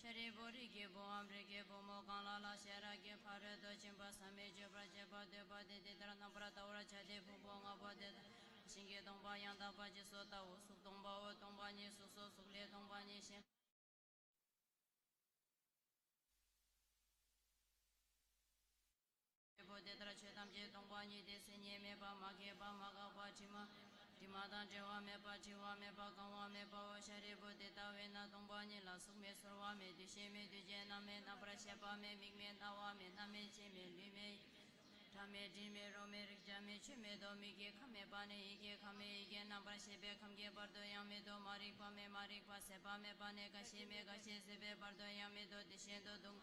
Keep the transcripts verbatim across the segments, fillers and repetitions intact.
ཤཱ་རིའི་བུ། རིགས་ཀྱི་བུའམ་རིགས་ཀྱི་བུ་མོ་གང་ལ་ལ་ཤེས་རབ་ཀྱི་ཕ་རོལ་ཏུ་ཕྱིན་པ་ཟབ་མོའི་སྤྱོད་པར་བྱེད་པ་འདོད་པ་དེས་འདི་ལྟར་རྣམ་པར་བལྟ་བར་བྱ་སྟེ། ཕུང་པོ་ལྔ་པོ་དེ་དག་ཞིང་གི་སྟོང་པ་ཡང་དག་པ་ཅེས་སུ་ལྟའོ། གཟུགས་སྟོང་པའོ། སྟོང་པ་ཉིད་གཟུགས་སོ། གཟུགས་ལས་སྟོང་པ་ཉིད་གཞན། ཤཱ་རིའི་བུ། དེ་ལྟར་ཆོས་ཐམས་ཅད་སྟོང་པ་ཉིད་དེ། སེམས་ཉིད་མེད་པ། མ་སྐྱེས་པ། མ་འགགས་པ། དྲི་མ་དྲི་མ་དང་བྲལ་བ་མེད་པ། བྲི་བ་མེད་པ། གང་བ་མེད་པའོ། ཤཱ་རིའི་བུ། དེ་ལྟ་བས་ན་སྟོང་པ་ཉིད་ལ་གཟུགས་མེད། ཚོར་བ་མེད། འདུ་ཤེས་མེད། འདུ་བྱེད་རྣམས་མེད། རྣམ་པར་ཤེས་པ་མེད། མིག་མེད། རྣ་བ་མེད། སྣ་མེད། ལྕེ་མེད། ལུས་མེད། སྒྲ་མེད། དྲི་མེད། རོ་མེད། རེག་བྱ་མེད། ཆོས་མེད་དོ། མིག་གི་ཁམས་མེད་པ་ནས་ཡིད་ཀྱི་ཁམས་མེད། ཡིད་ཀྱི་རྣམ་པར་ཤེས་པའི་ཁམས་ཀྱི་བར་དུ་ཡང་མེད་དོ། མ་རིག་པ་མེད། མ་རིག་པ་ཟད་པ་མེད་པ་ནས་རྒ་ཤི་མེད། རྒ་ཤི་ཟད་པའི་བར་དུ་ཡང་མེད་དོ། དེ་བཞིན་དུ་སྡུག་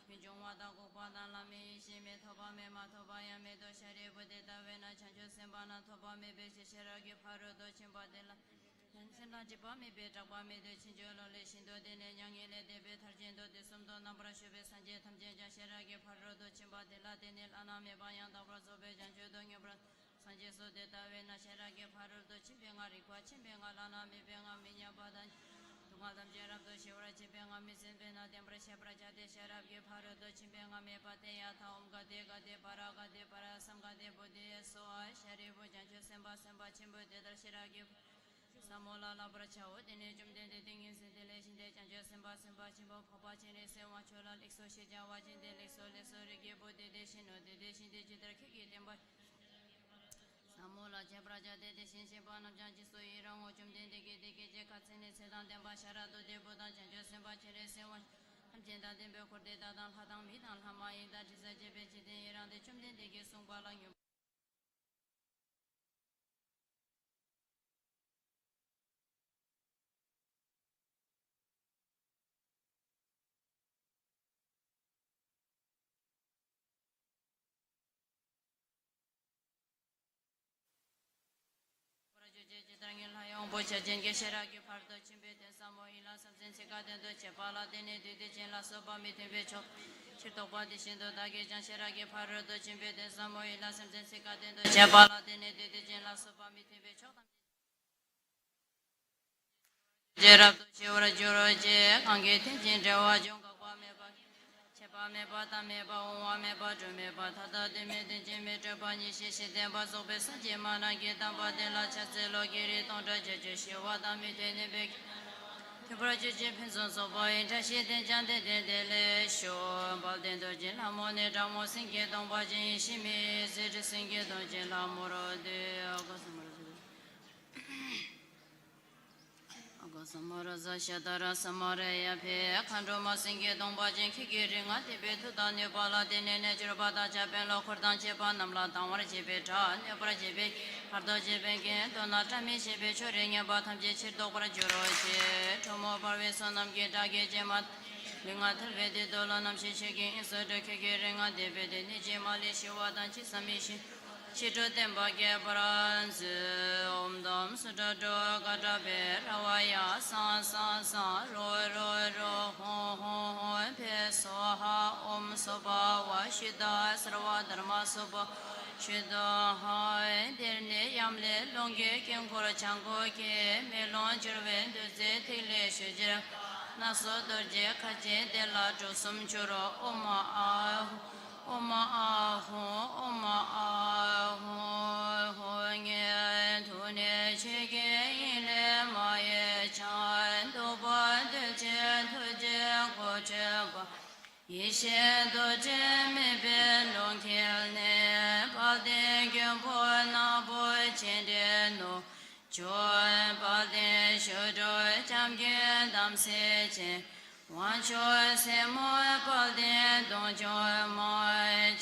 མི་འབྱུང་བ་དང་འགོག་པ་དང་ལམ་མེད་ཡེ་ཤེས་མེད། ཐོབ་པ་མེད། མ་ཐོབ་པ་ཡང་མེད་དོ། ཤཱ་རིའི་བུ། དེ་ལྟ་བས་ན་བྱང་ཆུབ་སེམས་དཔའ་རྣམས་ཐོབ་པ་མེད་པའི་ཕྱིར་ཤེས་རབ་ཀྱི་ཕ་རོལ་ཏུ་ཕྱིན་པ་དེ་ལ་སེམས་ལ་སྒྲིབ་པ་མེད་པས་སྐྲག་པ་མེད་དེ། ཕྱིན་ཅི་ལོག་ལས་ཤིན་ཏུ་འདས་ནས་མྱ་ངན་ལས་འདས་པའི་མཐར་ཕྱིན་ཏོ། དུས་གསུམ་དུ་རྣམ་པར་བཞུགས་པའི་སངས་རྒྱས་ཐམས་ཅད་ཀྱང་ཤེས་རབ་ཀྱི་ཕ་རོལ་ཏུ་ཕྱིན་པ་དེ་ལ་བརྟེན་ནས་བླ་ན་མེད་པ་ཡང་དག་པར་རྫོགས་པའི་བྱང་ཆུབ་ཏུ་སྙོམས་པར་སངས་རྒྱས་སོ། དེ་ལྟ་བས་ན་ཤེས་རབ་ཀྱི་ཕ་རོལ་ཏུ་ཕྱིན་པའི་ངང་། རིག་པ་ཆེན་པོའི་ངང་། བླ་ན་མེད་པའི་ངང་། མི་མཉམ་པ་དང་། སྡུག་བསྔལ་ཐམས་ཅད་རབ་ཏུ་ཞི་བར་བྱེད་པའི་ངང་། མི་སྲིད་པས་ན་བརྟན་པར་ཤེས་པར་བྱ་སྟེ། ཤེས་རབ་ཀྱི་ཕ་རོལ་ཏུ་ཕྱིན་པའི་ངང་མེད་པ་སྟེ། ཡ་ཐཱ། ཨོཾ་ག་ཏེ་ག་ཏེ་པཱ་ར་ག་ཏེ་པཱ་ར་སཾ་ག་ཏེ་བོ་དྷི་སྭཱ་ཧཱ། ཤཱ་རིའི་བུ། བྱང་ཆུབ་སེམས་དཔའ་སེམས་དཔའ་ཆེན་པོས་དེ་ལྟར་ཤེས་རབ་ཀྱི་ཕ་ཟབ་མོ་ལ་བསླབ་པར་བྱའོ། དེ་ནས་བཅོམ་ལྡན་འདས་ཏིང་ངེ་འཛིན་དེ་ལས་བཞེངས་ཏེ། བྱང་ཆུབ་སེམས་དཔའ་སེམས་དཔའ་ཆེན་པོ་འཕགས་པ་སྤྱན་རས་གཟིགས་དབང་ཕྱུག་ལ་ལེགས་སོ་ཞེས་བྱ་བ་བྱིན་ཏེ། ལེགས་སོ་ལེགས་སོ། རིགས་ཀྱི་བུ། དེ་དེ་བཞིན་ནོ། དེ་དེ་བཞིན་ཏེ། ཇི་ལྟར་ཁྱོད་ཀྱིས་བསྟན་པ་ཟབ་མོ་ལ་སྤྱད་པར་བྱ་སྟེ། དེ་བཞིན་གཤེགས་པ་རྣམས་ཀྱང་ཇི་སྲིད་ཡི་རང་ངོ་། བཅོམ་ལྡན་འདས་ཀྱིས་དེ་སྐད་ཅེས་བཀའ་སྩལ་ནས། ཚེ་དང་ལྡན་པ་ཤ་ར་དྭ་ཏིའི་བུ་དང་། བྱང་ཆུབ་སེམས་དཔའ་སྤྱན་རས་གཟིགས་དབང་ཕྱུག་ཐམས་ཅད་དང་ལྡན་པའི་འཁོར་དེ་དག་དང་། ལྷ་དང་མི་དང་ལྷ་མ་ཡིན་དང་། དྲི་ཟར་བཅས་པའི་འཇིག་རྟེན་ཡི་རངས་ཏེ། བཅོམ་ལྡན་འདས་ཀྱིས་གསུངས་པ་ལ་སྙོམས། པར་གྱུར་ཅིག་ཇི་ལྟར་སྔོན་ལྷ་ཡི་དབང་པོ་ཆར་ཅན་གྱིས་ཤེས་རབ་ཀྱི་ཕ་རོལ་ཏུ་ཕྱིན་པའི་དོན་ཟབ་མོ་ཡིད་ལ་སེམས་ཅན་ཚིག་ཁ་དོན་དུ་བྱེད་པ་ལ་བརྟེན་ནས། བདུད་སྡེ་ཅན་ལ་སོགས་པ་མི་མཐུན་པའི་ཕྱོགས་ཕྱིར་ལྡོག་པ་དེ་བཞིན་དུ། བདག་གིས་ཀྱང་ཤེས་རབ་ཀྱི་ཕ་རོལ་ཏུ་ཕྱིན་པའི་དོན་ཟབ་མོ་ཡིད་ལ་སེམས་ཅན་ཚིག་ཁ་དོན་དུ་བྱེད་པ་ལ་བརྟེན་ནས། བདུད་སྡེ་ཅན་ལ་སོགས་པ་མི་མཐུན་པའི་ཕྱོགས་ཐམས་ཅད་ཀྱི་རབ་ཏུ་ཞི་བར་འགྱུར་རོ། ཅེས་གང་གིས་དེ་བཞིན་འགྲེལ་བར་འགྱུར། འགག་པ་མེད་པ། ཆད་པ་མེད་པ། མཐའ་མེད་པ། འོང་བ་མེད་པ། གྲོལ་མེད་པ། མཐའ་དག་དོན་མེད། དོན་གཅིག་མེད། སྤྲོས་པ་ཉེར་ཞི་ཞི་བསྟན་པ་རྫོགས་པའི་སངས་རྒྱས་མ་རྣམས་ཀྱི་གདམས་པ་དེ་ལ་ཕྱག་འཚལ་ལོ། བགེགས་རིགས་སྟོང་ཕྲག་བརྒྱད་ཅུ་ཞི་བ་དང་། མི་མཐུན་ནད་པའི་བགེགས་རྣམས་ཐུལ་བར་གྱུར་ཅིག་ཕུན་སུམ་ཚོགས་པ་ཡི་བཀྲ་ཤིས་དེས་ཀྱང་དེང་འདིར་བདེ་ལེགས་ཤོག། དཔལ་ལྡན་རྡོ་རྗེ་ལྷ་མོ་ནི་དྲག་མོ་སེང་གེའི་གདོང་པ་ཅན། ཡེ་ཤེས་མེ་ཡི་ཟེའུ་འབྲུ་སེང་གེའི་གདོང་ཅན་ལྷ་མོར་འདུད། ཨ་ག་ས་མ་ར་ས། ཨ་ག་ས་མ་ར་ས། ཤ་ད་ར་ས་མ་ར་ཡ་ཕེ། མཁའ་འགྲོ་མ་སེང་གེའི་གདོང་པ་ཅན། ཁྱེད་ཀྱི་རིགས་ལྔ་བསྟན་པའི་མཐུ་དང་ནུས་པ་ལ་བརྟེན་ནས། རྣལ་འབྱོར་པ་དང་ཕྱག་དཔོན་ལ་འཁོར་དང་བཅས་པ་རྣམས་ལ་སྡང་བར་བྱེད་པའི་དགྲ། གནོད་པར་བྱེད་པའི་བར་དོ་བྱེད་པའི་གི་མདུན་ན་བཀྲ་མི་ཤིས་པའི་ཕྱོགས་རིས་ངན་པ་ཐམས་ཅད་ཕྱིར་ལྡོག་པར་གྱུར་རོ། ཅེས་ཁྲོ་མོ་འབར་བའི་ཚོགས་རྣམས་ཀྱིས་དགྲ་བགེགས་ཀྱི་དམག་ལུས་ངག་ཐལ་བའི་དུས་དུ་ལོ་རྣམ་ཤེས་ཆོས་ཀྱི་དབྱིངས་སུ་སྒྲོལ། ཁྱེད་ཀྱི་རིགས་ལྔ་བསྟན་པའི་དེ་ནི་ཇི་མ་ལུས་ཞི་བ་དང་། ཅི་བསམ་ཡེ་ཤེས་ཕྱི་དྲོ་བརྟན་པ་སྐྱེད་པར་མཛོད། ཨོཾ་དྷཱཾ་སུ་ཏྲ་ཏྲོ་ག་ཏྲ་བེ་ར་ཝ་ཡ་སཾ་སཾ་སཾ་རོ་རོ་རོ་ཧཱུྃ་ཧཱུྃ་ཧཱུྃ་ཕཊ་སྭཱ་ཧཱ། ཨོཾ་སྭ་བྷཱ་ཝ་ཤུདྡྷ་སརྦ་དྷརྨ་སྭ་བྷཱ་ཤུདྡྷ་ཧཱ། འདིར་ནི་ཡབ་ལས་རླུང་གི་དཀྱིལ་འཁོར་བྱང་སྒོ་གི་མེ་ལོང་བསྒྱུར་བའི་བདུད་རྩིའི་ཐིག་ལེ་ཞུ་ཕྱིར་སྣ་ཚོགས་རྡོ་རྗེ་ཁ་ཅིག་དེ་ལ་གྲུ་གསུམ་བསྒྱུར་རོ། ཨོཾ་ཨཱཿཧཱུྃ། ཨོཾ་ཨཱཿཧཱུྃ། ཨོཾ་ཨཱཿཧཱུྃ་ཧཱུྃ། ངའི་ཐུགས་ནི་ཆོས་ཀྱི་དབྱིངས་ལས་མ་གཡོས་ཀྱང་། གདུག་པ་འདུལ་བྱེད་ཐུགས་རྗེའི་གོ་ཆོད་པ། ཡེ་ཤེས་རྡོ་རྗེ་མེ་འབར་རླུང་འཁྱིལ་ནས། དཔལ་ལྡན་མགོན་པོ་ནག་པོ་སྤྱན་རས་གཟིགས། ཇོ་བོ་དཔལ་ལྡན་ཞབས་དྲུང་བྱམས་མགོན་བྲམ་ཟེ་ཅན། དབང་ཕྱུག་སྲས་མོ་དཔལ་ལྡན་གདུང་སྐྱོང་མ།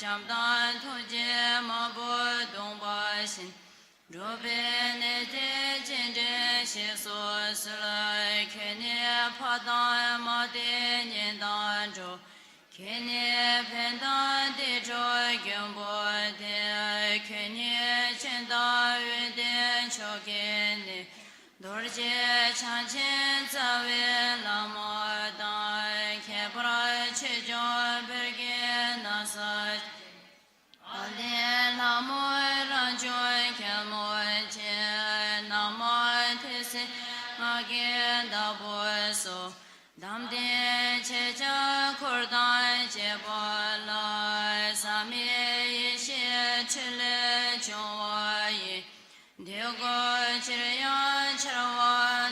བྱམས་དང་ཐུགས་རྗེས་མ་བུ་གདུང་བ་བཞིན། འགྲོ་བའི་ནད་དེ་ཅི་འདྲའི་ཞིག་སོགས་སུ། ཁྱོད་ནི་ཕ་དང་མ་སྟེ་གཉེན་དང་འགྲོགས། ཁྱོད་ནི་ཕན་དང་བདེ་འགྲོའི་མགོན་པོ་སྟེ། ཁྱོད་ནི་ཆོས་དང་འོད་ལྡན་མཆོག་གི་གནས། རྡོ་རྗེ་འཆང་ཆེན་རྩ་བའི་བླ་མ་དང་། ཁྱད་པར་ཆོས་སྐྱོང་བོད་ཀྱི་ན་བཟའ། དཔལ་ལྡན་ལྷ་མོ་རང་བྱུང་རྒྱལ་མོ་ཆེ། ནགས་མོ་ཐོད་སེང་སྔགས་ཀྱི་བདག་པོ་སོགས། དམ་ལྡན་ཆེ་ཆུང་འཁོར་དང་བཅས་པ་ལ། ཟག་མེད་ཡེ་ཤེས་ཕྲིན་ལས་འབྱུང་བ་ཡི། འདོད་དགུ་ཅིར་ཡང་འཆར་བ་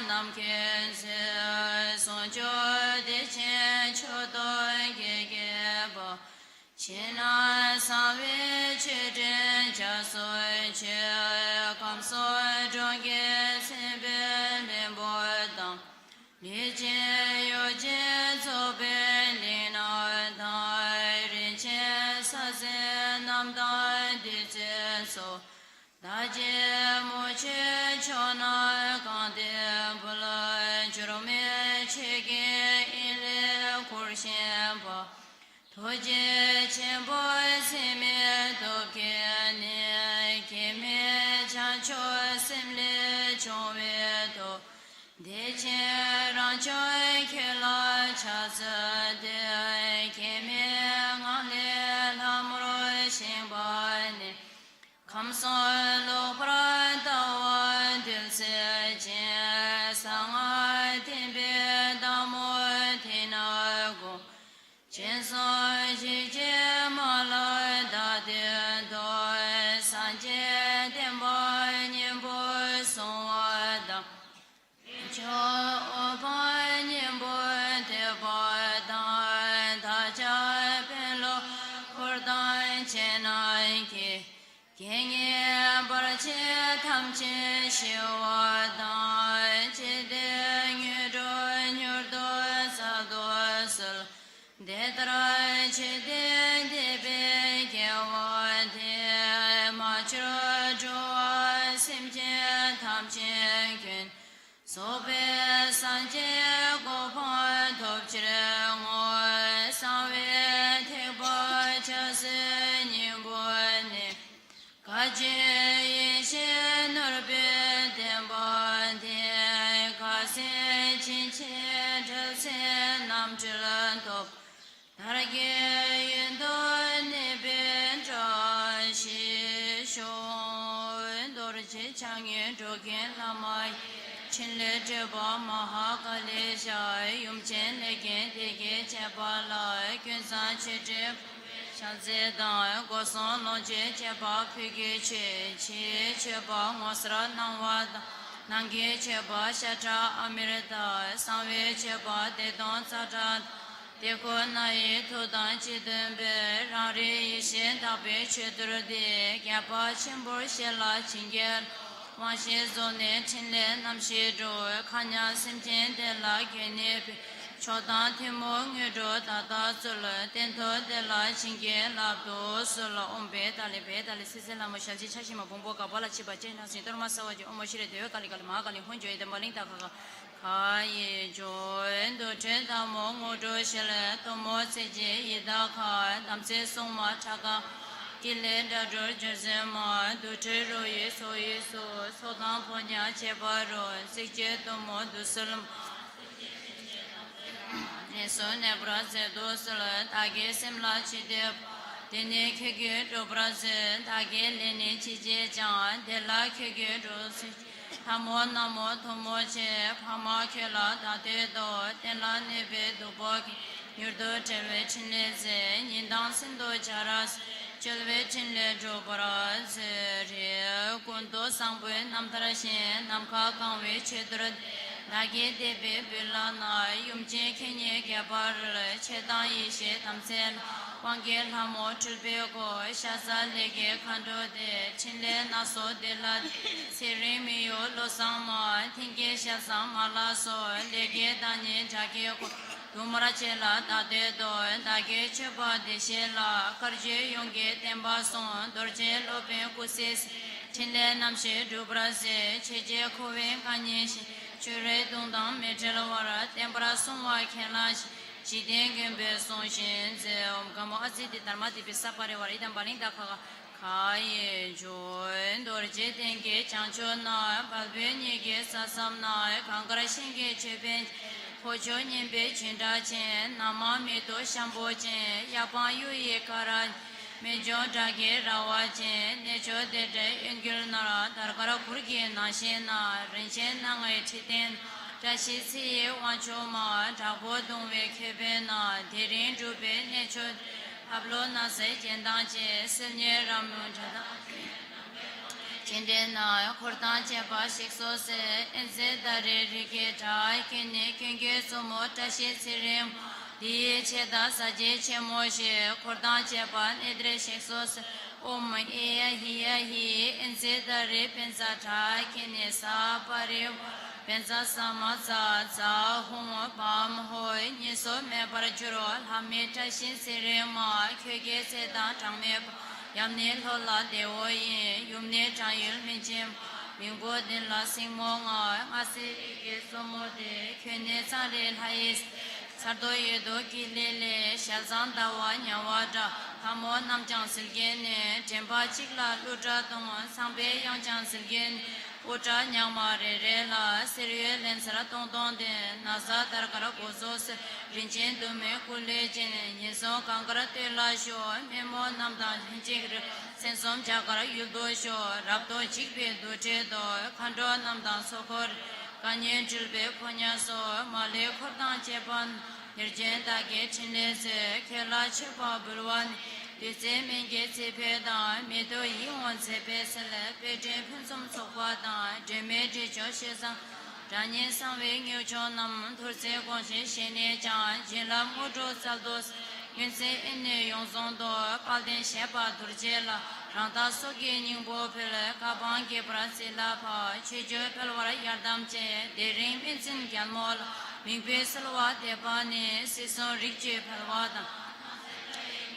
ནམ་མཁའི་མཛོད། ཟུང་འཇུག་བདེ་ཆེན་མཆོག་ཏུ་དགྱེས་དགྱེས་པ། ཕྱི་ནང་གསང་བའི་མཆོད་སྤྲིན་རྒྱ་མཚོ་ཆེ། ཁམས་གསུམ་འགྲོ་བའི་སེམས་དཔའི་བློན་པོ་དང་། ལུས་ཅན་ཡོ་བྱད་རྫོགས་པའི་གླིང་རྣམས་དང་། རིན་ཆེན་ས་གཞི་རྣམས་དང་བདུད་རྩི་མཚོ། བདག་བསྐྱེད་མོས་གུས་ཕྱོགས་རྣམས་གང་དུ་འབུལ། འགྱུར་མེད་ཆོས་ཀྱི་དབྱིངས་ལས་འཁོར་བཞིན་པ། ཐུགས་རྗེ་ཆེན་པོ་འཛད་མེད་སྟོབས་ཀྱིས་ནི། གེགས་མེད་བྱང་ཆུབ་སེམས་ལས་བྱུང་བའི་མཐུ། བདེ་ཆེན་རང་བྱུང་ཁྱོད་ལ་ཕྱག་འཚལ་ཏེ། གེགས་མེད་ངང་ལས་ལྷ་མོར་བཞེངས་པ་ནི། ཁམས་གསུམ་ལོག་པར་ལྟ་བ་འདུལ་སེལ་ཅན། གསང་སྔགས་ཐེག་པའི་བདག་མོ་དེ་ནི་དགོངས། སྤྱན་གསུམ་ཞི་བྱེད་མ་ལ་བདག་བསྟོད་དོ། སངས་རྒྱས་བསྟན་པ་སྙིང་པོར་བཟུང་བ་དང་། མཆོག་འོད་དཔག་སྙིང་པོར་བསྟོད་པ་དང་། བདག་ཅག་དཔོན་སློབ་འཁོར་དང་བཅས་རྣམས་ཀྱིས། རྐྱེན་ངན་བར་ཆད་ཐམས་ཅད་ཞི་བ་དང་། ཇི་ལྟར་དངོས་གྲུབ་མྱུར་དུ་མཛད་དུ་གསོལ། དེ་ལྟར་ཇི་ལྟར་འདས་པའི་དགེ་བ་དེས། མ་གྱུར་འགྲོ་བ་སེམས་ཅན་ཐམས་ཅད་ཀུན། རྫོགས་པའི་སངས་རྒྱས་གོ་འཕང་ཐོབ་ཕྱིར་བསྔོ། གསང་བའི་ཐེག་པ་རྒྱ་མཚོའི་སྙིང་པོ་ནས། བཀའ་བརྒྱུད་ཡེ་ཤེས་ནོར་བུའི་བསྟན་པ་འདི། ཁ་ཟས་སྦྱིན་བྱེད་འབྲེལ་ཚད་རྣམ་གྲོལ་ཐོབ། དལ་བརྒྱད་ཡུན་དུ་གནས་པའི་བཀྲ་ཤིས་ཤོག། རྡོ་རྗེ་འཆང་ངེ་འགྲོ་མགོན་བླ་མ་ཡི། ཕྲིན་ལས་སྤྲུལ་པ་མ་ཧཱ་ཀཱ་ལི་ཞབས། ཡུམ་ཆེན་ལས་མཁན་སྡེ་བརྒྱད་བཅས་པ་ལ། ཀུན་བཟང་མཆོད་སྤྲིན་ཕུལ་བའི་ཕྱག་འཚལ་དང་། སྒོ་གསུམ་ལོངས་སྤྱོད་བཅས་པ་ཕུལ་གྱིས་མཆོད། ཕྱིའི་མཆོད་པ་ངོ་མཚར་སྣང་བ་དང་། ནང་གི་མཆོད་པ་ཤ་ཁྲག་ཨ་མྲྀ་ཏ། གསང་བའི་མཆོད་པ་བདེ་སྟོང་ཙཀྲ། དེ་ཁོ་ན་ཡི་མཐུ་དང་གཅིག་མཐུན་པའི། རང་རིག་ཡེ་ཤེས་དག་པའི་མཆོད་གཏོར་འདི། རྒྱས་པ་ཆེན་པོར་བཞེས་ལ་བྱིན་གྱིས་རློབས། དབང་ཤེས་རྫོགས་ནས་ཕྲིན་ལས་རྣམ་བཞི་སྒྲུབ། མཁའ་མཉམ་སེམས་ཅན་བདེ་ལ་མགོན་ནུས་པའི། མཆོག་དང་ཐུན་མོང་དངོས་གྲུབ་མཐའ་དག་སྩོལ། གཏན་ཐོབ་བདེ་ལ་བྱིན་གྱིས་བརླབ་ཏུ་གསོལ། ཨོཾ་བེ་ཏཱ་ལི་བེ་ཏཱ་ལི་སི་སི་ལྷ་མོ་ཞལ་གཅིག་ཕྱག་བཞི་མ། བོང་པོ་ག་པ་ལ་ཆིབས་པ་ཅན། སྣང་སྲིད་གཏོར་མ་གསོལ་བ་བརྗོད། ཨོཾ་ཨཱོ་ཤྲཱི་དེ་བི་ཀཱ་ལི་ཀཱ་ལི་མ་ཧཱ་ཀཱ་ལི་ཧཱུྃ་ཇོ་ཡེ་དེ་བ་ལིང་ཏ་ཁ་ཁ་ཁ་ཡེ་ཇོ། དུར་ཁྲོད་དྷརྨོ་དངོས་གྲུབ་ཞལ། གཏུམ་མོ་རྩེ་གཅིག་ཡི་དྭགས་ཁ། དམ་ཚིག་སྲུང་མ་ཁྲ་ཁ། ཀི་ལི་དགྲ་སྒྲོལ་རྒྱུ་འཛིན་མ། དུར་ཁྲོད་རོ་ཡི་ཚོགས་ཡི་ཚོགས། ཚོགས་དང་ཕོ་ཉ་བཅས་པ་རོ། རྩེ་གཅིག་གཏུམ་མོ་བདུད་སེལ་མ། གནས་སུ་གནས་པར་མཛད་དུ་གསོལ། བདག་གི་སེམས་ལ་ཅི་བདེ་བ། དེ་ནི་ཁྱོད་ཀྱིས་སྒྲུབ་པར་མཛོད། བདག་གི་ལས་ནི་ཅི་བྱེད་ཀྱང་། དེ་ལ་ཁྱོད་ཀྱིས་སྒྲུབ་མཛོད། ལྷ་མོ་ནག་མོ་ཐུང་མོ་ཆེ། འཕགས་མ་ཁྱོད་ལ་བདག་བསྟོད་དོ། གཏན་ལ་གནས་པའི་སྡུག་པོ་མྱུར་དུ་བྲལ་བའི་ཕྲིན་ལས་མཛོད། ཉིན་དང་མཚན་དུ་བྱ་ར་མཛོད། བཅོལ་བའི་ཕྲིན་ལས་སྒྲུབ་པར་མཛོད། རེ། ཀུན་ཏུ་བཟང་པོའི་རྣམ་ཐར་བཞིན། ནམ་མཁའ་གང་བའི་མཆོད་གཏོར་འདི། བདག་གིས་བཏབ་པས་འབུལ་ལགས་ན། ཡུམ་ཆེན་ཁྱེད་ཉིད་དགྱེས་པར་ལུས། ཆོས་དང་ཡེ་ཤེས་དམ་ཚིག་ལ། དབང་གི་ལྷ་མོ་སྤྲུལ་པའི་སྐུ། ཤ་ཟ་ལས་ཀྱི་མཁའ་འགྲོ་སྟེ། ཕྲིན་ལས་སྣ་ཚོགས་འདི་ལ་བརྟེན། ཚེ་རིང་མི་གཡོ་བློ་བཟང་མ། མཐིང་གི་ཞལ་བཟང་མ་ལ་སོགས། ལས་ཀྱི་བདག་ཉིད་དགྲ་བགེགས་འཁོར། དུ་མར་བཅས་ལ་བདག་བསྟོད་དོ། བདག་གི་མཆོད་པ་འདི་བཞེས་ལ། བསྐལ་པ་ཡོངས་ཀྱི་བསྟན་པ་སྲུང་། རྡོ་རྗེ་སློབ་དཔོན་སྐུ་ཚེ་བསྲིང་། ཕྲིན་ལས་རྣམ་བཞི་སྒྲུབ་པར་མཛོད། ཆོས་རྗེ་ཁོ་བོའི་བཀའ་ཉན་ཞིང་། ཆོས་རིག་དུང་དང་མི་འབྲལ་བར། བསྟན་པར་སྲུང་བར་ཁས་བླངས་ཤིང་། འཇིག་རྟེན་མགོན་པོས་གསུང་བཞིན་མཛོད། ཨོཾ་ག་མོ་ཨ་ཙི་ཏི་དྷརྨ་དི་པི་ས་པ་རི་ཝཱ་ར་ཨི་དམ་བ་ལིང་ཏ་ཁ་ཁ་ཁ་ཡེ་ཇོ། རྡོ་རྗེ་གདན་གྱི་བྱང་ཕྱོགས་ན། དཔལ་བེའུ་གཉིས་ཀྱི་ས་མཚམས་ན། གངས་དཀར་ཤིང་གི་ཅོད་པན། ཕོ་ཁྱོ་སྙིམ་པའི་ཅི་འདྲ་ཅན། ན་མ་མེ་ཏོག་ཤམ་བུ་ཅན། གཡའ་སྤང་གཡུ་ཡི་ཀ་ར། མི་འབྱུང་སྒྲ་གི་ར་བ་ཅན། གནས་མཆོག་བདེ་དྲོད་གཡུ་འགུལ་ནར། དར་དཀར་གུར་གྱི་ནང་ཞིང་ན། རིན་ཆེན་སྣ་ལྔའི་ཁྲི་སྟེང་ན། བཀྲ་ཤིས་ཚེ་ཡི་དབང་ཕྱུག་མ། དྲག་པོ་གདུང་བས་ཁྱེར་བས་ན། དེ་རིང་སྒྲུབ་པའི་གནས་མཆོག་ལྷ་བློ་སྣང་གསལ་རྒྱན་དང་བཅས། སིལ་སྙན་རབ་རྣོན་སྒྲ་དང་བཅས། སྤྱན་འདྲེན་ན་འཁོར་དང་བཅས་པ་གཤེགས་སུ་གསོལ། ཨེ་ཛི་ཏཱ་རེ་རིགས་ཀྱི་སྒྲ། ཁྱོད་ནི་ཀུན་གྱི་གཙོ་མོ་བཀྲ་ཤིས་ཚེ་རིང་མ། འདི་ཡི་ཆེ་དང་ས་བཅད་ཆེན་མོ་ཞེས། འཁོར་དང་བཅས་པ་གནས་འདིར་གཤེགས་སུ་གསོལ། ཨོཾ་ཨེ་ཡ་ཧི་ཡ་ཧི། ཨེ་ཛི་ཏཱ་རེ་བཛྲ་སྒྲ། ཁྱོད་ནི་ས་པ་རི་ཝཱ་ར་བཛྲ་ས་མ་ཙ་ཛཿཧཱུྃ་བཾ་ཧོཿ་གཉིས་སུ་མེད་པར་གྱུར། ལྷ་མོའི་བཀྲ་ཤིས་ཚེ་རིང་མ། ཁྱོད་ཀྱི་ཚེ་དང་གྲངས་མེད་པ། ཡབ་ནི་ལྷོ་ལ་རྡེའུ་ཡིན། ཡུམ་ནི་བྲག་ཡུལ་སྨིན་ཅིང་མ། མིང་པོ་བདུན་ལ་སྲིང་མོ་ལྔ། ལྔ་སེར་རིགས་ཀྱི་གཙོ་མོ་སྟེ། ཁྱོད་ནི་གཙང་རིས་ལྷ་ཡི་སྲས། མཚར་སྡུག་ཡིད་དུ་འོང་གི་ལི་ལི། ཞལ་བཟང་ཟླ་བ་ཉ་བ་འདྲ། ལྷ་མོ་རྣམས་ཀྱང་ཟིལ་གྱིས་མནན། དྲན་པ་གཅིག་ལ་གླུ་སྒྲ་གཏོང་། ཚངས་པའི་དབྱངས་ཀྱང་ཟིལ་གྱིས་མནན། དབུ་སྐྲ་ཉག་མ་རེ་རེ་ལ། གསེར་འོད་ལན་ཚྭ་སྟོང་སྟོང་ལྡན། ན་བཟའ་དར་དཀར་གོ་ཟོ་སེར། རིན་ཆེན་དུ་མའི་སྐུ་ལས་བརྒྱན། ཉེན་སྲུང་གངས་དཀར་སྟོད་ལ་བཞུགས། སྨན་མོ་རྣམས་དང་ལྷན་ཅིག་རེད། མཚན་གསུམ་རྒྱ་གར་ཡུལ་དུ་བཞུགས། རབ་ཏུ་འཇིགས་པའི་དུར་ཁྲོད་དུ། མཁའ་འགྲོ་རྣམས་དང་ཚོགས་འཁོར་རེ། བཀའ་ཉོན་དྲིས་པའི་ཕོ་ཉ་སོགས། མ་ལུས་འཁོར་དང་བཅས་པ་རྣམས། ཉེར་སྦྱོར་བདག་གིས་ཕྲིན་ལས་མཛད། ཁྱོད་ལ་མཆོད་པ་འབུལ་བ་ནི། བདུད་རྩི་སྨན་གྱི་རྩི་ཕུད་དང་། མེ་ཏོག་ཡིད་འོང་མཛེས་པའི་ཚལ། སྤོས་སྤྲིན་ཕུན་སུམ་ཚོགས་པ་དང་། སྒྲོན་མེ་དྲི་མཆོག་ཞལ་བཟང་། སྒྲ་སྙན་གསང་བའི་མྱུར་མཆོག་རྣམས། ཐུགས་བརྩེ་དགོངས་བཞེས་བཞེས་ནས་ཀྱང་། བྱིན་རླབས་དངོས་གྲུབ་སྩལ་དུ་གསོལ། སྔོན་ཚེ་ཨེ་ནས་ཡོངས་བཟུང་དུ། དཔལ་ལྡན་བཞད་པ་རྡོ་རྗེ་ལ། རང་དག་སོགས་ཀྱི་སྙིང་པོ་ཕུལ། བཀའ་དབང་དགྱེས་པར་བརྩི་ལ་ཕོག་ཆོས་རྒྱུད་འཕེལ་བར་ཡར་དམ་བཅས། དེ་རིང་སྨིན་བྱེད་རྒྱལ་མོ་ལ། མིང་པོས་གསོལ་བ་འདེབས་པ་ནི། སྲིད་གསུམ་རིགས་རྒྱུད་འཕེལ་བ་དང་།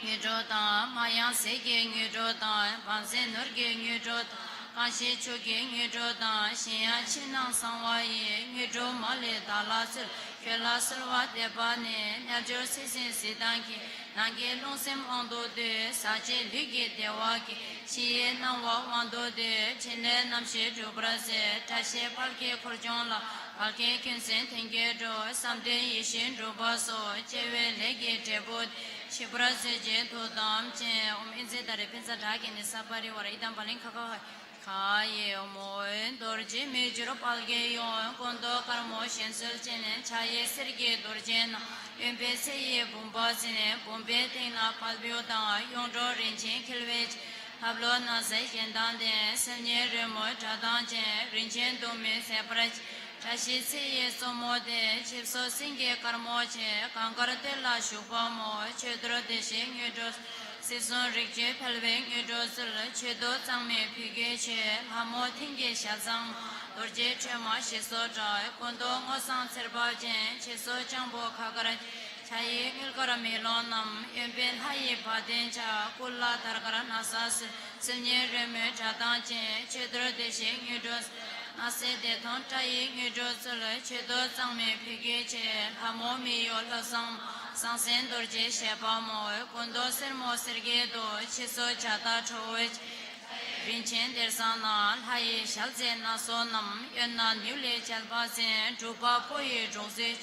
དངོས་གྲུབ་དང་། མ་ཡང་ཟས་ཀྱི་དངོས་གྲུབ་དང་། བང་མཛོད་ནོར་གྱི་དངོས་གྲུབ་དང་། རྐང་བཞི་ཆུ་གི་དངོས་གྲུབ་དང་། གཞན་ཡང་ཕྱི་ནང་གསང་བ་ཡི། དངོས་གྲུབ་མ་ལུས་བདག་ལ་སྩོལ། ཁྱོད་ལ་གསོལ་བ་འདེབས་པ་ནི། རྣལ་འབྱོར་ཚེ་ཟད་གཟི་མདངས་ཀྱིས། ནང་གི་རླུང་སེམས་དབང་དུ་སྡུས། ཟག་བཅས་ལུས་ཀྱི་བདེ་བ་བསྐྱེད། ཕྱི་ཡི་སྣང་བ་དབང་དུ་སྡུས། ཕྲིན་ལས་རྣམ་བཞི་འགྲུབ་པར་མཛད། བཀྲ་ཤིས་དཔལ་གྱི་འཁོར་སྐྱོང་ལ། བར་ཆད་ཀུན་སེལ་དོན་གྱི་གྲུབ། བསམ་དོན་ཡིད་བཞིན་འགྲུབ་པ་སོགས། སྐྱེ་བའི་ལས་ཀྱི་འབྲས་བུ་སྟེ། ཤིས་པར་མཛོད་ཅིག་ཐུགས་དམ་ཅན། ཨོཾ་ཨེ་ཛི་ཏཱ་རེ་བཛྲ་སྒྲ་གི་ནི་ས་པ་རི་ཝཱ་ར་ཨི་དམ་བ་ལིང་ཁ་ཁ་ཧ། ཁ་ཡེ་མོ། རྡོ་རྗེ་མི་འགྱུར་དཔལ་གྱི་ཡུམ། སྐུ་མདོག་དཀར་མོ་ཞལ་གསེར་ཅན། ཕྱག་གཡས་གསེར་གྱི་རྡོ་རྗེ་ནས། གཡོན་པས་ཚེ་ཡི་བུམ་པ་འཛིན། བུམ་པའི་སྟེང་ན་དཔལ་བེའུ་དང་། གཡུང་དྲུང་རིན་ཆེན་འཁྱིལ་བའི་ལྷ་བློ་སྣང་གསལ་རྒྱན་དང་ལྡན། སིལ་སྙན་རོལ་མོའི་སྒྲ་དང་བཅས། རིན་ཆེན་གདུང་མས་མཛེས་པར་བརྒྱན། བཀྲ་ཤིས་ཚེ་ཡི་གཙོ་མོ་སྟེ། ཆིབས་སུ་སེང་གེ་དཀར་མོ་ཆེ། གངས་དཀར་སྟོད་ལ་བཞུགས་པ་མོ། མཆོད་གཏོར་བདེ་གཤེགས་དངོས་གྲུབ། སྲིད་གསུམ་རིགས་རྒྱུད་འཕེལ་བའི་དངོས་གྲུབ་སྩོལ། མཆོད་གཏོར་གཙང་མའི་ཕུད་ཀྱི་མཆོག་ལྷ་མོ་མཐིང་གི་ཞལ་བཟང་མ། རྡོ་རྗེ་ཁྲོས་མ་ཞེས་སུ་གྲགས། སྐུ་མདོག་སྔོ་བསངས་མཚེར་པ་ཅན། ཕྱི་སོ་སྤྱང་པོ་ཁ་དཀར། ཕྱག་གཡས་དངུལ་དཀར་མེ་ལོང་བསྣམས། གཡོན་པས་ལྷ་ཡི་བ་དན་ཕྱག་སྐུ་ལ་དར་དཀར་ན་བཟའ་གསོལ། སིལ་སྙན་རོལ་མོའི་སྒྲ་དང་བཅས། མཆོད་གཏོར་བདེ་གཤེགས་དངོས་གྲུབ། སྣང་གསལ་བདེ་ཐང་སྐྲ་ཡི་དངོས་གྲུབ་སྩོལ། མཆོད་གཏོར་གཙང་མའི་ཕུད་ཀྱི་མཆོག་ལྷ་མོ་མི་གཡོ་བློ་བཟང་མ། བསངས་གསོལ་རྡོ་རྗེ་བཞད་པ་མོ། སྐུ་མདོག་སེར་མོ་སེར་གྱི་མདོག་ཕྱི་སོ་བྱ་དང་ཁྲོ་བོའི། རིན་ཆེན་གཏེར་བཟང་ན། ལྷ་ཡི་ཞལ་མཛེས་སྣ་ཚོགས་བསྣམས། གཡོན་ན་ནེའུ་ལེ་རྒྱལ་བ་མཚན། གྲུབ་པ་ཕོ་ཡི་འགྲོགས་ཚུལ།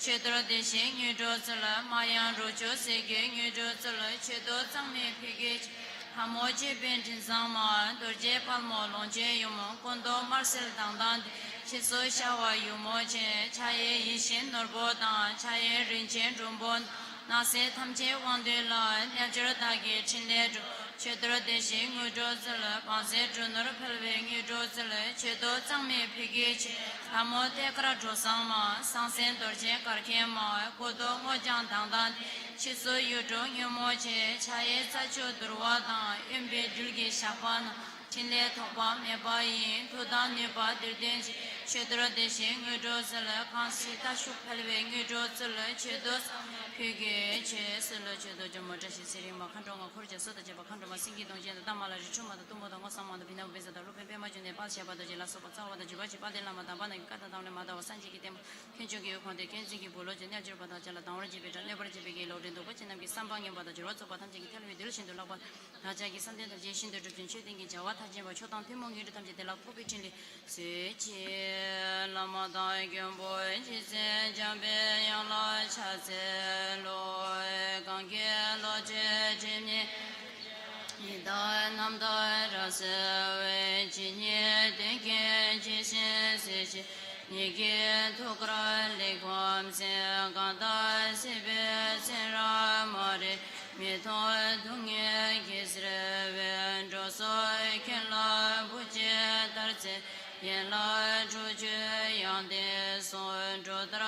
མཆོད་གཏོར་བདེ་གཤེགས་དངོས་གྲུབ་སྩོལ། མ་ཡང་རོ་ཅོག་གསེར་གྱི་དངོས་གྲུབ་སྩོལ། མཆོད་གཏོར་གཙང་མའི་ཕུད་ཀྱི་མཆོག་ལྷ་མོ་སྤྱི་དཔོན་མགྲིན་བཟང་མ། རྡོ་རྗེ་དཔལ་མོ་ལོངས་སྤྱོད་ཡུམ། སྐུ་མདོག་དམར་སེར་མདངས་དང་ལྡན། ཕྱི་སོ་ཤ་བ་ཡུ་མོ་ཅན། ཕྱག་གཡས་ཡིད་བཞིན་ནོར་བུ་དང་། ཕྱག་གཡོན་རིན་ཆེན་སྒྲོམ་བུ། སྣང་གསལ་ཐམས་ཅད་དབང་སྡུད་ལ། རྣལ་འབྱོར་བདག་གིས་ཕྲིན་ལས་སྒྲུབ། མཆོད་གཏོར་བདེ་གཤེགས་དངོས་གྲུབ་སྩོལ། བང་མཛོད་འབྲུ་ནོར་འཕེལ་བའི་དངོས་གྲུབ་སྩོལ། མཆོད་གཏོར་གཙང་མའི་ཕུད་ཀྱི་མཆོག་ལྷ་མོ་ཏེ་དཀར་གྲོ་བཟང་མ། བསངས་གསོལ་རྡོ་རྗེ་གར་མཁན་མ། སྐུ་མདོག་སྔོ་ལྗང་མདངས་དང་ལྡན། ཕྱི་སོ་གཡུ་དྲུང་སྔོན་མོ་ཆེ། ཕྱག་གཡས་རྩྭ་ཆུ་དུར་བ་དང་། གཡོན་པས་སྦྲུལ་གྱི་ཞགས་པ་བསྣམས། ཕྲིན་ལས་ཐོགས་པ་མེད་པ་ཡི། མཐུ་དང་ནུས་པ་འདིར་སྟོན་ཅིག་མཆོད་གཏོར་བདེ་གཤེགས་དངོས་གྲུབ་སྩོལ། གང་ཞིག་རྟ་ཕྱུགས་འཕེལ་བའི་དངོས་གྲུབ་སྩོལ། མཆོད་གཏོར་གཙང་མའི་ཕུད་ཀྱི་མཆོག་སྩོལ་ལོ། མཆོད་གཏོར་ཇོ་མོ་བཀྲ་ཤིས་ཚེ་རིང་མ། མཁའ་འགྲོ་མ། འཁོར་བཅས་སྲོག་དང་བཅས་པ་མཁའ་འགྲོ་མ། སེང་གེ་གདོང་ཅན་དང་། རྟ་མ་ལ་རི་ཁྲོད་མ་དང་། གཏུམ་མོ་དང་། སྔོ་བསངས་མ་དང་། བི་ནག་པོ་བཛྲ་དང་། སློབ་དཔོན་པདྨ་འབྱུང་གནས། དཔལ་བཞད་པ་རྡོ་རྗེ་ལ་སོགས་པ། རྩ་བ་དང་། བརྒྱུད་པ་བཞི། དཔལ་ལྡན་བླ་མ་དང་། དམ་པ་རྣམས་ཀྱི་བཀའ་དང་། གདམས་ངག་མ་འདའ་བ། སངས་རྒྱས་ཀྱི་བསྟན་པ། མཁྱེན་མཆོག་གི་འོད་ཁོང་སྟེ། མཁྱེན་བརྩེ་གི་བུ་ལོ་ཅན། རྣལ་འབྱོར་པ་དག་ཅག་ལ། དང་བར་གྱུར་པའི་སྒྲ། གནོད་པར་བྱེད་པའི་དགེ་ལུགས་འདྲེན། སྡུག་པ་ཅན་རྣམས་ཀྱི་བསམ་པ་ངན་པ་དང་། སྦྱོར་བ་རྩུབ་པ་ཐམས་ཅད་ཀྱི། ཐལ་བའི་རྡུལ་བཞིན་དུ་རླག་པ། བདག་ཅག་གི་བསམ་གཏན་ཐམས་ཅད་ཤིན་ཏུ་འགྲུབ་ཅིང་། ཆོས་དབྱིངས་ཀྱི་བྱ་བ་མཐར་ཕྱིན་པ། མཆོག་དང་ཐུན་མོང་དངོས་གྲུབ་ཐམས་ཅད་བདེ་བླག་ཐོབ་པའི་ཕྲིན་ལས་མཛོད་ཅིག་བླ་མ་དང་མགོན་པོ་རྗེ་བཙུན་འཇམ་པའི་དབྱངས་ལ་ཕྱག་འཚལ་ལོ། གང་གི་བློ་གྲོས་སྒྲིབ་གཉིས་ཡི་དྭགས་རྣམས་དག་རབ་གསལ་བའི། ཇི་སྙེད་དོན་ཀུན་ཇི་བཞིན་གཟིགས་ཤིང་། ཉིད་ཀྱི་ཐུགས་ཀར་གླེགས་བམ་སྲིན། གང་དག་སྲིད་པའི་ཚེ་རབས་མ་རིག་མི་མཐོང་སྡུག་བསྔལ་གྱིས་གཟིར་བའི། འགྲོ་སོགས་ཁྱོད་ལ་བུ་གཅིག་ལྟར་བརྩེ། ཡན་ལག་དྲུག་ཅུ་ཡང་དེང་སོང་། འགྲོ་ལྟར་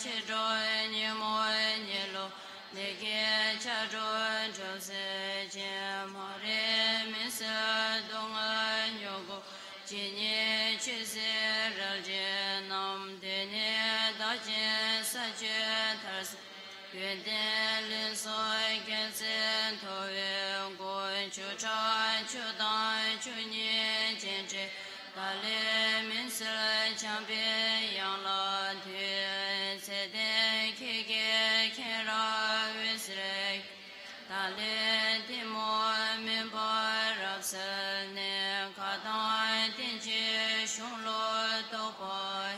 ཆེར་སྒྲོགས་ཉོན་མོངས་གཉིད་ལོག་ནད་ཀྱི་ཆག་གྲུམ་འཁྲུགས་སེལ་ཅིང་། མ་རིག་མུན་སེལ་སྡུག་བསྔལ་མྱུ་གུ། ཇི་སྙེད་ཆུད་ཟོས་རལ་གྲི་རྣམས། དེ་ནི་བདག་ཅག་ས་བཅུའི་མཐར་སོན། ཡོན་ཏན་ལེགས་གསུངས་རྒྱལ་སྲས་ཐོབ་པའི་མགོན། ཆོས་གྲགས་ཆོས་དང་ཆོས་ཉིད་སྤྱན་འདྲེན། ཏཱ་ལའི་མུན་སེལ་བྱམས་པའི་དབྱངས་ལ་འདུད། ཚེ་འདས་ཁྱེད་ཀྱི་མཁྱེན་རབ་འོད་ཟེར། ཏཱ་ལའི་གཏི་མུག་མུན་པ་རབ་བསལ་ནས། ཁ་གདངས་བསྟན་བཅོས་གཞུང་ལུགས་རྟོགས་པ།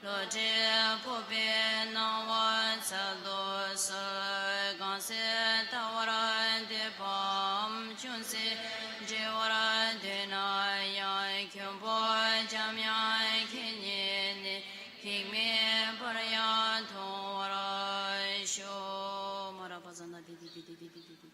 བློ་གྲོས་སྤོབས་པའི་སྣང་བ་འཚལ་དུ་གསོལ། གང་ཚེ་ལྟ་བར་འདོད་པའམ། ཅུང་ཟད་འདྲི་བར་འདོད་ན་ཡང་། མགོན་པོ་འཇམ་དབྱངས་ཁྱེད་ཉིད་ནི། གེགས་མེད་པར་ཡང་མཐོང་བར་ཤོག། མ་ར་པ་ཟ་ན་དེ་དེ་དེ།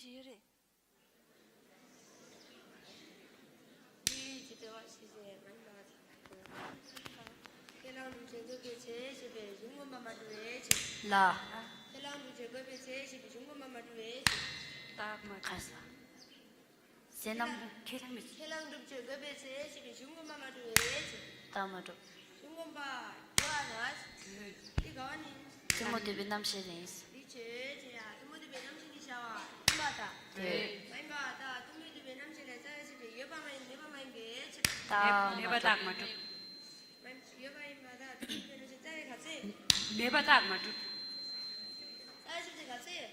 ཅི་ཡོད་རེད། ཁས་བླངས་སྒྲུབ་བྱེད་དགོས་པའི་ཚེ་ཞེས་པའི་གཞུང་ངོ་མ་མ་གྲུབ་པའི་ཕྱིར། ལ། ཁས་བླངས་སྒྲུབ་བྱེད་དགོས་པའི་ཚེ་ཞེས་པའི་གཞུང་ངོ་མ་མ་གྲུབ་པའི་ཕྱིར། རྟགས་མ་གྲུབ། ཟས་རྣམས་ཁས་བླངས་མི་ཁས་བླངས་སྒྲུབ་བྱེད་དགོས་པའི་ཚེ་ཞེས་པའི་གཞུང་ངོ་མ་མ་གྲུབ་པའི་ཕྱིར། རྟགས་མ་གྲུབ། གཞུང་ངོ་མ་ཡོད་པ་ན། འདི་ག་བ་ནི། ཐུན་མོང་བསྡུས་པའི་རྣམ་བཤད་ཡིན། འདི་ཆོས་ཅན། ཡ། ཐུན་མོང་བསྡུས་པའི་རྣམ་བཤད་ནི་བྱ་བ་ཡིན་པར་ཐལ། དེ། མ་ཡིན་པར་ཐལ། ཐུན་མོང་བསྡུས་པའི་རྣམ་བཤད་ལས་རྩ་བའི་ཆོས་ཅན་ཡོད་པ་མ་ཡིན་མེད་པ་མ་ཡིན་པའི་ཕྱིར། རྟགས་མ་གྲུབ། མ་ཡིན་ཡོད་པ་ཡིན་པར་ཐལ། ཐུན་མོང་བསྡུས་པའི་རྣམ་བཤད་རྩ་བའི་ག་ཚད། མེད་པ་རྟགས་མ་གྲུབ། རྩ་བའི་ཆོས་ཅན་ག་ཚད།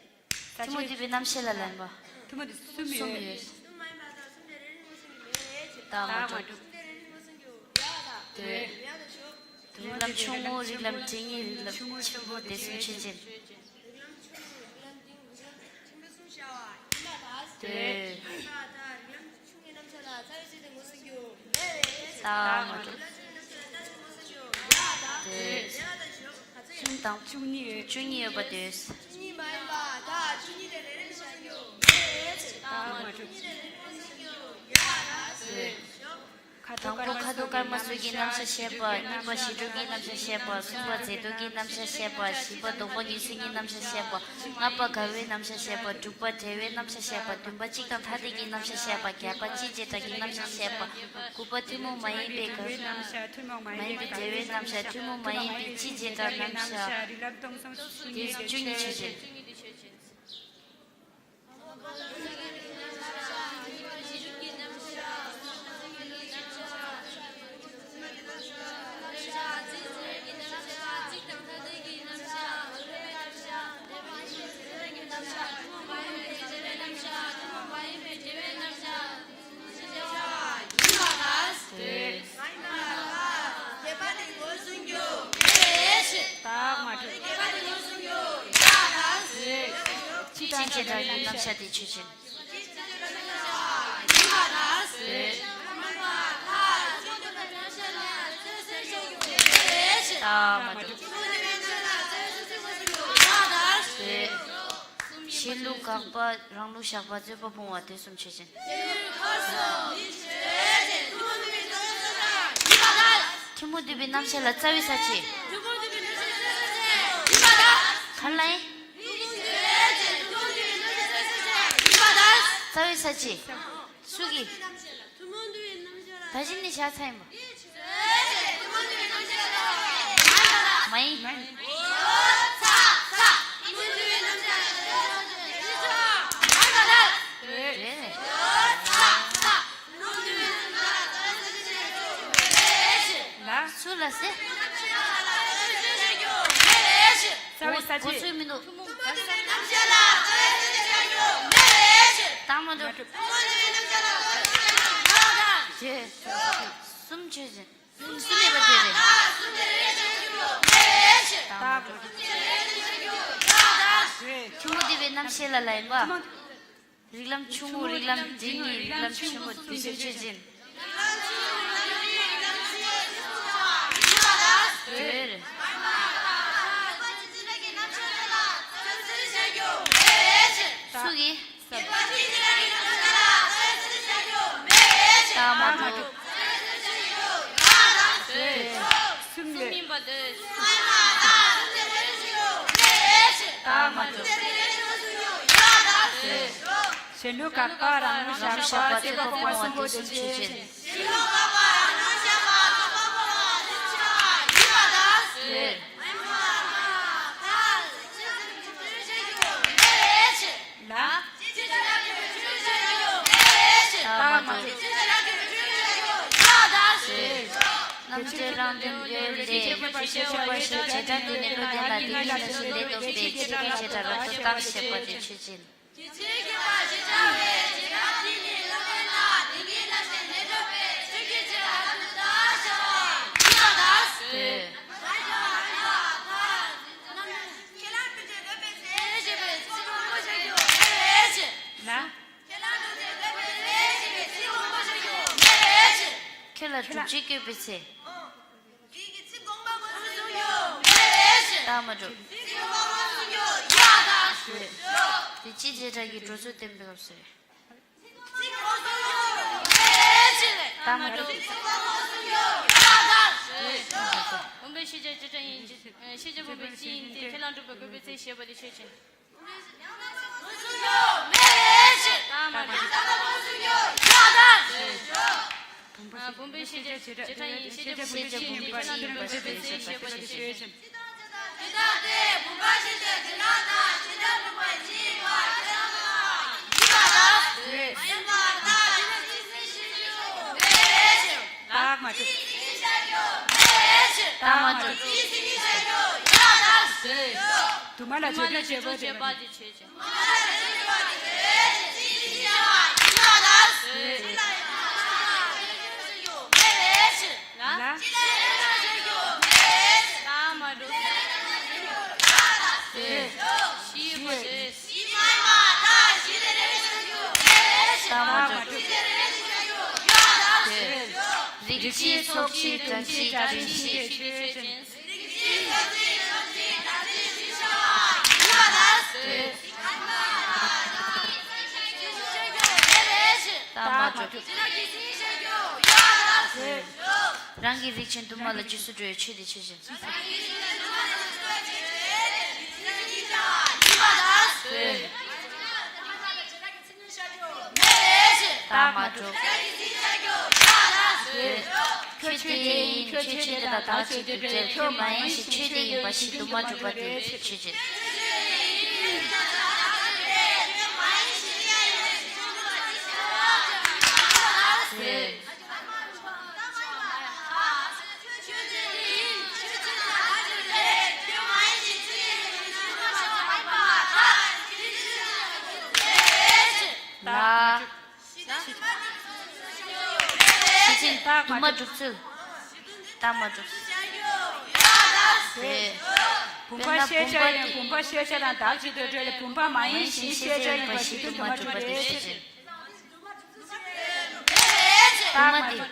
ཐུན་མོང་བསྡུས་པའི་རྣམ་བཤད་ལ་ལན་པ། ཐུན་མོང་བསྡུས་གསུམ་ཡོད། གསུམ་ཡོད། གསུམ་མ་ཡིན་པར་ཐལ། གསུམ་དེ་རེ་རེ་ནས་མངོན་སུམ་གྱི་མེད་ཅེས། རྟགས་མ་གྲུབ། གསུམ་དེ་རེ་རེ་ནས་མངོན་སུམ་གྱི་ཡོད་པར་ཐལ། དེ། ཡོད་པར་ཐལ། རིགས་ལམ་ཆུང་ངུ། རིགས་ལམ་འབྲིང་གཉིས། རིགས་ལམ་ཆེན་པོ། དེ་གསུམ་ཆོས་ཅན། རིགས་ལམ་ཆུང་ངུ། རིགས་ལམ་འབྲིང་། རིགས་ལམ་ཆེན་པོ་གསུམ་བྱ་བ་ཡིན་པར་ཐལ། དེ། ཡིན་པར་ཐལ། རིགས་ལམ་ཆུང་ངུའི་རྣམ་གཞག་ལ་རྩ་བའི་ཆོས་ཅན་མངོན་སུམ་གྱི་མེད་པའི་ཕྱིར། རྟགས་མ་གྲུབ། རིགས་ལམ་ཆུང་ངུའི་རྣམ་གཞག་ལ་རྩ་བའི་ཆོས་ཅན་མངོན་སུམ་གྱི་ཡོད་པར་ཐལ། དེ། ཡོད་པར་ཐལ། ག་ཚད། བཅུ་དང་བཅུ་གཉིས་ཡོད། བཅུ་གཉིས་ཡོད་པ་དེ། བཅུ་གཉིས་མ་ཡིན་པར་ཐལ། བཅུ་གཉིས་དེ་རེ་རེ་ནས་མངོན་སུམ་གྱི་མེད་པའི་ཕྱིར། རྟགས་མ་གྲུབ། བཅུ་གཉིས་དེ་རེ་རེ་ནས་མངོན་སུམ་གྱི་ཡོད་པར་ཐལ། དེ། དང་པོ་ཁ་དོག་དཀར་དམར་སོགས་ཀྱི་རྣམ་གཞག་བཤད་པ། གཉིས་པ་ཞི་ཁྲོ་གི་རྣམ་གཞག་བཤད་པ། གསུམ་པ་མཛེས་སྡུག་གི་རྣམ་གཞག་བཤད་པ། བཞི་པ་ལྡོག་པ་གཉིས་སུ་གཉིས་རྣམ་གཞག་བཤད་པ། ལྔ་པ་འགལ་བའི་རྣམ་གཞག་བཤད་པ། དྲུག་པ་བྲལ་བའི་རྣམ་གཞག་བཤད་པ། བདུན་པ་གཅིག་དང་ཐ་དད་ཀྱི་རྣམ་གཞག་བཤད་པ། བརྒྱད་པ་སྤྱི་བྱེ་བྲག་གི་རྣམ་གཞག་བཤད་པ། དགུ་པ་ཐུན་མོང་མ་ཡིན་པའི་འགལ་བའི་རྣམ་གཞག། ཐུན་མོང་མ་ཡིན་པའི་འགལ་བའི་རྣམ་གཞག། ཐུན་མོང་མ་ཡིན་པའི་སྤྱི་བྱེ་བྲག་རྣམ་གཞག། རིགས་ལམ་སྟོང་གསུམ་བཅུ་གཉིས་ཆོས་ཅན། རྟགས་མ་གྲུབ། སྤྱི་བྱེ་བྲག་གི་རྣམ་གཞག་དེ་ཆོས་ཅན། རྟགས་མ་གྲུབ། གཞི་ལུགས་དགག་པ། རང་ལུགས་བཞག་པ། རྩོད་པ་སྤོང་བ། དེ་གསུམ་ཆོས་ཅན། ཐུན་མོང་བསྡུས་པའི་རྣམ་གཞག་ལ་རྩ་བའི་ས་བཅད། ག་ལ་ཡིན། རྩ་བའི་ས་བཅད། སུ་གིས། ད་གཞི་ནས་བཞག་ཚར་ཡིན་པ། མ་ཡིན། རེད། ལ། སུ་ལ་ཟེར། རྩ་བའི་ས་བཅད། གོ་ཚོད་མི་འདུག། རྟགས་མ་གྲུབ། རེད། གསུམ་ཆོས་ཅན། གསུམ་མེད་པ་དེ་རེད། རྟགས་མ་གྲུབ། ཐུན་མོང་བསྡུས་པའི་རྣམ་བཤད་ལ་ལ་ཡིན་པ། རིགས་ལམ་ཆུང་ངུ། རིགས་ལམ་འབྲིང་གཉིས། རིགས་ལམ་ཆེན་པོ། དེ་གསུམ་ཆོས་ཅན། རེད། སུ་གིས། རྟགས་མ་གྲུབ། གསུམ་ཡིན་པ་འདོད། རྟགས་མ་གྲུབ། གཞན་ལུགས་དགག་པ། རང་ལུགས་བཞག་པ། རྩོད་པ་སྤོང་བ། དེ་གསུམ་ཆོས་ཅན། ལ། རྟགས་མ་གྲུབ། རྣམ་འགྲེལ་རང་དོན་ཡོད་ལས། ཤེས་པར་ཤེས་བྱེད་སྒྲ་འདི་ནི་བློ་ལྡན་ལ། འདི་ཉིད་ནི་ཞིང་ལས་ལྡོག་པའི་ཕྱིར་གྱི་བྱེ་བྲག་རབ་ཏུ་བརྟགས་ཞེས་པ་དེ་ཆོས་ཅན། ལ། ཁྱེད་ལ་སྒྲུབ་བྱེད་བཀོད་པའི་ཚེ། རྟགས་མ་གྲུབ། དེ་སྤྱི་བྱེ་བྲག་གི་འགྲོ་ཚུལ་བསྟན་པའི་སྐབས་སུ་རེད། ད་མ་འགྲོ། བུམ་པའི་ཤེས་བྱ་བྱེ་བྲག་ཡིན། ཤེས་བྱ་བུམ་པའི་སྤྱི་ཡིན་ཏེ། ཁས་བླངས་གྲུབ་པའི་དགོས་པའི་ཚེ་ཞེས་པ་དེ་ཆོས་ཅན། ད་མ་འགྲོ། བུམ་པའི་ཤེས་བྱ་བྱེ་བྲག་ཡིན། ཤེས་བྱ་བུམ་པའི་སྤྱི་ཡིན་པ་ཁས་བླངས་གྲུབ་པའི་དགོས་པའི་ཚེ་ཞེས་པ་དེ་ཆོས་ཅན། དུ་མ་ལ་བྱེད་པའི་བྱེད་པ་དེ། རིགས་སྤྱི་ཚོགས་སྤྱི་དོན་སྤྱི་དྲང་སྤྱི། རྟགས་མ་གྲུབ། རང་གི་རིགས་ཅན་དུ་མ་ལ་རྗེས་སུ་འགྲོ་བའི་ཆོས་དེ་ཆོས་ཅན། རྟགས་མ་གྲུབ། ཁྱོད་ཆོས་ཅན་ཡིན། ཁྱོད་ཆོས་ཅན་དང་བདག་གཅིག་ཏུ་འབྲེལ། ཁྱོད་མ་ཡིན་ཞིང་ཆོས་དེ་ཡིན་པ་ཞེས་དུ་མ་གྲུབ་པ་དེ་ཆོས་ཅན། ལ། ཕྱི་ཕྱིར་དུ་མ་གྲུབ་ཚུལ། རྟགས་མ་གྲུབ། བུམ་པ་ཤེས་བྱ་ཡིན། བུམ་པ་ཤེས་བྱ་དང་བདག་གཅིག་ཏུ་འབྲེལ། བུམ་པ་མ་ཡིན་ཞིང་ཤེས་བྱ་ཡིན་པ་ཞེས་དུ་མ་གྲུབ་པ་དེ་ཆོས་ཅན། རྟགས་མ་གྲུབ།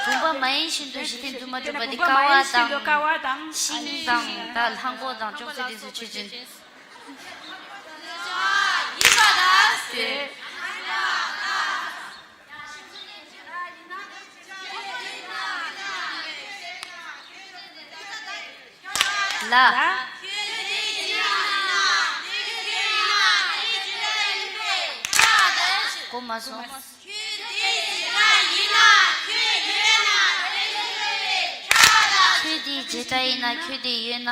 བུམ་པ་མ་ཡིན་བཞིན་དུ་གཞི་རྟེན་དུ་མ་གྲུབ་པ་དེ་ཀ་བ་དང་། ཤིང་དང་། ད་གླང་པོ་དང་ཅོག་ཙེ་དེ་ཚོ་ཆོས་ཅན། ལ། གོ་མ་སོང་། ཁྱོད་དེའི་བྱེ་བྲག་ཡིན་ན། ཁྱོད་དེ་ཡོད་ན།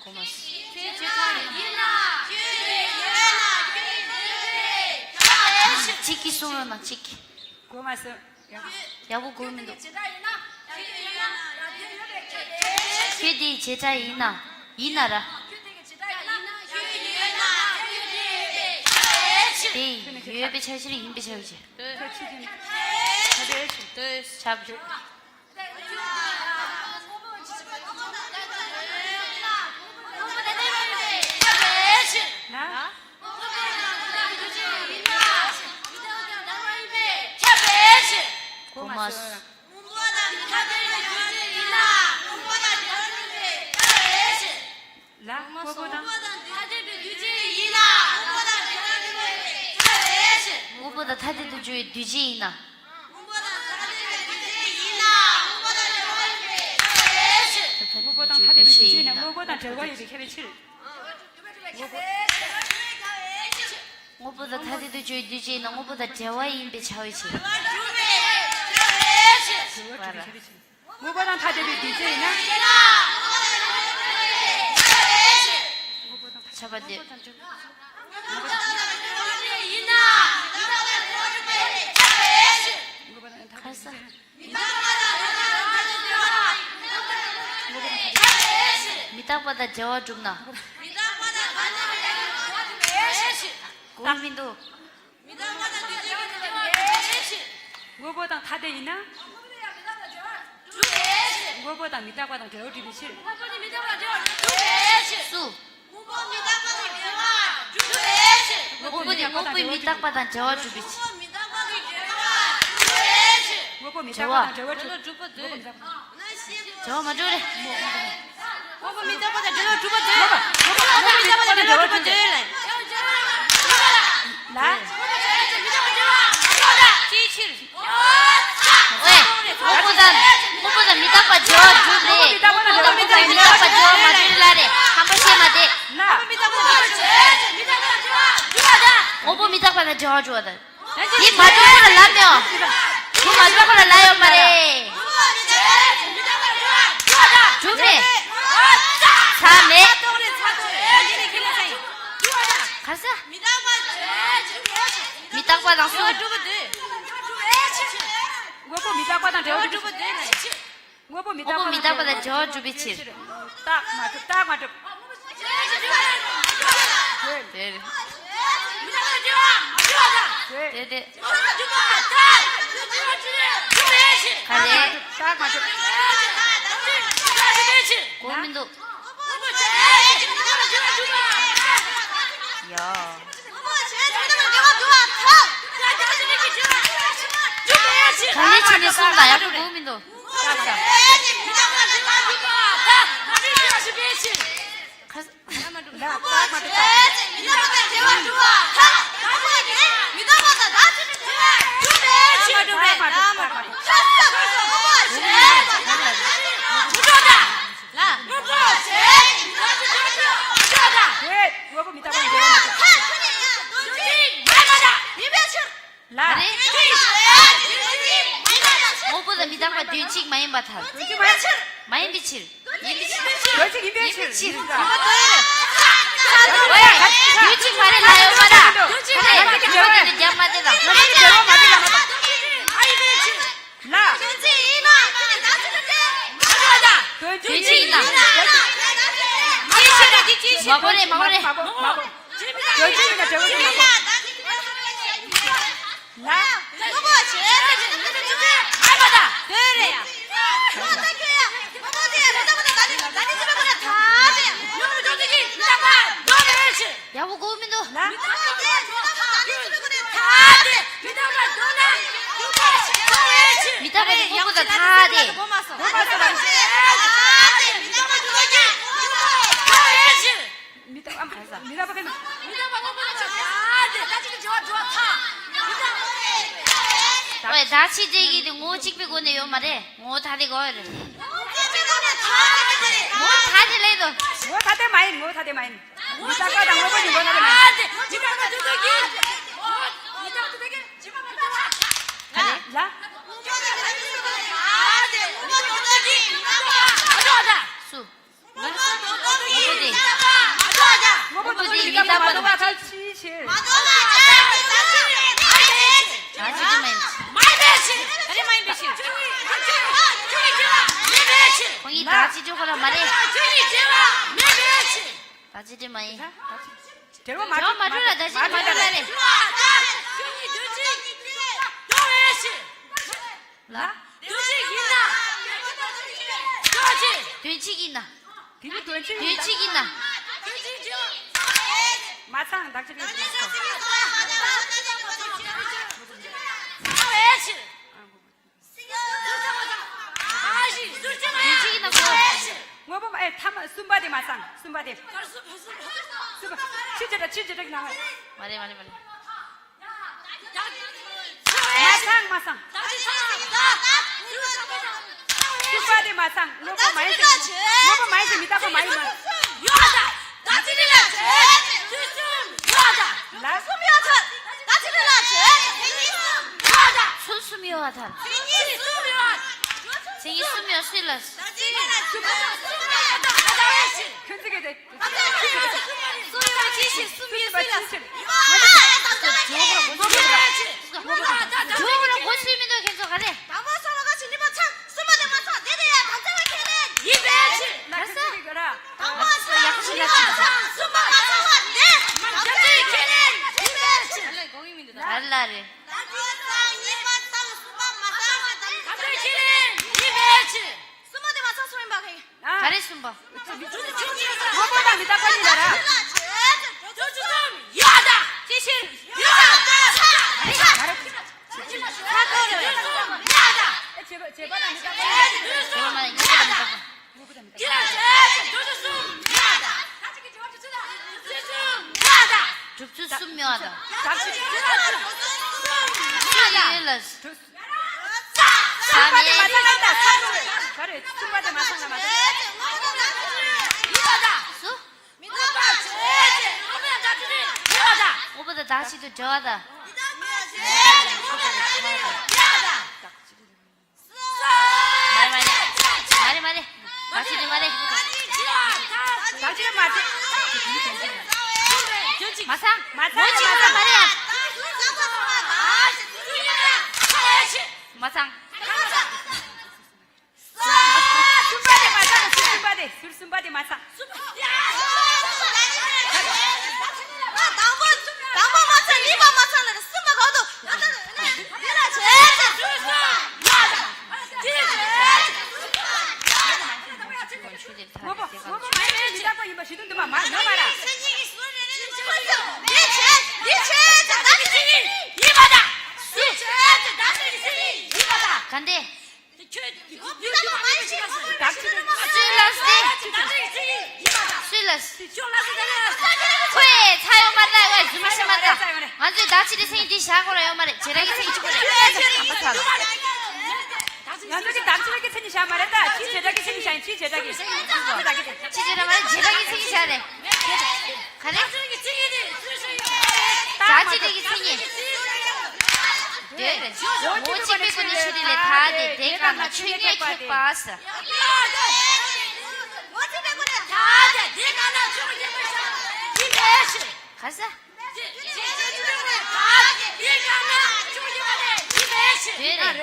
གོ་མ་སོང་། གཅིག་གིས་གསུང་རོགས་གནང་། གཅིག་གིས། གོ་མ་སོང་། ཡག་པོ་གོ་མི་འདུག་ཁྱོད་དེའི་བྱེ་བྲག་ཡིན་ན། ཡིན་ན་ར། དེ་ཡོད་པའི་ཆ་ཕྱིར་ཡིན་པའི་ཆ་ཕྱིར། ཁྱབ། གོ་མ་སོང་། ལ། དངོས་པོ་དང་། དངོས་པོ་དང་ཐ་དད་དུ་འགྱུར་བའི་འདུས་བྱས་ཡིན་ན། དངོས་པོ་དང་ཐ་དད་པའི་འདུས་བྱས་ཡིན་ན་དངོས་པོ་དང་འབྲེལ་བ་ཡོད་པའི་ཁྱབ་པའི་ཕྱིར། དངོས་པོ་དང་ཐ་དད་དུ་འགྱུར་བའི་འདུས་བྱས་ཡིན་ན་དངོས་པོ་དང་འབྲེལ་བ་ཡིན་པའི་བྱ་བའི་ཕྱིར། དངོས་པོ་དང་ཐ་དད་པའི་འདུས་བྱས་ཡིན་ན། ཁྱབ་པ་འདོད། ཁ་ས། མི་རྟག་པ་དང་འབྲེལ་བ་གྲུབ་ན། གོ་མི་འདུག་དངོས་པོ་དང་ཐ་དད་ཡིན་ན། དངོས་པོ་དང་མི་རྟག་པ་དང་འབྲེལ་བ་གྲུབ་པའི་ཕྱིར། སུ། དངོས་པོ་དེ་དངོས་པོའི་མི་རྟག་པ་དང་འབྲེལ་བ་གྲུབ་པའི་ཕྱིར། དབང་པོ་མི་རྟག་པ་དང་འབྲེལ་བ་གྲུབ། དབང་པོ་མི་རྟག་པ་དང་འབྲེལ་བ་གྲུབ་པ་དེ་ལས། དབང་པོ་མི་རྟག་པ་དང་འབྲེལ་བ་གྲུབ་པ་དེ་ལས། ལ། ཅིའི་ཕྱིར། ཨོའི། དབང་པོ་དང་། དབང་པོ་དང་མི་རྟག་པ་འབྲེལ་བ་གྲུབ་རེད། དབང་པོ་དང་མི་རྟག་པ་འབྲེལ་བ་མི་རྟག་པ་འབྲེལ་བ་མ་གྲུབ་ལ་རེད། ཧམ་པ་བཤད་མ་བསྡད། དབང་པོ་མི་རྟག་པ་དང་འབྲེལ་བ་གྲུབ་པ་དང་། དེ་མ་གྲུབ་ཁོ་ལ་ལབ་མེད། དེ་མ་གྲུབ་ཁོ་ལ་ལབ་ཡོད་མ་རེད། གྲུབ་རེད། ཚར་མེད། ག་རེ་ཟེར། མི་རྟག་པ་དང་སུ། དབང་པོ་མི་རྟག་པ་དང་འབྲེལ་བ་གྲུབ། དབང་པོ་མི་རྟག་པ་དང་འབྲེལ་བ་གྲུབ་པའི་ཕྱིར། རྟགས་མ་གྲུབ། རྟགས་མ་གྲུབ། དེ་རེད། དེ་དེ། ག་རེ། རྟགས་མ་གྲུབ། གོ་མི་འདུག་ཡ། ག་རེ་བྱས་ནས་གསུངས་ལ་ཡག་པོ་གོ་མི་འདུག་ལ། དངོས་པོ་དང་མི་རྟག་པ་དོན་གཅིག་མ་ཡིན་པར་ཐལ། མ་ཡིན་པའི་ཕྱིར། ཡིན་པའི་ཕྱིར། དོན་གཅིག་ཡིན་པའི་ཕྱིར། ཡིན་པ་དོན་རེད། དོན་གཅིག་མ་རེད་ལ་ཡོད་མ་ར། དོན་གཅིག་མ་རེད། དོན་གཅིག་མ་རེད། རྒྱབ་མ་བསྡད་ལ། ལ། དོན་གཅིག་ཡིན་ན། དོན་གཅིག་ཡིན་ན། མ་གོ་རེད། མ་གོ་རེད། མ་གོ། དོན་གཅིག་ཡིན་ན་འབྲས་བུ་དེ་མ་གོ། ལ། དོན་རེད་ཡ། ཡག་པོ་གོ་མི་འདུག་ལ། མི་རྟག་པ་དེ་དངོས་པོ་དང་ཐ་དད། མི་རྟག་པ་མི་རྟག་པ་ག་ས། མི་རྟག་པ་དངོས་པོ་དང་ཐ་དད། ཨོའི་བདག་གཅིག་འབྲེལ་བ་གྲུབ་པ་ཐལ། ཨོའི་བདག་གཅིག་འབྲེལ་གྱི་དེ་ངོ་བོ་གཅིག་པའི་སྒོ་ནས་ཡོད་མ་རེད། ངོ་བོ་ཐ་དད་གོ་རེད། ངོ་བོ་ཐ་དད་ལས་དོ། ངོ་བོ་ཐ་དད་མ་ཡིན། ངོ་བོ་ཐ་དད་མ་ཡིན། མི་རྟག་པ་དང་དངོས་པོ་གཉིས་ངོ་བོ་ཐ་དད་མ་ཡིན། ག་རེ། ལ། སུ། དངོས་པོ་དེ། དངོས་པོ་དེ་མི་རྟག་པ་དང་། ཅིའི་ཕྱིར། བདག་གཅིག་འབྲེལ་མ་ཡིན། ག་རེ་མ་ཡིན་པའི་ཕྱིར། ཁོང་གཉིས་བདག་གཅིག་འབྲེལ་ཁོ་རང་མ་རེད། བདག་གཅིག་འབྲེལ་མ་ཡིན། འབྲེལ་བ་མ་འབྲེལ་མ་འབྲེལ་ལ་བདག་གཅིག་མ་འབྲེལ་ལ་རེད། ལ། དོན་གཅིག་ཡིན་ན། དོན་གཅིག་ཡིན་ན། དེ་ནི་དོན་གཅིག་ཡིན་ན། དོན་གཅིག་ཡིན་ན། མ་ཚང་། བདག་གཅིག་ཡིན་ན་མ་ཚང་། དོན་གཅིག་ཡིན་ན་གོ། དངོས་པོ་མ། ཨེ། ཐ་མ་གསུམ་པ་དེ་མ་ཚང་། གསུམ་པ་དེ། གསུམ་པ། ཕྱི་བྱེད་སྒྲ། ཕྱི་བྱེད་སྒྲ་གི་ནང་། མ་རེད། མ་རེད། མ་རེད། མ་ཚང་། མ་ཚང་། གསུམ་པ་དེ་མ་ཚང་། དངོས་པོ་མ་ཡིན་ཞིང་། དངོས་པོ་མ་ཡིན་ཞིང་མི་རྟག་པ་མ་ཡིན་ནོ། ཡོད་དང་། ད་ཅི་རེད་ལ། ཚུལ་གསུམ་ཡོད་དང་། ལ། གསུམ་ཡོད་ཚར། ད་ཅི་རེད་ལ། ཚུལ་གསུམ་ཡོད་དང་། མཚན་ཉིད་གསུམ་ཡོད་དང་། མཚན་ཉིད་གསུམ་ཡོད་ཚུལ་ལ། ད་ཅི་རེད་ལ། གསུམ་ཡོད་དང་། ཁྱོད་ཚོ་གིས་དེ། གསུམ་ཡོད་ཅི་ཞིག་གསུམ་ཡོད་ཚུལ་ལ། ཇོ་ཁོ་ལ་གོ་ཚུལ་མི་འདུག་ཁྱེད་ཚོ་ག་རེ། དང་པོ་སོང་བ་ག་ཞིག་ནི་མ་ཚང་། གསུམ་པ་དེ་མ་ཚང་། དེ་དེ་ཡང་དམ་བཅའ་བ་ཁས་ལེན་ཡིན་པའི་ཕྱིར། ན་ཁྱོད་ཚོ་གི་ག་ར། དང་པོ་སོང་བ་ག་ཞིག་ནི་མ་ཚང་། གསུམ་པ་མ་ཚང་བ་དེ་དམ་བཅའ་བ་ཁས་ལེན་ཡིན་པའི་ཕྱིར། ག་ལ་རེད། དང་པོ་སོང་བ་གཉིས་པ་ཚང་། གསུམ་པ་མ་ཚང་བ་དམ་བཅའ་བ་ཁས་ལེན་ཡིན་པའི་ཕྱིར། གསུམ་པ་དེ་མ་ཚང་སོང་ཡིན་པ་ག་ཡིན། ག་རེ་གསུམ་པ། དངོས་པོ་དང་མི་རྟག་པ་གཉིས་ལ་ར། ཅི་ཕྱིར། ཡོད་དང་། ཚ་ཁོ་རེ་བས། ཡོད་དང་། མེད་པ་དང་། བདག་ཅི། སུ་ཡིན་ལ། ས་མེད། ག་རེ། གསུམ་པ་དེ་མ་ཚང་ལ་མ་ཚང་། སུ། ཨོ་པ་དང་བདག་ཅི་དུ་འབྲེལ་བ་དང་། མ་རེད་མ་རེད། མ་རེད་མ་རེད། བདག་ཅི་དུ་མ་རེད། བདག་ཅི་དུ་མ་རེད། མ་ཚང་། མ་ཚང་། མ་ཚང་། མ་ཚང་། མ་ཚང་། ཟུར་གསུམ་པ་དེ་མ་ཚང་། ཟུར་གསུམ་པ་དེ། ཟུར་གསུམ་པ་དེ་མ་ཚང་། དང་པོ་དང་པོ་མ་ཚང་། གཉིས་པ་མ་ཚང་ལ་གསུམ་པ་གོ་འདུག་ངོ་མ་ངོ་མ་མ་ཡིན་ཡིན་དག་པ་ཡིན་པ་ཞིག་ཏུ་འདུག་མ་མ་ཡོང་མ་ར། འདི་བྱས། འདི་བྱས། ད་འདི་བྱས། ཡིན་པ་དང་། འདི་བྱས། ད་འདི་བྱས། ཡིན་པ་དང་། ག་འདི། སུས་ལབ་སྟེ། སུས་ལབ། ཁོས་ཚ་ཡོད་མ་རེད། ཨ་རྫུན་མ་ཤི་མ་རེད། ང་ཚོས་བདག་ཅི་དེ་མཚན་འདི་བཞག་དགོས་ར་ཡོད་མ་རེད། བྱེ་བྲག་གི་མཚན་གཅིག་པོ་རེད། ཨ་ཚ་ལ། ང་ཚོ་གི་བདག་ཅི་གི་མཚན་ཉིད་བཞག་མ་རེད་ད། ཕྱིའི་བྱེ་བྲག་གི་མཚན་ཉིད་བཞག་ཡིན། ཕྱིའི་བྱེ་བྲག་གི། ཕྱིའི་བྱེ་བྲག་མ་རེད། བྱེ་བྲག་གི་མཚན་ཉིད་བཞག་རེད། ག་རེ། བདག་ཅི་དེ་གི་མཚན་ཉིད། འདོད་རེད། ངོ་གཅིག་པའི་སྒོ་ནས་ཆོས་དེ་ལས་ཐ་དད་དེ་གང་ན་ཆོས་ཉིད་ཁེགས་པ་ཟེར། ག་ཟེར། འདོད་རེད།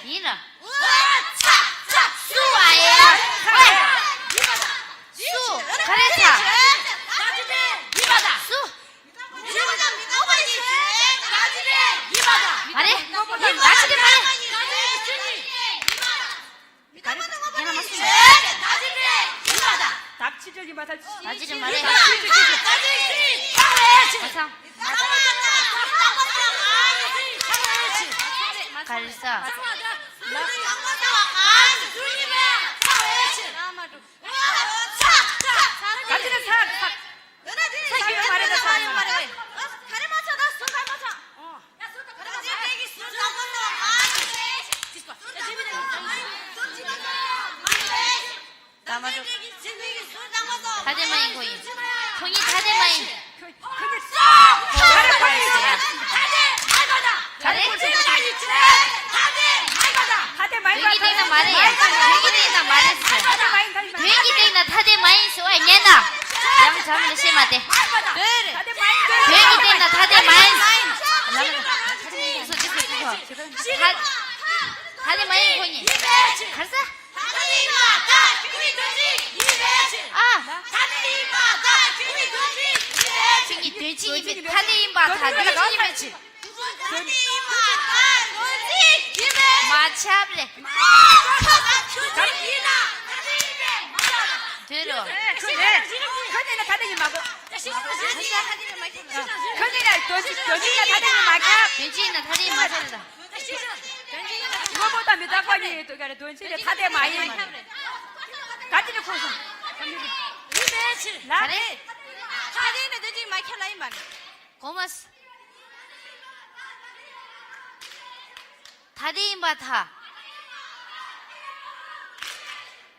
ཡིན་ལ། སུ་བ་ཡ། སུ། ག་རེ་ཚ། སུ། མ་རེད། ད་ཅི་དེ་མ་རེད། ག་རེ། ཡིན་ལ་མ་སུ། བདག་ཅི་དེ་ཡིན་པ་ད། བདག་ཅི་དེ་མ་རེད། མ་ཚང་། ག་རེ་ས། ག་ཅི་དེ་ཚ་ཚ། ཚ་ཡོད་མ་རེད་ད། ཚ་ཡོད་མ་རེད། ཐ་དད་མ་ཡིན། ཁོ་ཡིན། ཁོ་གཉིས་ཐ་དད་མ་ཡིན། ཁོ་ཁོ་ཁོ་ཡིན་ཟེར་ཡ། ག་རེ། ཐ་དད་མ་ཡིན་པ། བོད་ཀྱི་སྟེང་ན་མ་རེད་ཡ། བོད་ཀྱི་སྟེང་ན་མ་རེད་ཟེར། བོད་ཀྱི་སྟེང་ན་ཐ་དད་མ་ཡིན་ཟེར་བ་ཉན་ན། ཡང་བྱ་མི་ལ་ཤེས་མ་དེ། བོད་ཀྱི་སྟེང་ན་ཐ་དད་མ་ཡིན། ལ་ལ་ལ། ཅི་སོ་ཅི་སོ་ཅི་སོ། ཐ་ཐ་དད་མ་ཡིན་ཁོ་གཉིས། ག་རེ་ཟེར། ཐ་དད་ཡིན་པ་ལྟར་ཁྱོད་ཀྱི་དོན་ཅི་ཡིན་པའི་ཕྱིར། ཨ། ཐ་དད་ཡིན་པ་ལྟར་ཁྱོད་ཀྱི་དོན་ཅི་ཡིན་པའི་ཕྱིར། ཁྱོད་ཀྱི་དོན་ཅི་ཡིན་པའི། ཐ་དད་ཡིན་པ་ལྟར་དོན་ཅི་ཡིན་པའི་ཕྱིར། ཐ་དད་ཡིན་པ་ལྟར་དོན་ཅི་ཡིན་པའི། མ་ཁྱབ་རེད། ཁྱོད་ཅི་ཡིན་ན་ཐ་དད་ཡིན་པས་མ་ཁྱབ། དོན་རོ། ཁྱོད་ནི་ཁྱོད་ནི་ཐ་དད་ཡིན་མ་གོ། ཁྱོད་ནི་དོན་ཅི་དོན་ཅི་ཡིན་ན་ཐ་དད་ཡིན་མ་ཁྱབ། དོན་ཅི་ཡིན་ན་ཐ་དད་ཡིན་མ་ཁྱབ་རེད། དངོས་པོ་དང་མི་རྟག་པ་གཉིས་ཡོད་དུས་ཀ་རེ་དོན་ཅི་རེད། ཐ་དད་མ་ཡིན་མ་རེད། ག་ཅི་ནས་ཁུངས་སོང་། ཡིན་པའི་ཕྱིར། ལ་རེད། ཐ་དད་ནི་དོན་ཅི་མ་ཁྱབ་ལ་ཡིན་པ་ནི། གོ་མ་སོང་། ཐ་དད་ཡིན་པར་ཐལ།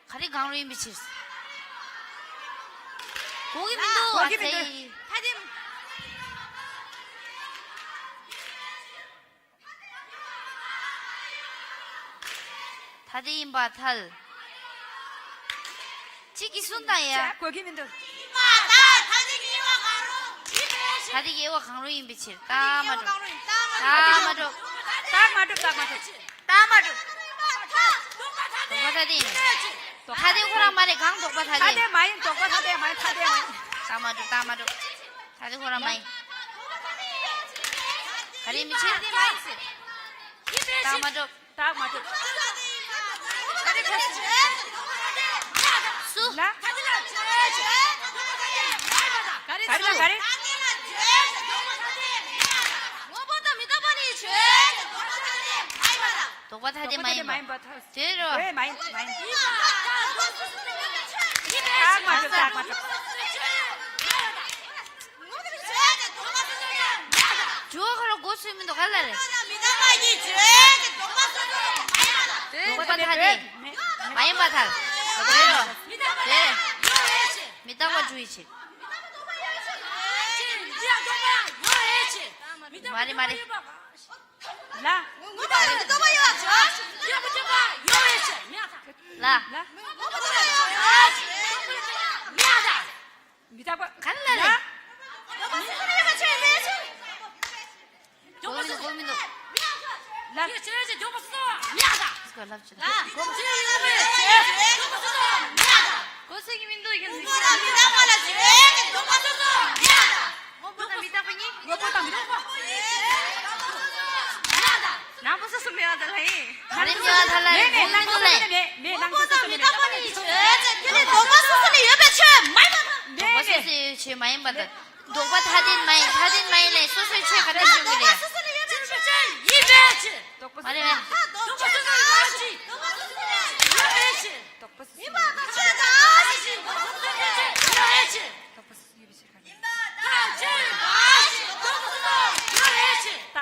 ག་རེ་གང་རུང་ཡིན་པའི་ཕྱིར། གོ་གི་མི་འདུག་གོ་གི་མི་འདུག་ཨ་ཙི། ཐ་དད། ཐ་དད་ཡིན་པར་ཐལ། གཅིག་གིས་གསུངས་དང་ཡ། གོ་གི་མི་འདུག་ཐ་དད་ཀྱི་དབྱེ་བ་གང་རུང་ཡིན་པའི་ཕྱིར། རྟགས་མ་གྲུབ། རྟགས་མ་གྲུབ། རྟགས་མ་གྲུབ། རྟགས་མ་གྲུབ། རྟགས་མ་གྲུབ། དོགས་པ་ཐ་དད་ཡིན། ཐ་དད་ཁོ་རང་མ་རེད། གང་དོགས་པ་ཐ་དད་ཡིན། ཐ་དད་མ་ཡིན། དོགས་པ་ཐ་དད་མ་ཡིན། ཐ་དད་མ་ཡིན། རྟགས་མ་གྲུབ། རྟགས་མ་གྲུབ། ཐ་དད་ཁོ་རང་མ་ཡིན། ག་རེ་མི་བྱེད། རྟགས་མ་གྲུབ། རྟགས་མ་གྲུབ། ག་རེ་ཁ་སུ། ལ། ག་རེ་ལ་ག་རེ། དངོས་པོ་དང་མི་རྟག་པ་ནི་ཆོས། དོགས་པ་ཐ་དད་མ་ཡིན་པ། དེ་རེད་བ། དེ་མ་ཡིན། མ་ཡིན། ཐག་མ་ཆོད། ཐག་མ་ཆོད། ཇོ་ཁ་རོ་མགོ་ཚོས་མི་འདུག་ག་ལ་རེད། དོགས་པ་ཐ་དད་མ་ཡིན་པ་ཐལ། དེ་རེད་བ། དེ་རེད། མི་རྟག་པ་འཇུ་ཡི་ཕྱིར། མ་རེད་མ་རེད། ལ། ལ། མི་རྟག་པ། ག་ལ་ལ་རེད། གོ་མི་འདུག་གོ་མི་འདུག་ལ། ཁྱོད་ཀྱི་མགྱོགས་པ་སོ་སོ་མི་ཡག་ད། ཁོ་ལབ་ཆུ། ལ། ཁྱོད་ཀྱི་མགྱོགས་པ་སོ་སོ་མི་ཡག་ད། གོ་སོང་གི་མི་འདུག་ཡིན། མི་རྟག་པ་ལ་ཁྱོད་ཀྱི་མགྱོགས་པ་སོ་སོ་མི་ཡག་ད། དངོས་པོ་དང་མི་རྟག་པ་གཉིས། དངོས་པོ་དང་མི་རྟག་པ། ནག་པོ་སོ་སོ་མི་ཡག་ད་ལ་ཡིན། ག་རེ་མི་ཡག་ད་ལ་ཡིན། མེད་མེད། ནག་པོ་སོ་སོ་མི་ཡག་ད་ལ་ཡིན། ཁྱོད་ཀྱི་དངོས་པོ་སོ་སོ་ལ་ཡོད་པའི་ཆོས་མ་ཡིན་པ་དང་། དངོས་པོ་སོ་སོ་ཡོད་ཆོས་མ་ཡིན་པ་དང་། དོགས་པ་ཐ་དད་མ་ཡིན། ཐ་དད་མ་ཡིན་ལས་སོ་སོའི་ཆོས་ག་འདྲ་ཤོད་ཀྱི་རེད། མ་རེད་མ་རེད།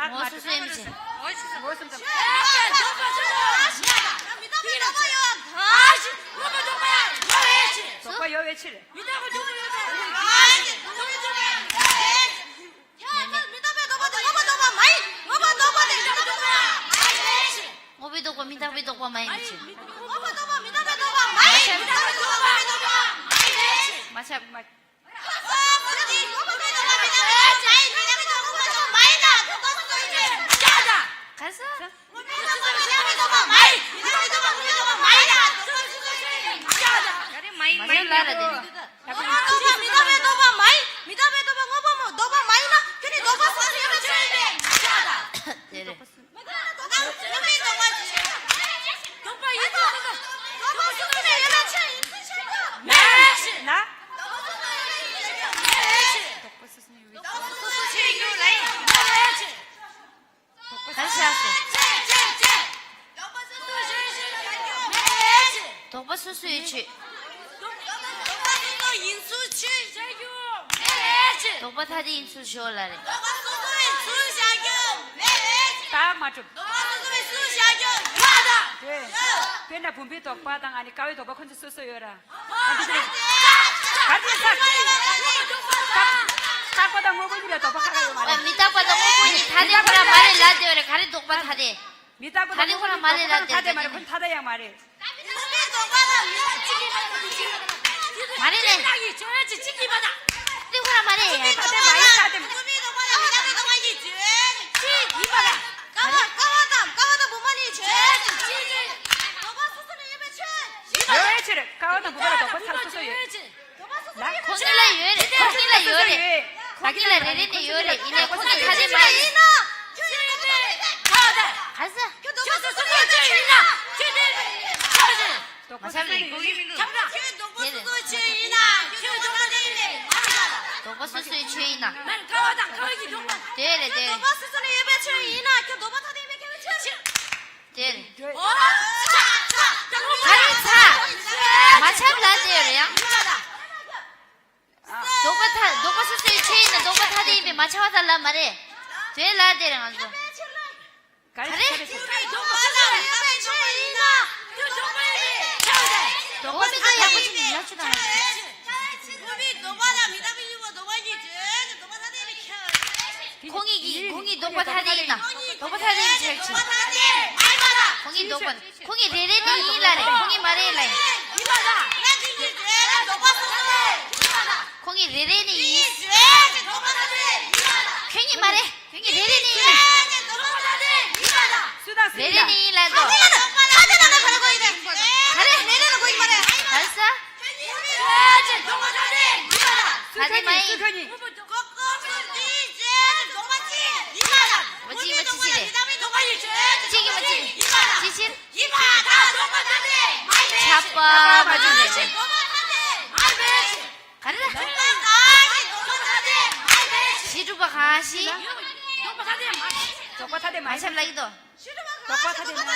ངོ་སོ་སོའི་མི་ཆེ། དོགས་པ་ཡོད་པའི་ཕྱིར། དངོས་པོའི་དོགས་པ་མི་རྟག་པའི་དོགས་པ་མ་ཡིན་པའི་ཕྱིར། མ་ཁྱབ། ག་ས། ག་རེ་མ་ཡིན་མ་ཡིན་ལ་ར་དེ། དོགས་པ་མི་རྟག་པའི་དོགས་པ་མ་ཡིན། མི་རྟག་པའི་དོགས་པ་དངོས་པོ་མོ་དོགས་པ་མ་ཡིན་ན་ཁྱོད་ནི་དོགས་པ་སོ་སོ་ཡོད་པའི་ཕྱིར་ཡིན་པས། དེ་རེད། དོགས་པ་ཡིན་ཚུལ་སོ་སོ། དོགས་པ་སོ་སོ་ནས་ཡོད་པའི་ཕྱིར་ཡིན་ཚུལ་ཆོས་ཀྱང་མེད། ན། དོགས་པ་སོ་སོ་ནས་ཡོད་པའི་ཕྱིར། དོགས་པ་སོ་སོ་ཆོས་ཡིན་ལ་ཡིན། ག་རེ་བྱས་སོ། དོགས་པ་སོ་སོ་ཡོད་ཆོས། དོགས་པ་ཐ་དད་ཡིན་ཚུལ་ཞོག་ལ་རེད། རྟགས་མ་གྲུབ། དེ། དཔེར་ན་བུམ་པའི་དོགས་པ་དང་ཨ་ནི་ཀ་བའི་དོགས་པ་ཁོ་ཚོ་སོ་སོ་ཡོད་ར། ག་དེ་ས། རྟག་པ་དང་དངོས་པོ་གཉིས་ལ་དོགས་པ་ཁ་ཁ་ཡོད་མ་རེད། མི་རྟག་པ་དང་དངོས་པོ་གཉིས་ཐ་དད་ཁོ་རང་མ་རེད་ལབ་བསྡད་ཡོད་རེད། ག་རེ་དོགས་པ་ཐ་དད། མི་རྟག་པ་དང་དངོས་པོ་གཉིས་ཐ་དད་མ་རེད། ཁོ་ཐ་དད་ཡང་མ་རེད། མ་རེད་ལེ། ཐ་དད་མ་ཡིན་ཐ་དད། ཡོད་ཕྱིར་ཀ་བ་དང་བུམ་པ་ལ་དོགས་པ་སོ་སོ་ཡོད། ཁོ་གཉིས་ལ་ཡོད་རེད། ཁོ་གཉིས་ལ་ཡོད་རེད། ཁོ་གཉིས་ལ་རེ་རེ་ནས་ཡོད་རེད། ཡིན་ནའི་ཁོ་གཉིས་ཐ་དད་མ་ཡིན། ག་ས། མ་ཁྱབ་ལེ། དེ་རེད། དོགས་པ་སོ་སོའི་ཆོས་ཡིན་ན། དེ་རེད་དེ་རེད། དེ་རེད། ག་རེ་ཚ། མ་ཁྱབ་ལ་དེ་རེད་ཡང་། དོགས་པ་ཐ། དོགས་པ་སོ་སོའི་ཆོས་ཡིན་ན་དོགས་པ་ཐ་དད་ཡིན་པས་མ་ཁྱབ་པ་ད་ལབ་མ་རེད། དེ་ལ་དེ་རེད་ང་ཚོ། ག་རེ། ག་རེ། དོགས་པ་མི་འདུག་ཡག་པོ་ཅིག་ལབ་ཆོག་དང་། ཁོ་གཉིས་ཀྱི། ཁོ་གཉིས་དོགས་པ་ཐ་དད་ཡིན་ན། དོགས་པ་ཐ་དད་ཡིན་ཆོག་ཆོག་ཁོ་གཉིས་དོགས་པ། ཁོ་གཉིས་རེ་རེ་ནས་ཡིན་ལ་རེད། ཁོ་གཉིས་མ་རེད་ལ་ཡིན། ཁོ་གཉིས་རེ་རེ་ནས་ཡིན། ཁྱོད་གཉིས་མ་རེད། ཁྱོད་གཉིས་རེ་རེ་ནས་ཡིན། སུ་དང་སུ་རེ་རེ་ནས་ཡིན་ལ་འདུག་ག་རེ། ག་རེ་ས། ཐ་དད་མ་ཡིན། མ་གཅིག་མ་གཅིག་རེད། གཅིག་གིས་མ་གཅིག་གཅིག་ཕྱིར། ཁྱབ་པ་མ་གཅིག་རེད། ག་རེ་ལ། གཞི་གྲུབ་པ་གང་ཞིག་རྫོགས་པ་ཐ་དད་མ་ཡིན། མ་ཁྱབ་ལབ་ཀྱི་འདུག་རྫོགས་པ་ཐ་དད་མ་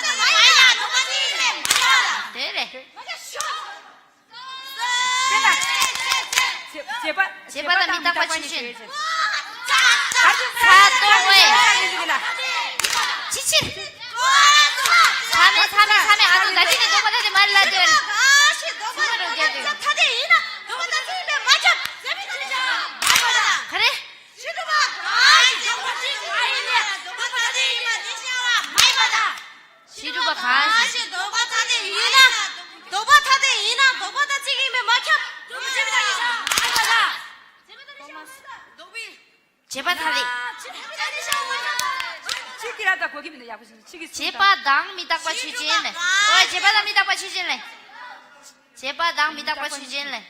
ཡིན། དེ་རེད། དེ་ན། བྱེད་པ། བྱེད་པ་དང་མི་རྟག་པ་ཆོས་ཅན། ཚ་གཏོང་བས། ཅི་ཕྱིར། ཚ་མེད་ཚ་མེད་ཚ་མེད། ཨ་ནུ་ད་ཅི་ནས་ལྡོག་པ་ཐ་དད་མ་ལ་དེ་བས། ཚུགས་པ་རོ་རྒྱ་དེ། ག་རེ། ཕྱི་སྒྲུབ་པ་གང་ཞིག་ལྡོག་པ་ཐ་དད་ཡིན་ན། ལྡོག་པ་ཐ་དད་ཡིན་ན་ལྡོག་པ་དང་གཅིག་ཡིན་པས་མ་ཁྱབ། བྱེད་པ་ཐ་དད། གཅིག་གིས་ར་ད་གོ་གི་མི་འདུག་ཡག་པོ་ཞིག་གཅིག་གིས་བྱེད་པ་དང་མི་རྟག་པ་ཆོས་ཅན། ཨོ། བྱེད་པ་དང་མི་རྟག་པ་ཆོས་ཅན་ལས། བྱེད་པ་དང་མི་རྟག་པ་ཆོས་ཅན་ལས།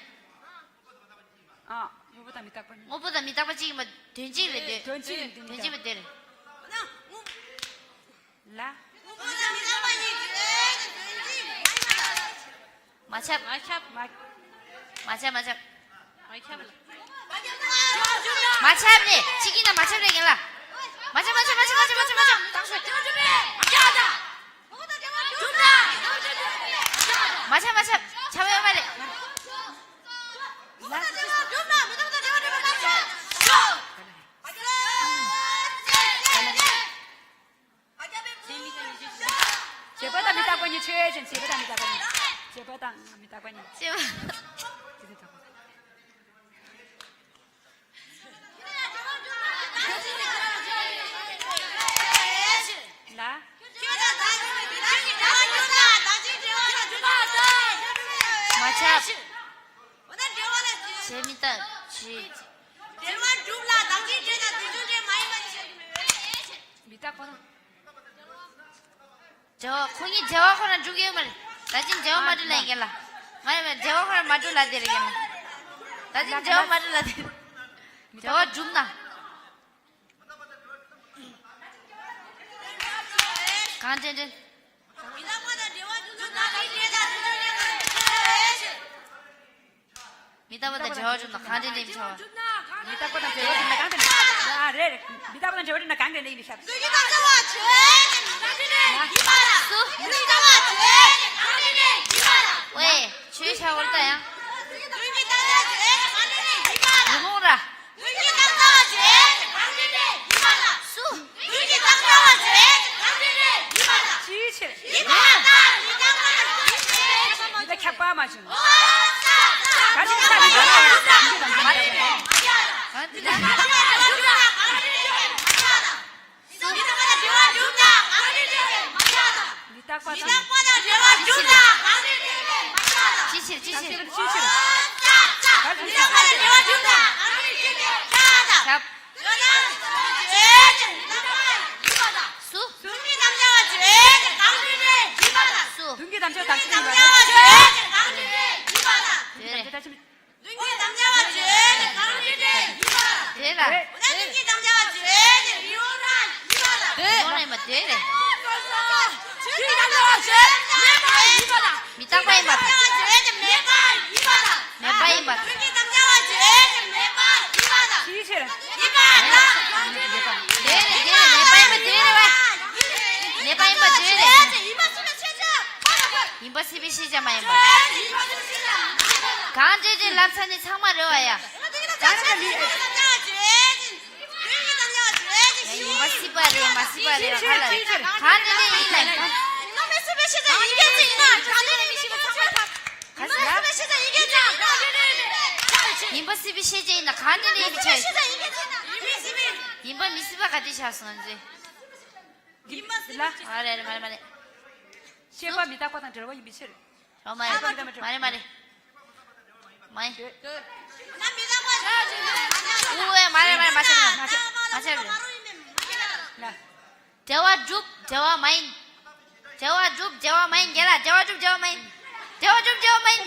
ཨ། དངོས་པོ་དང་མི་རྟག་པ་ནི། དངོས་པོ་དང་མི་རྟག་པ་གཅིག་ཡིན་པ་དོན་གཅིག་ལས་འདོད། དོན་གཅིག་ཡིན་དོན་གཅིག་པ་དེ་རེད། ལ། མ་ཁྱབ། མ་ཁྱབ། མ། མ་ཁྱབ་མ་ཁྱབ། མ་ཁྱབ་ལ། མ་ཁྱབ་རེད། གཅིག་ཡིན་ན་མ་ཁྱབ་རེད་རྒན་ལགས། མ་ཁྱབ་མ་ཁྱབ་མ་ཁྱབ་མ་ཁྱབ་མ་ཁྱབ་མ་ཁྱབ། བཏང་ཤོག་མ་ཁྱབ་མ་ཁྱབ། ཁྱབ་ཡོད་མ་རེད། བྱེད་པ་དང་མི་རྟག་པ་གཉིས་ཆོས་ཅན། བྱེད་པ་དང་མི་རྟག་པ་གཉིས། བྱེད་པ་དང་མི་རྟག་པ་གཉིས། བྱེད་པ། དེ་ནི་རྟག་པ། ལ། མ་ཁྱབ། བྱེད་མི་རྟག་བྱེད། འབྲེལ་བ་གྲུབ་ལ་བདག་གཅིག་འབྲེལ་དང་དོན་བྱུང་འབྲེལ་མ་ཡིན་པ་ཞིག་བཤད་ཀྱི་མེད་པས། མི་རྟག་པ་དང་། འབྲེལ་བ་ཁོ་གཉིས་འབྲེལ་བ་ཁོ་རང་འགྲུབ་ཀྱི་ཡོད་མ་རེད། ད་ཅི་འབྲེལ་བ་མ་གྲུབ་ལབ་ཡིན་ལ། ང་ཡོད་མ་རེད། འབྲེལ་བ་ཁོ་རང་མ་གྲུབ་ལབ་དེ་རེད་ཡིན་ལ། ད་ཅི་འབྲེལ་བ་མ་གྲུབ་ལབ་དེ། འབྲེལ་བ་གྲུབ་ན། གང་དྲན་དྲན། མི་རྟག་པ་དང་འབྲེལ་བ་གྲུབ་ན་གང་དྲན་དྲན་མི་ཆོག་མི་རྟག་པ་དང་འབྲེལ་བ་གྲུབ་ན་གང་དྲན་དྲན། ཨ། རེད་རེད། མི་རྟག་པ་དང་འབྲེལ་བ་གྲུབ་ན་གང་དྲན་དྲན་ཡིན་པའི་ཞབས། སུ། ཝེ། ཆོས་བྱ་བར་ལྟ་ཡང་། རི་མོང་ར། སུ། ཅིའི་ཕྱིར། མི་རྟག་ཁྱབ་པ་མ་བྱུང་། ག་ཅི་ས་མི་རྟག་པ་ཡང་། གང་འདི་ལ། མི་རྟག་པ་དང་། ཅི་ཕྱིར་ཅི་ཕྱིར། ཁྱབ། སུ། སུ། མདུན་གྱི་དམ་བཅའ་དམ་ཚིག་ཡིན་པ་རེད། དེ་རེད། དེ་ལ། དེ་ཡོང་ལ་ཡིན་པ་དེ་རེད། མི་རྟག་པ་ཡིན་པ་དང་། མེད་པ་ཡིན་པ་དང་། ཅིའི་ཕྱིར། དེ་རེད་དེ་རེད། མེད་པ་ཡིན་པ་དེ་རེད་བ། མེད་པ་ཡིན་པ་དེ་རེད། ཡིན་པ་སྲིད་པའི་ཤེས་བྱ་མ་ཡིན་པ། གང་འདྲེ་འདྲེ་ལབ་ཚར་ནས་ཚང་མ་རེད་བ་ཡ། ཡིན་པ་སྲིད་པ་རེད་མ་སྲིད་པ་རེད་བ་ཧ་ལ་རེད། གང་འདྲེ་འདྲེ་ཡིན་ལ་ཡིན། ཡིན་པ་སྲིད་པའི་ཤེས་བྱ་ཡིན་ན་གང་འདྲེ་འདྲེ་ཡིན་པའི་ཕྱིར་ཚང་མ་ཐག་ཡིན་པ་སྲིད་པའི་ཤེས་བྱ་ཡིན་ན་གང་འདྲེ་འདྲེ་ཡིན་པའི་ཕྱིར། ཡིན་པ་མི་སྲིད་པ་ག་དུས་ཆགས་སོང་ང་ཚོས། ཡིན་པ་སྲིད་པའི་ཕྱིར། ཨ་རེ་རེ་མ་རེ་མ་རེ། ཤེས་པ་མི་རྟག་པ་དང་བྲལ་བ་ཡིན་པའི་ཕྱིར། ཨོ་མ་ཡིན། མ་རེད་མ་རེད། མ་ཡིན། ཨུ་ཨེ་མ་རེད་མ་རེད་མ་བྱེད་རེད། མ་བྱེད་རེད། འབྲེལ་བ་གྲུབ་འབྲེལ་བ་མ་ཡིན། འབྲེལ་བ་གྲུབ་འབྲེལ་བ་མ་ཡིན་རྒན་ལགས། འབྲེལ་བ་གྲུབ་འབྲེལ་བ་མ་ཡིན། འབྲེལ་བ་གྲུབ་འབྲེལ་བ་མ་ཡིན།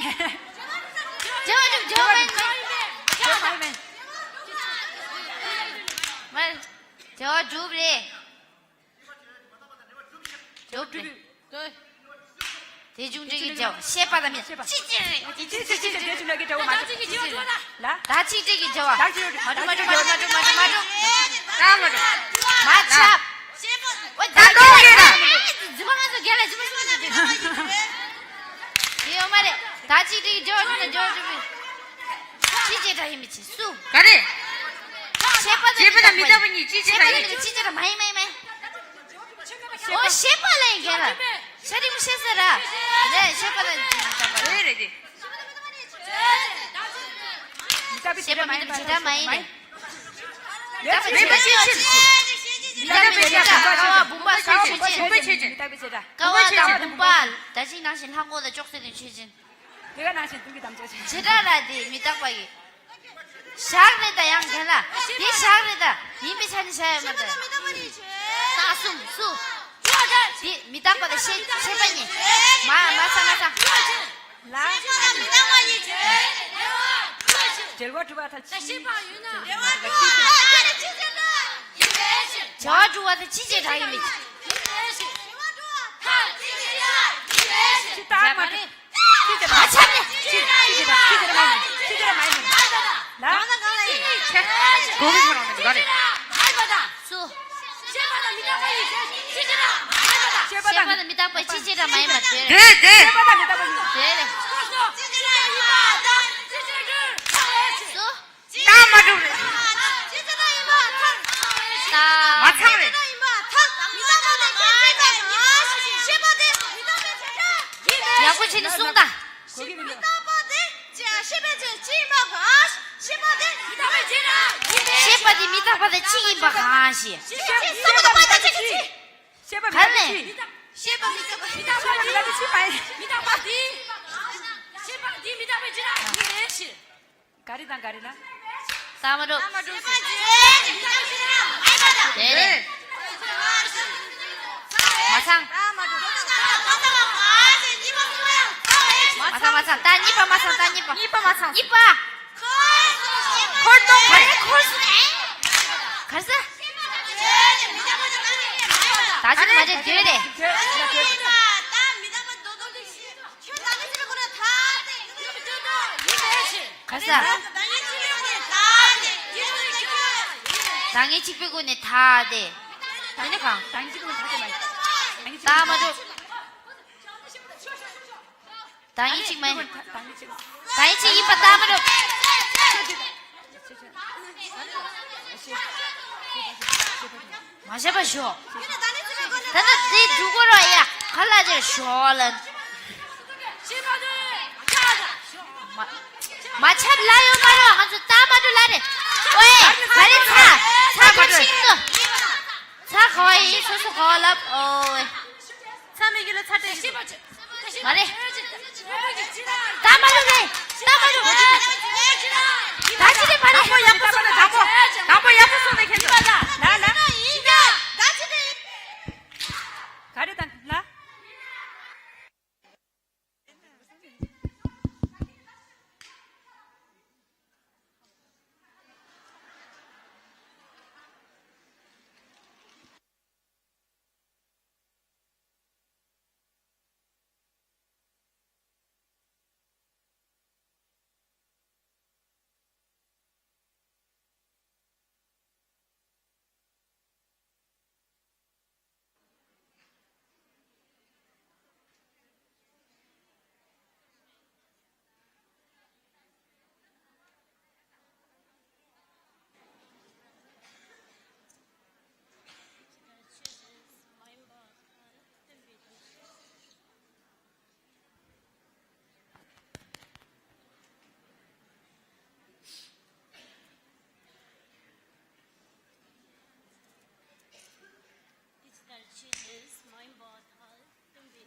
འབྲེལ་བ་གྲུབ་འབྲེལ་བ་མ་ཡིན། མ་རེད། འབྲེལ་བ་གྲུབ་རེད། འབྲེལ་བ་གྲུབ་རེད། དེ་བྱུང་འབྲས་ཀྱི་འབྲེལ་བ་ཤེས་པ་དང་མི་ཤེས་པ། ཅི་ཅི་རེད། ཅི་ཅི་ཅི་ཅི་དེ་བྱུང་འབྲས་ཀྱི་འབྲེལ་བ་མ་གྲུབ། ཅི་ཅི་ཅི་ལ། བདག་གཅིག་འབྲས་ཀྱི་འབྲེལ་བ། བདག་གཅིག་འབྲས་མ་གྲུབ་མ་གྲུབ་མ་གྲུབ་མ་གྲུབ་མ་གྲུབ། གང་མ་གྲུབ། མ་ཁྱབ། ཅི་ཅི་ཇོ་ཇོ་ཇོ་ཇོ་ཇོ་ཅི་ཅི་འདྲ་ཡིན་མི་ཅི་སུ། ག་རེ། ཤེས་པ་དང་ཤེས་པ་དང་མི་རྟག་པ་གཉིས་ཅི་ཅི་འདྲ་ཡིན། ཅི་ཅི་འདྲ་མ་ཡིན་མ་ཡིན་མ་ཡིན། ཨོ་ཤེས་པ་ལ་ཡིན་ག་ར། ཤ་རིག་མི་ཤེས་ཟེར་ར། ལས་ཤེས་པ་ལ་ཡིན་མི་རྟག་པ་རེད། རེད་རེད། མི་རྟག་པའི་ཇི་འདྲ་མ་ཡིན་མ་ཡིན། མི་རྟག་པའི་ཇི་འདྲ་ཆོས་ཅན། མི་རྟག་པའི་ཇི་འདྲ་ཀ་བ་བུམ་པ་ས་ཆོས་ཅན། བུམ་པའི་ཆོས་ཅན། ཀ་བ་དང་བུམ་པ་ད་ཅི་ནང་བཞིན་ལྷ་འགོག་དང་ཅོག་ཙེ་དང་ཆོས་ཅན། དེ་ག་ནང་བཞིན་དུང་གི་དམ་ཆོས་ཅན། ཇི་འདྲ་ར་དེ་མི་རྟག་པ་ཡི། ཞག་རེད་ད་ཡང་རྒན་ལ། དེ་ཞག་རེད་ད། ཡིན་པའི་ཆ་ནས་བྱ་ཡ་མ་རེད། རྟགས་གསུམ་སུ། དེ་མི་རྟག་པ་དང་ཤེས་ཤེས་པ་གཉིས། མ་མ་ཚ་མ་ཚ། ལ། ཤེས་པ་དང་མི་རྟག་པ་གཉིས་བྱེད། འབྲེལ་བ་གྲུབ་པ་དང་ཕྱིན། ཤེས་པ་ཡོད་ན། འབྲེལ་བ་གྲུབ་པ་དང་ཕྱིན་ཅི་ལ་ཡིན་པའི་ཕྱིར། འབྲེལ་བ་གྲུབ་པ་དང་ཕྱིན་ཅི་ལ་ཡིན་པའི་ཕྱིར། ཅི་ལྟར་མ་གྲུབ། ཅི་ལྟར་མ་གྲུབ། ཅི་ལྟར་མ་ཡིན། ཅི་ལྟར་མ་ཡིན། ལ། གོ་གི་ཁོ་རང་ནི་ག་རེ། སུ། ཤེས་པ་དང་མི་རྟག་པ་ཡིན་ཕྱིར། ཅི་ཅི་ལ་མ་ཡིན་པ་དང་། ཤེས་པ་དང་མི་རྟག་པ་ཅི་ཅི་ལ་མ་ཡིན་པ་དེ་རེད། དེ་དེ། ཤེས་པ་དང་མི་རྟག་པ་ཡིན། དེ་རེད། ཅི་ཅི་ལ་ཡིན་པ་དང་ཅི་ཅི་ལ་གྲུབ། སུ། རྟགས་མ་གྲུབ་རེད། ཅི་ཅི་ལ་ཡིན་པ་ཐལ། མ་ཚང་རེད། ཡག་པོ་བྱས་ནས་གསུངས་དང་། ཤེས་པ་དེ་མི་རྟག་པ་དེ་ཅི་ཡིན་པ་གང་ཞེས། ཤེས་པ་དེ་མི་རྟག་པ་དེ་ཅི་ཡིན་པ་གང་ཞེས། ཤེས་པ་མི་རྟག་པ་དེ་ཅི་ཡིན་པ་གང་ཞེས། ཤེས་པ་མི་རྟག་པ་དེ་ཅི་ཡིན་པ་གང་ཞེས། ག་རེ་དང་ག་རེ་ལ། རྟགས་མ་གྲུབ། དེ་རེད། མ་ཚང་། མ་ཚང་མ་ཚང་། རྟགས་གཉིས་པ་མ་ཚང་། རྟགས་གཉིས་པ། གཉིས་པ་མ་ཚང་། གཉིས་པ། འཁོར་སྟོང་ག་རེ་འཁོར་སོང་། ག་རེ་ཟེར། ད་ཅི་མ་རེད་འདོད་རེད། ག་ས། བདག་ཉིད་གཅིག་པུའི་སྒོ་ནས་ཐ་དེ། དེ་ནི་གང་། བདག་ཉིད་གཅིག་པུའི་སྒོ་ནས་ཐ་དེ་མ་ཡིན། རྟགས་མ་གྲུབ། བདག་ཉིད་གཅིག་མ་ཡིན། བདག་ཉིད་གཅིག་ཡིན་པ་རྟགས་མ་གྲུབ། མ་བྱས་པ་ཞོག་ད་ལྟ་འདི་འགྲུལ་འཁོར་བ་ཡ་ག་ལ་ཅེར་ཞོག་ལ། མ་མ་ཆབ་ལ་ཡོད་མ་རེད། ང་ཚོ་རྟགས་མ་གྲུབ་ལ་རེད། ཝེ། ག་རེ་ཚ། ཚ་མ་གྲུབ། ཚ་ག་བ་ཡིན། སོ་སོ་ག་བ་ལབ། ཨོ་ཝེ། ཚ་མི་གི་ལ་ཚ་སྤྲད་ཀྱི་འདུག་མ་རེད། རྟགས་མ་གྲུབ་རེད། རྟགས་མ་གྲུབ། ད་ཅི་རེད་མ་རེད། དང་པོ་ཡག་པོ་སོང་ནས། དང་པོ་ཡག་པོ་སོང་ནས་ཁྱེད་ཚོ། ལ་ལ། ཡིན་ད། ད་ཅི་རེད། ག་རེ་དང་ལ།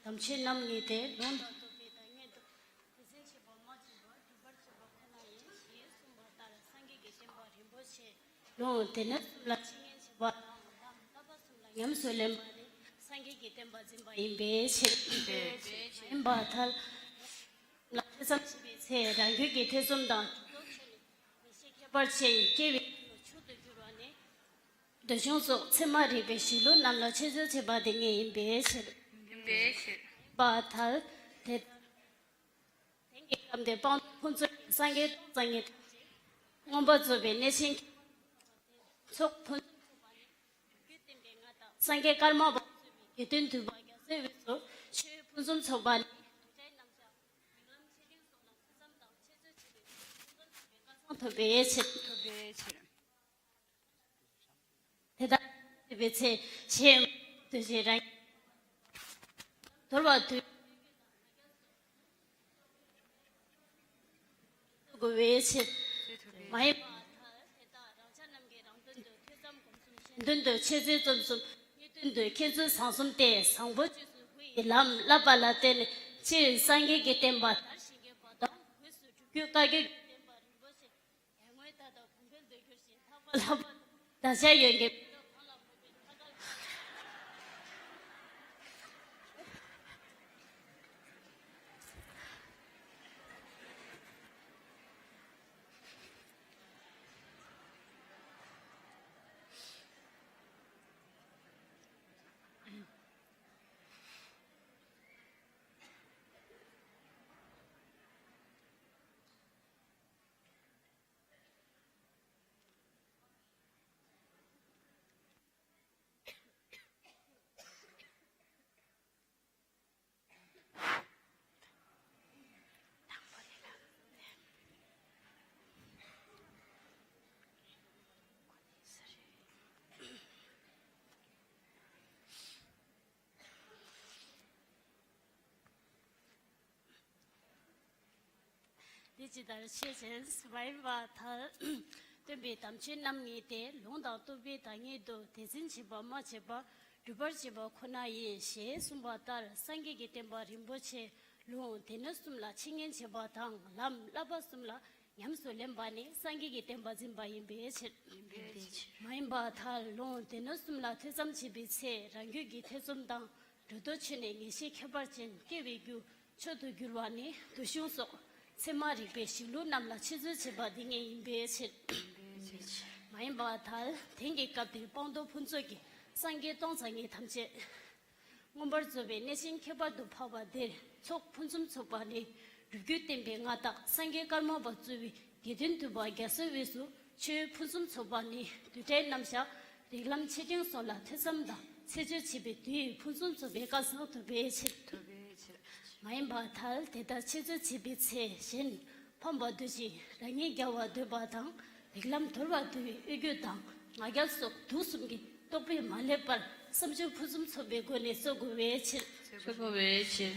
དམ་ཆོས་རྣམ་གཉིས་ཏེ། ལུང་དང་རྟོགས་པའི་བདག་ཉིད་དོ། དེ་བཞིན་གཤེགས་པ་མ་བྱིན་པར་གྲུབ་པར་གསུངས་པ་ཁོ་ན་ཡིན་ཞེས་གསུངས་པ་ལྟར། སངས་རྒྱས་ཀྱི་བསྟན་པ་རིན་པོ་ཆེ་ལུང་དེ་ནི་གསུམ་ལ་ཆོས་ཉན་བྱེད་པ་དང་། ལམ་བསླབ་པ་གསུམ་ལ་ཉམས་སུ་ལེན་པ་ནི་སངས་རྒྱས་ཀྱི་བསྟན་པ་འཛིན་པ་ཡིན་པའི་ཕྱིར། ཡིན་པར་ཐལ། ལ་ཐོས་བསམ་བྱེད་པའི་ཚེ་རང་རྒྱུད་ཀྱི་ཐེ་ཚོམ་དང་གྲོས་བསྡུར་ཆོས་ནི་མི་ཤེས་ཁྱད་པར་ཆེ་ཡི་སྐྱེ་བའི་ཆོས་དུ་འགྱུར་བ་ནི། འདོད་ཆུང་སོགས་ཚད་མ་རིག་པའི་གཞི་ལུགས་རྣམས་ལ་ཆེས་ཆེར་བྱེད་པ་དེ་ཉིད་ཡིན་པའི་ཕྱིར། ཡིན་པའི་ཕྱིར། པ་ཐལ། དེ་ལྟར། དེང་གི་སྐབས་འདིར་དཔང་ཁོང་ཚོས་སངས་རྒྱས་སྟོང་རྩ་གཉིས་ཐམས་ཅད་མངོན་པར་རྫོགས་པའི་གནས་ཆེན་ཚོགས་ཕུན་སུམ་ཚོགས་པ་ནི། རྒྱུད་བསྟན་པའི་མངའ་བདག་སངས་རྒྱས་ཀརྨ་པ་གཙོས་པའི་དགེ་འདུན་འདུས་པ་རྒྱ་མཚོའི་དབུས་སུ་ཆོས་ཕུན་སུམ་ཚོགས་པ་ནི། དུས་མཐའི་རྣམ་གཞག་རྒྱུད་ལམ་ཆེ་འབྲིང་སོགས་ལ་ ཐོབ་པའི་ཕྱིར། ཐོབ་པའི་ཕྱིར། དེ་ལྟར་བྱས་པའི་ཚེ་གཞན་དུ་ཞེས་རང་དོར་བ་དུས་དགོས་པའི་ཕྱིར། མ་ཡིན་པ་ཐལ། དེ་དག་རང་ཅག་རྣམས་ཀྱི་རང་དོན་དུ་ཐོས་བསམ་སྒོམ་གསུམ་གཞན་དོན་དུ་འཆད་རྩོད་རྩོམ་གསུམ། གཉིས་དོན་དུ་མཁྱེན་བརྩོན་བཟང་གསུམ་སྟེ། བཟང་པོ་རྗེས་སུ་བསྔོ་བའི་ལམ་བསླབ་པ་ལ་བརྟེན་ནས་སྤྱིར་སངས་རྒྱས་ཀྱི་བསྟན་པ་དར་ཞིང་རྒྱས་པ་དང་། སྒོས་སུ་སྒྲུབ་བརྒྱུད་བཀའ་བརྒྱུད་ཀྱི་བསྟན་པ་རིན་པོ་ཆེ་ཡར་ངོའི་མཐའ་དང་གོང་འཕེལ་དུ་འགྱུར་ཞིང་། ལྷག་པ་ལྷག་པ་དུ་བདག་ཅག་ཡོངས་ཀྱི་མི་ཐོག་གང་ལ་ཕོག་པའི་ལྷ་སྐལ། དེ་ཇི་ལྟར་ཆོས་ཅན། མ་ཡིན་པར་ཐལ། སྟོན་པའི་དམ་ཆོས་རྣམ་གཉིས་ཏེ། ལུང་དང་རྟོགས་པའི་བདག་ཉིད་དུ། དེ་འཛིན་བྱེད་པ་སྨྲ་བྱེད་པ། སྒྲུབ་པར་བྱེད་པ་ཁོ་ན་ཡིན། ཞེས་གསུངས་པ་ལྟར་སངས་རྒྱས་ཀྱི་བསྟན་པ་རིན་པོ་ཆེ་ལུང་སྡེ་སྣོད་གསུམ་ལ་འཆད་ཉན་བྱེད་པ་དང་། ལམ་བསླབ་པ་གསུམ་ལ་ཉམས་སུ་ལེན་པ་ནི་སངས་རྒྱས་ཀྱི་བསྟན་པ་འཛིན་པ་ཡིན་པའི་ཕྱིར། ཡིན་པའི་ཕྱིར། མ་ཡིན་པར་ཐལ། ལུང་སྡེ་སྣོད་གསུམ་ལ་ཐོས་བསམ་བྱེད་པའི་ཚེ་རང་རྒྱུད་ཀྱི་ཐེ་ཚོམ་དང་། འགྲོ་ལྡོག་ཆོད་ནས་ངེས་ཤེས་ཁྱད་པར་ཅན་སྐྱེ་བའི་རྒྱུ་མཆོག་ཏུ་གྱུར་པ་ནི་བསྡུས་གཞུང་སོགས་ཚད་མ་རིག་པའི་གཞུང་ལུགས་རྣམས་ལ་ཆེད་བརྗོད་བྱེད་པ་འདི་ཉིད་ཡིན་པའི་ཕྱིར། མ་ཡིན་པར་ཐལ། དེང་གི་སྐབས་འདིར་སྤངས་རྟོགས་ཕུན་ཚོགས་ཀྱི་སངས་རྒྱས་སྟོང་རྩ་གཉིས་ཐམས་ཅད་མངོན་པར་རྫོགས་པའི་གནས་ཆེན་ཁྱད་པར་དུ་འཕགས་པ་འདིར་ཚོགས་ཕུན་སུམ་ཚོགས་པ་ནི་སྒྲུབ་བརྒྱུད་བསྟན་པའི་མངའ་བདག་སངས་རྒྱས་ཀརྨ་པ་གཙོས་པའི་དགེ་འདུན་འདུས་པ་རྒྱ་མཚོའི་དབུས་སུ་ཆོས་ཕུན་སུམ་ཚོགས་པ་ནི་རྡུལ་བྲལ་རྣམ་གཞག་རིགས་ལམ་ཆེ་འབྲིང་སོགས་ལ་ཐོས་བསམ་དང་ཚད་སྦྱོར་བྱེད་པའི་དུས་ཕུན་སུམ་ཚོགས་པའི་སྐལ་བཟང་ཐོབ་པའི་ཕྱིར། མ་ཡིན་པར་ཐལ། དེ་ལྟར་ཆེད་བརྗོད་བྱེད་པའི་ཚེ་གཞན་ཕམ་པ་འདུ་ཞིང་རང་ཉིད་རྒྱལ་བར་འདོད་པ་དང་། རིགས་ལམ་དོར་བར་འདོད་པའི་གཡོ་སྒྱུ་དང་ང་རྒྱལ་སོགས་དུག་གསུམ་གྱི་རྟོག་པས་མ་བསླད་པར་བསམ་སྦྱོར་ཕུན་སུམ་ཚོགས་པའི་སྒོ་ནས་གསོ་དགོས་པའི་ཕྱིར། གསོ་དགོས་པའི་ཕྱིར།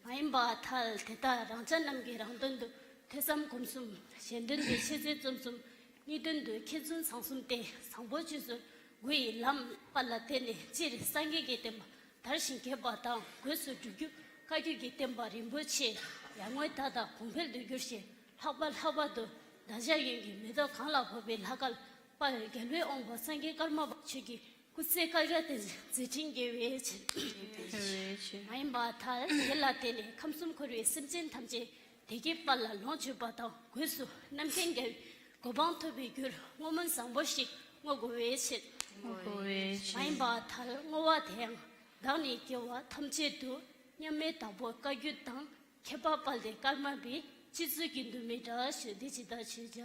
མ་ཡིན་པར་ཐལ། དེ་ལྟར་རང་ཅག་རྣམས་ཀྱི་རང་དོན་དུ་ཐོས་བསམ་སྒོམ་གསུམ། གཞན་དོན་དུ་འཆད་རྩོད་རྩོམ་གསུམ། གཉིས་དོན་དུ་མཁས་བཙུན་བཟང་གསུམ་སྟེ། བཟང་པོ་རྗེས་སུ་བསྔོ་བའི་ལམ་བསླབ་པ་ལ་བརྟེན་ནས་སྤྱིར་སངས་རྒྱས་ཀྱི་བསྟན་པ་དར་ཞིང་རྒྱས་པ་དང་། སྒོས་སུ་སྒྲུབ་བརྒྱུད་བཀའ་བརྒྱུད་ཀྱི་བསྟན་པ་རིན་པོ་ཆེ་ཡར་ངོའི་མཐའ་དང་གོང་འཕེལ་དུ་འགྱུར་ཞིང་། ལྷག་པ་ལྷག་པ་དུ་བདག་ཅག་ཡོངས་ཀྱི་མེ་ཏོག་གང་ལ་ཕོག་པའི་ལྷ་སྐལ་དཔལ་རྒྱལ་བའི་དབང་པོ་སངས་རྒྱས་ཀརྨ་པ་མཆོག་གི་སྐུ་ཚེ་བསྐལ་བརྒྱར་བརྟན་ཅིང་མཛད་འཕྲིན་རྒྱས་པའི་ཕྱིར། མ་ཡིན་པར་ཐལ། དེ་ལ་བརྟེན་ནས་ཁམས་གསུམ་འཁོར་བའི་སེམས་ཅན་ཐམས་ཅད་བདེ་སྐྱིད་དཔལ་ལ་ལོངས་སྤྱོད་པ་དང་། སྒོས་སུ་རྣམ་མཁྱེན་རྒྱལ་བའི་གོ་འཕང་ཐོབ་པའི་རྒྱུར་བསྔོ་སྨོན་བཟང་པོ་ཞིག་བསྔོ་དགོས་པའི་ཕྱིར། བསྔོ་དགོས་པའི་ཕྱིར། མ་ཡིན་པར་ཐལ། བསྔོ་བ་དེ་ཡང་བདག་ནི་སྐྱེ་བ་ཐམས་ཅད་དུ་མཉམ་མེད་དྭགས་པོ་བཀའ་བརྒྱུད་དང་། ཁྱད་པར་དཔལ་ལྡན་ཀརྨ་པའི་སྤྱི་གཙུག་གི་འདུན་མའི་དགྲ་ཞུ་འདི་ཇི་ལྟར་བྱེད་བྱ།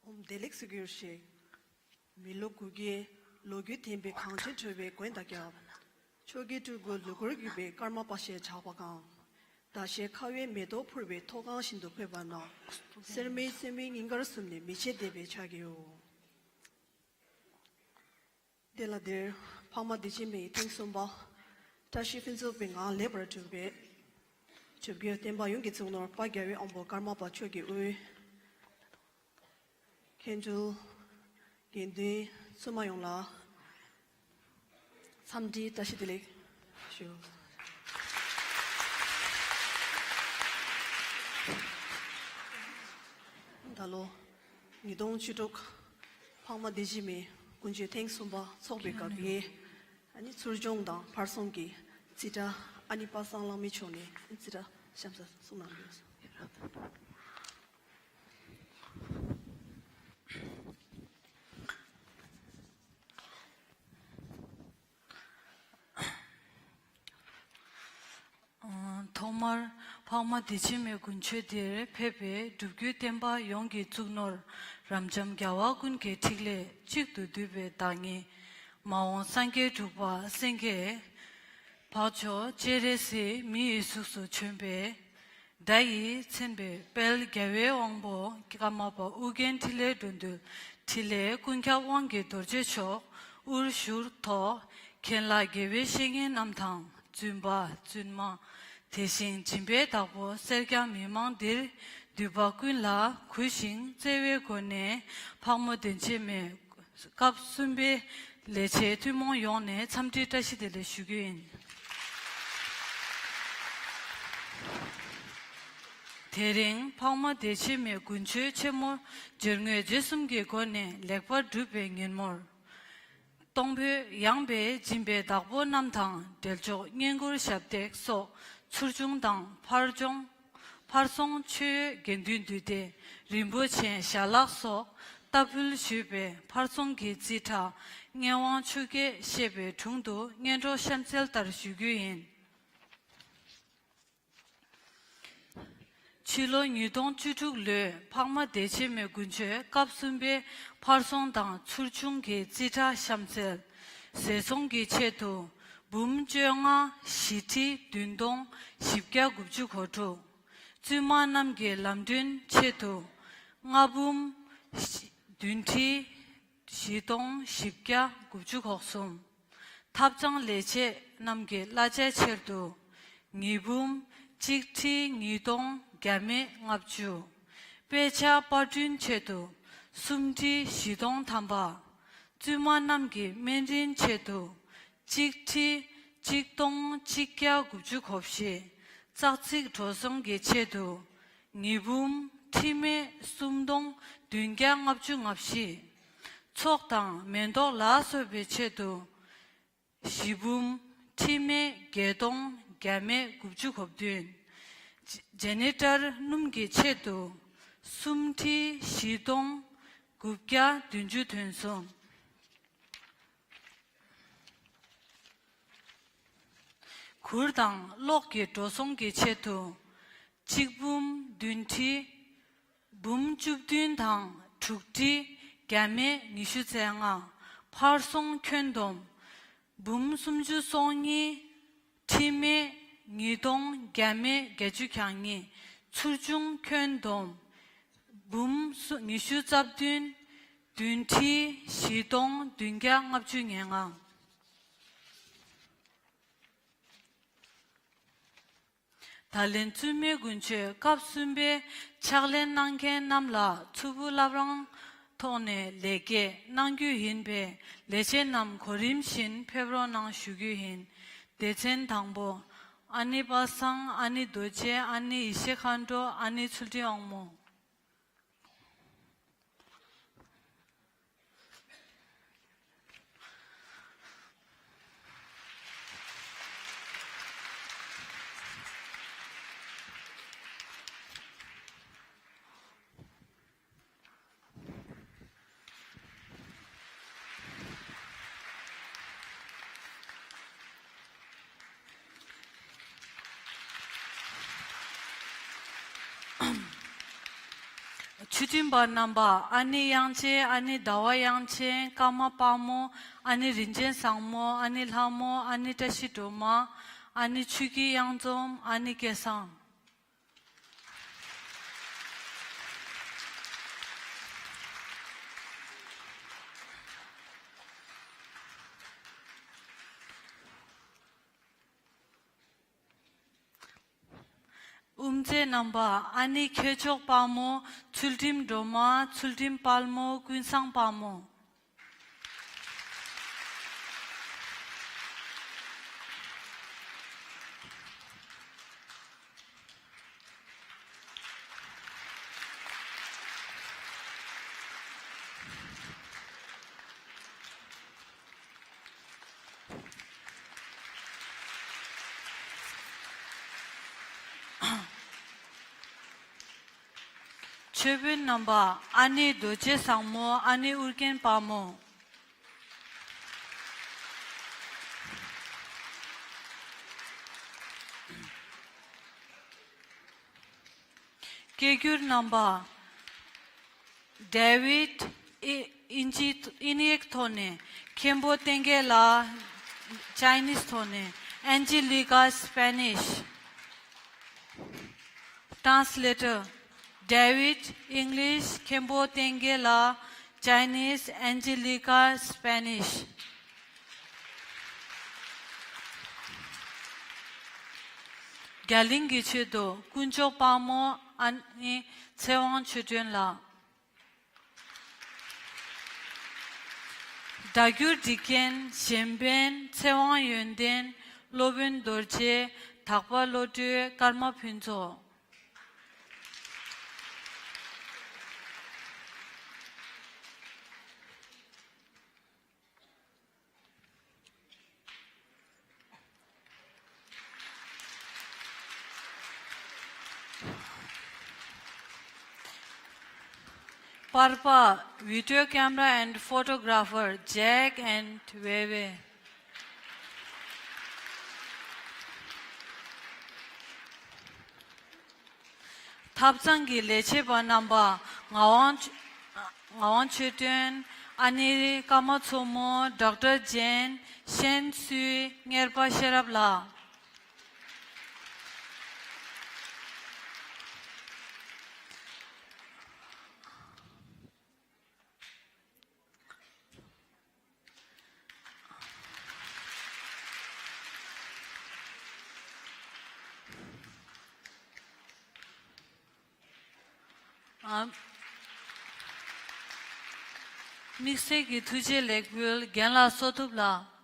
ཨོཾ་བདེ་ལེགས་སུ་གྱུར་ཅིག། མི་ལོ་དགུ་བརྒྱའི་ལོ་རྒྱུས་ལྡན་པའི་གངས་ཅན་ཁྲོད་པའི་མགོན་དང་རྒྱབ། ཕྱོགས་ཀྱི་སྤྲུལ་སྐུ་ལུ་གུར་གྱུར་པའི་ཀརྨ་པ་ཞེས་གྲགས་པ་གང་། ཟླ་ཤེལ་ཁ་བའི་མེ་ཏོག་ཕུལ་བའི་ཐོག་ཁང་བཞིན་དུ་འཁོད་པ་ན། སེར་མོའི་སེན་མོའི་སྙིང་གར་ཟུམ་ནས་མི་ཕྱེད་དད་པས་ཕྱག་བགྱིའོ། དེ་ལ་འདིར་འཕགས་མ་བདེ་ཆེན་མའི་ཐེངས་གསུམ་པ། བཀྲ་ཤིས་ཕུན་ཚོགས་པའི་ངང་ལེགས་པར་གྲུབ་པའི་སྒྲུབ་བརྒྱུད་བསྟན་པ་ཡོངས་ཀྱི་གཙུག་ནོར་དཔལ་རྒྱལ་བའི་དབང་པོ་ཀརྨ་པ་མཆོག་གི་དབུས། དཔལ་འབྱོར་དགེ་འདུན་བཙུན་མ་ཡོངས་ལ་འཚམས་འདྲིའི་བཀྲ་ཤིས་བདེ་ལེགས་ཞུ། ད་ལོ་ཉིས་སྟོང་བཅུ་དྲུག་འཕགས་མ་བདེ་སྐྱིད་མའི་དགུན་ཆོས་ཐེངས་གསུམ་པ་འཚོགས་པའི་སྐབས་ཀྱི་ཨ་ནི་ཚུར་སྦྱོང་དང་ཕར་སོང་གི་རྩིས་ཁྲ་ཨ་ནི་པ་སངས་གླང་མའི་ཕྱོགས་ནས་རྩིས་ཁྲ་གཤམ་གསལ་གསུང་གནང་རྒྱུ། ཐོག་མར་འཕགས་མ་བདེ་ཆེན་མའི་དགུན་ཆོས་འདིར་ཕེབས་པའི་སྒྲུབ་བརྒྱུད་བསྟན་པ་ཡོངས་ཀྱི་གཙུག་ནོར་རབ་འབྱམས་རྒྱལ་བ་ཀུན་གྱི་ཕྲིན་ལས་གཅིག་ཏུ་བསྡུས་པའི་བདག་ཉིད་མ་འོངས་སངས་རྒྱས་འབྲུག་པ་སེང་གེ་འཕགས་མཆོག་སྤྱན་རས་གཟིགས་མི་ཡི་གཟུགས་སུ་བྱོན་པའི་བརྡ་ཡིས་མཚན་པའི་དཔལ་རྒྱལ་བའི་དབང་པོ་ཀརྨ་པ་ཨོ་རྒྱན་འཕྲིན་ལས་འགྲོ་འདུལ་འཕྲིན་ལས་ཀུན་ཁྱབ་དབང་གི་རྡོ་རྗེ་མཆོག་དབུར་བཞུགས་ཐོག་མཁན་བླ་དགེ་བའི་བཤེས་གཉེན་རྣམས་དང་བཙུན་པ་བཙུན་མ། དེ་བཞིན་སྦྱིན་པའི་བདག་པོ་སེར་སྐྱ་མི་མང་འདིར་འདུས་པ་ཀུན་ལ་གུས་ཤིང་བརྩེ་བའི་སྒོ་ནས་འཕགས་མ་བདེ་ཆེན་མའི་སྐབས་གསུམ་པའི་ལས་བྱེད་ཐུན་མོང་ཡོངས་ནས་འཚམས་འདྲིའི་བཀྲ་ཤིས་བདེ་ལེགས་ཞུ་རྒྱུ་ཡིན། དེ་རིང་འཕགས་མ་བདེ་ཆེན་མའི་དགུན་ཆོས་ཆེན་མོ་སྦྱོར་དངོས་རྗེས་གསུམ་གྱི་སྒོ་ནས་ལེགས་པར་གྲུབ་པའི་ཉིན་མོར། གཏོང་ཕོད་ཡངས་པའི་སྦྱིན་པའི་བདག་པོ་རྣམས་དང་འབྲེལ་ཆོག་བསྙེན་བཀུར་ཞབས་འདེགས་སོགས་ཚུར་བྱུང་དང་ཕར་སྦྱོང་། ཕར་སོང་མཆོད་ཡོན་དགེ་འདུན་འདུས་སྡེ་རིན་པོ་ཆེའི་ཞལ་ལག་སོགས་བསྟར་ཕུལ་ཞུས་པའི་ཕར་སོང་གི་རྩིས་ཁྲ་ངག་དབང་ཆོས་རྒྱལ་བཞད་པའི་དྲུང་དུ་སྔས་འགྲོ་གཤམ་གསལ་ལྟར་ཞུ་རྒྱུ་ཡིན། ཕྱི་ལོ་ཉིས་སྟོང་བཅུ་དྲུག་ལོའི་འཕགས་མ་བདེ་ཆེན་མའི་དགུན་ཆོས་སྐབས་གསུམ་པའི་ཕར་སོང་དང་ཚུར་བྱུང་གི་རྩིས་ཁྲ་གཤམ་གསལ། ཟས་སོང་གི་ཆེད་དུ་འབུམ་བཅོ་ལྔ་བཞི་ཁྲི་བདུན་སྟོང་བཞི་བརྒྱ་དགུ་བཅུ་གོ་དྲུག་བཙུན་མ་རྣམས་ཀྱི་ལམ་གྲོན་ཆེད་དུ་ལྔ་འབུམ་བདུན་ཁྲི་བཞི་སྟོང་བཞི་བརྒྱ་དགུ་བཅུ་གོ་གསུམ། ཐབ་ཚང་ལས་བྱེད་རྣམས་ཀྱི་གླ་ཆའི་ཆེད་དུ་ཉིས་འབུམ་གཅིག་ཁྲི་ཉིས་སྟོང་བརྒྱ་མེད་ལྔ་བཅུ། དཔེ་ཆ་པར་སྐྲུན་ཆེད་དུ་སུམ་ཁྲི་བཞི་སྟོང་ཐམ་པ། བཙུན་མ་རྣམས་ཀྱི་སྨན་རིན་ཆེད་དུ་གཅིག་ཁྲི་གཅིག་སྟོང་གཅིག་བརྒྱ་དགུ་བཅུ་གོ་བཞི། ཙག་ཙིག་འགྲོ་སོང་གི་ཆེད་དུ་ཉིས་འབུམ་ཁྲི་མེད་སུམ་སྟོང་བདུན་བརྒྱ་ལྔ་བཅུ་ང་བཞི། ཚོགས་དང་མེ་ཏོག་ལ་སོགས་པའི་ཆེད་དུ་བཞི་འབུམ་ཁྲི་མེད་བརྒྱད་སྟོང་བརྒྱ་མེད་དགུ་བཅུ་གོ་བདུན། ཇེ་ཇེ་ནེ་ཊར་སྣུམ་གྱི་ཆེད་དུ་སུམ་ཁྲི་བཞི་སྟོང་དགུ་བརྒྱ་བདུན་ཅུ་དོན་གསུམ། གུར་དང་གློག་གི་འགྲོ་སོང་གི་ཆེད་དུ་གཅིག་འབུམ་བདུན་ཁྲི་འབུམ་བཅུ་བདུན་དང་དྲུག་ཁྲི་བརྒྱ་མེད་ཉི་ཤུ་རྩ་ལྔ། ཕར་སོང་ཁྱོན་བསྡོམས་འབུམ་སུམ་ཅུ་སོ་གཉིས་ཁྲི་མེད་ཉིས་སྟོང་བརྒྱ་མེད་བརྒྱད་ཅུ་གྱ་གཉིས། ཚུར་བྱུང་ཁྱོན་བསྡོམས་འབུམ་སུ་ཉི་ཤུ་རྩ་བདུན་བདུན་ཁྲི་བཞི་སྟོང་བདུན་བརྒྱ་ལྔ་བཅུ་ང་ལྔ། ད་ལན་བཙུན་མའི་དགུན་ཆོས་སྐབས་གསུམ་པའི་ཕྱག་ལེན་གནང་མཁན་རྣམས་ལ་མཚུར་ཕུ་བླ་བྲང་ཐོག་ནས་ལེགས་སྐྱེས་གནང་རྒྱུ་ཡིན་པས་ལས་བྱེད་རྣམས་གོ་རིམ་བཞིན་ཕེབས་རོགས་གནང་ཞུ་རྒྱུ་ཡིན། སྡེ་ཚན་དང་པོ། ཨ་ནེ་པ་སངས། ཨ་ནེ་རྡོ་རྗེ། ཨ་ནེ་ཡེ་ཤེས་མཁའ་འགྲོ། ཨ་ནེ་ཚུལ་ཁྲིམས་དབང་མོ། ཆོས་མཐུན་པ་རྣམ་པ། ཨ་ནེ་དབྱངས་ཅན། ཨ་ནེ་ཟླ་བ་དབྱངས་ཅན། ཀརྨ་དཔལ་མོ། ཨ་ནེ་རིན་ཆེན་བཟང་མོ། ཨ་ནེ་ལྷ་མོ། ཨ་ནེ་བཀྲ་ཤིས་སྒྲོལ་མ། ཨ་ནེ་ཆོས་སྐྱིད་གཡང་འཛོམས། ཨ་ནེ་སྐལ་བཟང་། དབུ་ སྐུ་མཛེས་རྣམ་པ། ཨ་ནེ་ཁྱེད་མཆོག་དཔའ་མོ། ཚུལ་ཁྲིམས་སྒྲོལ་མ། ཚུལ་ཁྲིམས་དཔལ་མོ། ཀུན་བཟང་དཔའ་མོ། མཆོད་དཔོན་རྣམ་པ། ཨ་ནེ་རྡོ་རྗེ་བཟང་མོ། ཨ་ནེ་ཨུ་རྒྱན་དཔའ་མོ། སྐད་སྒྱུར་རྣམ་པ། David ཨི་ཨིན་ཇི་ཨིན་ཡིག་ཐོག་ནས། མཁན་པོ་བསྟན་རྒྱལ་ལགས་Chinese ཐོག་ནས། Angelica Spanish། Translator David English། མཁན་པོ་བསྟན་རྒྱལ་ལགས་Chinese། Angelica Spanish། རྒྱ་གླིང་གི་ཆེད་དུ་དཀོན་མཆོག་དཔལ་མོ། ཨ་ནེ་ཚེ་དབང་ཆོས་སྒྲོན་ལགས། སྒྲ་སྒྱུར་སྒྲིག་མཁན་གཞན་ཕན། ཚེ་དབང་ཡོན་ཏན། སློབ་དཔོན་རྡོ་རྗེ། དག་པ་བློ་གྲོས། ཀརྨ་ཕུན་ཚོགས། པར་པ། Video camera and photographer Jack and Wei Wei། ཐབ་ཚང་གི་ལས་བྱེད་པ་རྣམ་པ། ངག་དབང་ཆོས་ངག་དབང་ཆོས་སྒྲོན། ཨ་ནེ་ཀརྨ་མཚོ་མོ། Doctor Jane། ཤན་སུའི། གཉེར་པ་ཤེས་རབ་ལགས། ཨ། དམིགས་བསལ་གྱི་ཐུགས་རྗེ་ལེགས་འབུལ་རྒན་ལགས་བསོད་ཐུབ་ལགས།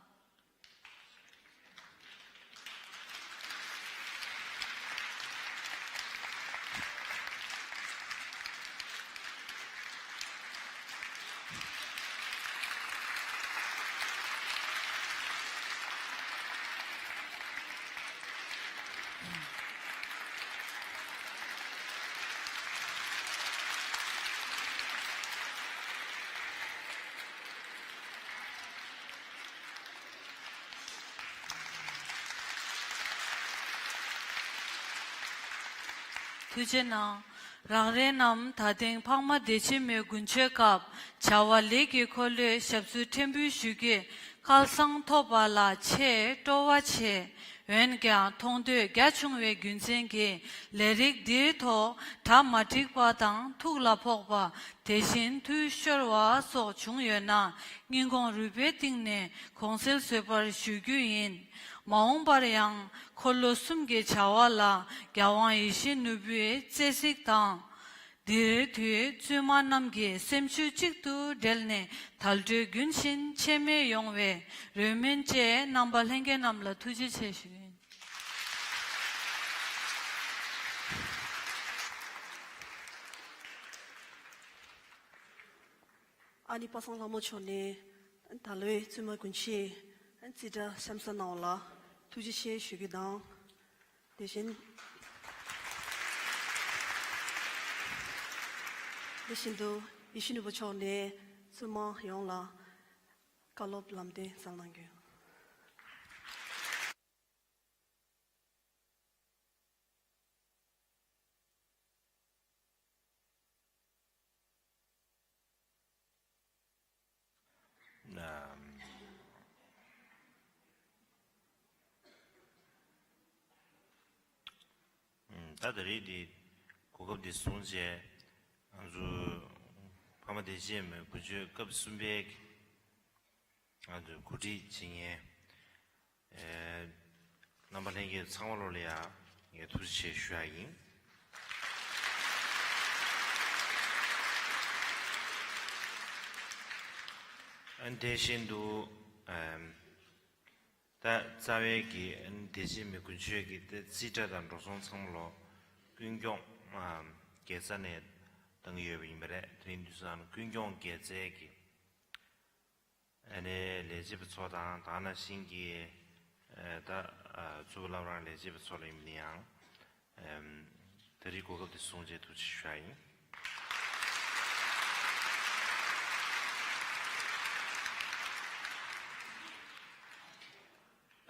ཐུགས་རྗེ་གནང་། རང་རེ་རྣམས་ད་ཐེངས་འཕགས་མ་བདེ་ཆེན་མའི་དགུན་ཆོས་སྐབས་བྱ་བ་ལས་ཀྱི་འཁོར་ལོའི་ཞབས་སོར་ཕྲན་བུ་ཞུ་རྒྱུའི་སྐལ་བཟང་ཐོབ་པ་ལ་ཆེས་སྤྲོ་བ་ཆེ། འོན་ཀྱང་མཐོང་ཐོས་རྒྱ་ཆུང་བའི་རྒྱུ་མཚན་གྱིས་ལས་རིགས་འདིའི་ཐོག་གྲ་མ་འགྲིག་པ་དང་ཐུགས་ལ་ཕོག་པ། དེ་བཞིན་འཐུས་ཤོར་བ་སོགས་བྱུང་ཡོད་ན་སྙིང་ཁོང་རུས་པའི་གཏིང་ནས་དགོངས་སེལ་བཟོད་པར་ཞུ་རྒྱུ་ཡིན། མ་འོངས་པར་ཡང་འཁོར་ལོ་གསུམ་གྱི་བྱ་བ་ལ་རྒྱལ་དབང་ཡིད་བཞིན་ནོར་བུའི་རྩེ་གཟིགས་དང་། འདིར་དུས་བཙུན་མ་རྣམས་ཀྱི་སེམས་ཤུགས་གཅིག་ཏུ་སྦྲེལ་ནས་དལ་འགྲོའི་རྒྱུན་བཞིན་ཆད་མེད་ཡོང་བའི་རེ་སྨོན་བཅས་རྣམ་པ་ལྷན་རྒྱས་རྣམས་ལ་ཐུགས་རྗེ་ཆེ་ཞུ་ཡིན། ཨ་ནེ་པ་སངས་ལྷ་མོ་མཆོག་ནས་ད་ལོའི་བཙུན་མ་དགུན་ཆོས་རྩིས་ཁྲ་གཤམ་གསལ་གནང་བ་ལ་ཐུགས་རྗེ་ཆེ་ཞུ་རྒྱུ་དང་། དེ་བཞིན་དེ་བཞིན་དུ་ཡིད་བཞིན་ནོར་བུ་མཆོག་ནས་བཙུན་མ་ཡོངས་ལ་བཀའ་སློབ་ལམ་སྟོན་སྩལ་གནང་རྒྱུ། ད་ད་རེས་འདི་གོ་སྐབས་འདི་བཟུང་བྱས་ང་ཚོ་ཕ་མ་བདེ་ཆེན་མའི་དགུན་ཆོས་སྐབས་གསུམ་པའི་ང་ཚོ་གོ་སྒྲིག་བྱེད་མཁན། ཨེ། རྣམ་པ་ལྷན་རྒྱས་ཚང་མ་ལོ་ལ་ཡ་ངས་ཐུགས་རྗེ་ཆེ་ཞུ་ཡ་ཡིན། ཨ་དེ་བཞིན་དུ་ཨམ་ད་རྩ་བའི་གི་ཨ་དེ་བཞིན་མི་དཀོན་མཆོག་གི་དེ་རྩིས་ཁྲ་དང་འགྲོ་སོང་ཚང་མ་ལོ་ཀུན་སྐྱོང་ཨམ་དགེ་རྩ་ནས་བཏང་གི་ཡོད་པ་ཡིན་པ་རེད། དེ་རིང་དུས་སང་ཀུན་སྐྱོང་དགེ་རྩའི་གི་ཨ་ནི་ལས་བྱེད་པ་ཚོ་དང་དེ་ནང་བཞིན་གྱི་ཨ་ད་ཨ་གཙུག་ལག་རང་ལས་བྱེད་པ་ཚོ་ལ་ཡིན་ན་ཡང་ཨམ་ད་རེས་གོ་སྐབས་འདི་བཟུང་བྱས་ཐུགས་རྗེ་ཆེ་ཞུ་ཡ་ཡིན།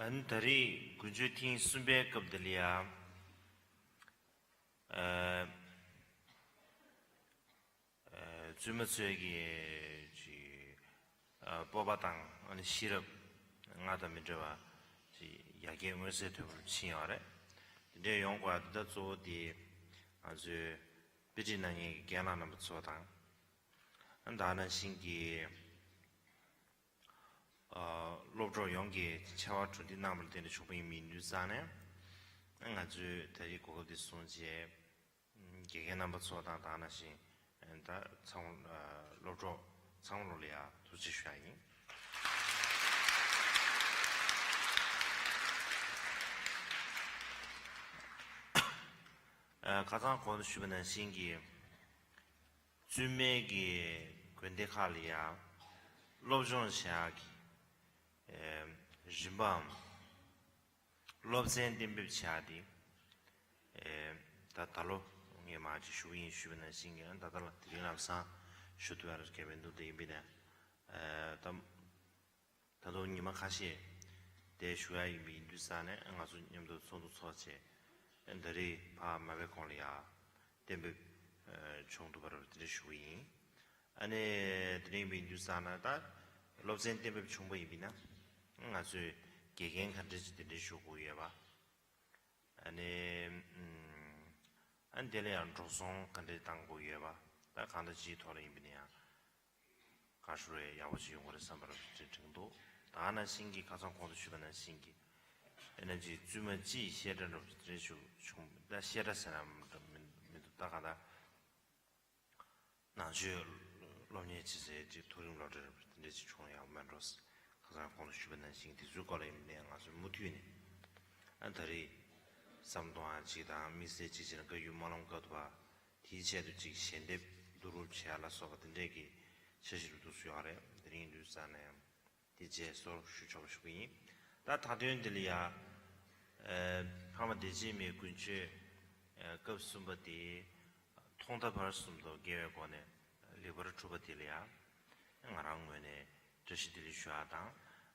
ཨ་ནི་ད་རེས་དགུན་ཆོས་ཐེངས་གསུམ་པའི་སྐབས་འདི་ལ་ཡང་ཨ་ཨ་བཙུན་མ་ཚོའི་གི་ཅིག་ཨ་སྤོབས་པ་དང་ཨ་ནི་ཤེས་རབ་སྔར་དང་མི་འདྲ་བ་ཅིག་ཡར་རྒྱས་མངོན་གསལ་དོད་པོར་ཕྱིན་ཡོད་རེད། དེ་འདྲའི་ཡོང་དགོས་པ་འདི་ད་གཙོ་བོ་དེ་ང་ཚོའི་དཔེ་ཁྲིད་གནང་མཁན་གྱི་རྒན་ལགས་རྣམ་པ་ཚོ་དང་ཨ་ནི་དེ་ནང་བཞིན་གྱི་ཨ་སློབ་གྲོགས་ཡོངས་ཀྱིས་ཆེ་བ་གྲོས་འདེབས་གནང་བ་ལ་བརྟེན་ནས་བྱུང་བ་ཡིན་པ་ཡིན་དུས་ཙང་ནས་ང་ཚོས་ད་རེས་གོ་སྐབས་འདི་བཟུང་བྱས། དགེ་རྒན་རྣམ་པ་ཚོ་དང་དེ་ནང་བཞིན་ད་ཚང་སློབ་གྲོགས་ཚང་མ་ལོ་ལ་ཡང་ཐུགས་རྗེ་ཆེ་ཞུ་ཡ་ཡིན། ཁ་སང་གོང་དུ་ཞུས་པ་ནང་བཞིན་གྱི་བཙུན་མའི་གི་དགོན་སྡེ་ཁག་ལ་ཡང་སློབ་སྦྱོང་བྱེད་ཡག་གི་རིམ་པའམ། སློབ་ཚན་གཏན་འབེབས་བྱ་སྟེ། ཨེ་ད་ད་ལོ་ངས་མ་ཅིག་ཞུ་གི་ཡིན་ཞུས་པ་ནང་བཞིན་གྱི་ད་ལྟ་ལ་དེ་རིང་ལམ་སང་ཞུ་ཐུབ་ཡ་རེད་གལ་མི་འདུག་དེ་ཡིན་པས་ན། ཨེ་ད་ད་དུང་ཉི་མ་ཁ་ཤས་དེ་ཞུ་ཡ་ཡིན་པ་ཡིན་དུས་ཙང་ནས་ང་ཚོ་མཉམ་དུ་ཚོགས་འདུ་ཚོགས་བྱས། ཨེ་ད་རེས་ཕ་མ་བའི་གོང་ལ་ཡ་གཏན་འབེབས་ཨེ་བྱུང་ཐུབ་པ་རེད་དེ་འདྲ་ཞུ་གི་ཡིན། ཨ་ནི་དེ་རིང་བིན་དུས་ཙང་ན་ད་སློབ་ཚན་གཏན་འབེབས་བྱུང་པ་ཡིན་པས་ན་ང་ཚོས་དགེ་རྒན་ག་འདྲས་ཅིག་དེ་འདྲས་ཞུ་དགོས་ཡོད་པ། ཨ་ནི་ཨ་ནི་དེ་ལ་ཡང་འགྲོ་སོང་ག་འདྲས་བཏང་དགོས་ཡོད་པ། ད་གང་ལྟར་ཅིའི་ཐོག་ལ་ཡིན་པས་ན་ཡང་ག་ཤུ་རེ་ཡག་པོ་ཅིག་ཡོང་གི་རེད་བསམ་པ་རེ་དྲན་དྲན་འདུག་ད་ནང་བཞིན་གྱི་ཁ་སང་གོང་དུ་ཞུས་པ་ནང་བཞིན་གྱི་ཨ་ནི་ཅིག་བཙུན་མ་སྤྱི་ཡི་བཤད་གྲྭ་འདྲ་པོ་དེ་འདྲས་ཞུ་བྱུང་། ད་བཤད་གྲྭ་ཟེར་ན་མི་འདུག་ད་གང་ལྟར། ནང་ཆོས་སློབ་གཉེར་བྱེད་སའི་ཅིག་མཐོ་རིམ་སློབ་གྲྭ་རེད་པ། དེ་འདྲ་ཅིག་བྱུང་ཡག་མེད་འགྲོ། ཁ་སང་གོང་དུ་ཞུས་པ་ནང་བཞིན་དེ་ཚོའི་སྐོར་ལ་ཡིན་ནའི་ང་ཚོས་མུ་མཐུད་ནས་ཨ་ད་རེས་བསམ་གཏོང་ཡག་ཅིག་དང་དམིགས་བསལ་ཅིག་བྱས་ན་བཀའ་བརྒྱུད་སྨོན་ལམ་བཀའ་བསྡུ་བ་དེའི་ཆེད་དུ་ཅིག་ཞལ་འདེབས་བསྡུ་རུབ་བྱེད་ཡག་ལ་སོགས་པ་དེ་འདྲས་ཀྱི་འཆར་གཞི་རུ་འདུག་སུ་ཡོད་རེད། དེ་རིང་དུས་ཙང་ནས། དེ་རྗེས་སོར་ཞུ་ཆོག་པ་ཞུ་གི་ཡིན། ད་མཐའ་དོན་འདི་ལ་ཡ། ཨེ་ཕ་མ་བདེ་ཆེན་མའི་དཀོན་མཆོག་ཨེ་སྐབས་གསུམ་པ་དེ་ཐོག་མཐའ་བར་གསུམ་དུ་དགེ་བའི་སྒོ་ནས་ལེགས་པར་གྲུབ་པ་དེ་ལ་ཡ། ང་རང་ངོས་ནས་བཀྲ་ཤིས་བདེ་ལེགས་ཞུ་ཡ་དང་།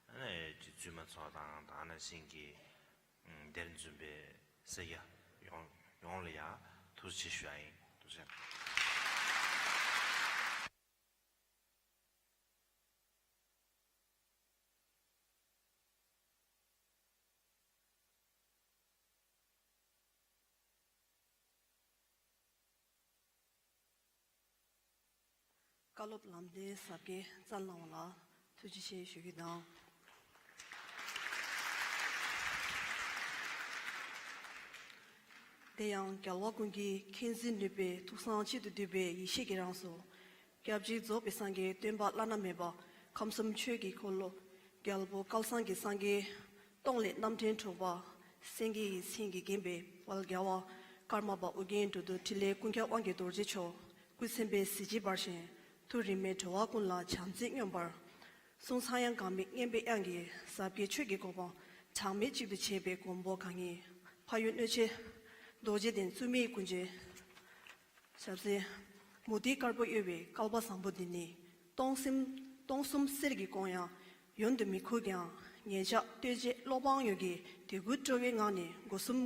ཨ་ནི་ཅིག་བཙུན་མ་ཚོ་དང་དེ་ནང་བཞིན་གྱི་ཨམ་དེར་འཛོམས་པའི་སེར་སྐྱ་ཡོངས་ཡོངས་ལ་ཡ་ཐུགས་རྗེ་ཆེ་ཞུ་ཡ་ཡིན། ཐུགས་རྗེ་ཆེ། བཀའ་སློབ་ལམ་སྟོན་ཟབ་རྒྱས་བསྩལ་གནང་བ་ལ་ཐུགས་རྗེ་ཆེ་ཞུ་རྒྱུ་དང་། དེ་ཡང་རྒྱལ་བ་ཀུན་གྱི་མཁྱེན་བརྩེ་ནུས་པའི་ཐུགས་གསང་གཅིག་ཏུ་བསྡུས་པའི་ཡེ་ཤེས་ཀྱི་རང་གཟུགས། སྐྱབས་གཅིག་རྫོགས་པའི་སངས་རྒྱས་སྟོན་པ་བླ་ན་མེད་པ། ཁམས་གསུམ་ཆོས་ཀྱི་འཁོར་ལོ། རྒྱལ་པོ་བསྐལ་བཟང་གི་སངས་རྒྱས། སྟོང་ལས་རྣམ་འདྲེན་གྲུབ་པ། སེང་གེ་ཡི་མཚན་གྱིས་བརྒྱན་པའི་དཔལ་རྒྱལ་བ། ཀརྨ་པ་ཨོ་རྒྱན་འགྲོ་འདུལ་ཕྲིན་ལས་ཀུན་ཁྱབ་དབང་གི་རྡོ་རྗེ་མཆོག་སྐུ་མཚན་དཔེའི་གཟི་བརྗིད་འབར་ཞིང་། ཐུགས་རིས་མེད་འགྲོ་བ་ཀུན་ལ་བྱམས་བརྩེས་སྙོམས་པར། གསུང་ཚངས་དབྱངས་འགག་མེད་སྙན་པའི་དབྱངས་ཀྱིས་ཟབ་རྒྱས་ཆོས་ཀྱི་གོ་འཕང་གྲངས་མེད་གཅིག་ཏུ་བྱེད་པའི་མགོན་པོ་གང་ཉིད་འཕགས་ཡུལ་གནོད་བྱེད་རྡོ་རྗེ་གདན་བཙུན་མའི་སྐུ་མཆེད། ཞབས་སེན། མུ་ཏིག་དཀར་པོ་གཡོ་བའི་བསྐལ་པ་བཟང་པོ་འདི་ནི། སྟོང་གསུམ་སྟོང་གསུམ་གསེར་གྱིས་བསྐོངས་ཡང་། ཡུན་དུ་མི་ཁུག་ཀྱང་། ངེད་ཅག་ལྟོས་བཅས་བློ་ཕངས་ཡོངས་ཀྱིས་དད་གུས་སྤྲོ་བའི་ངང་ནས་སྒོ་གསུམ་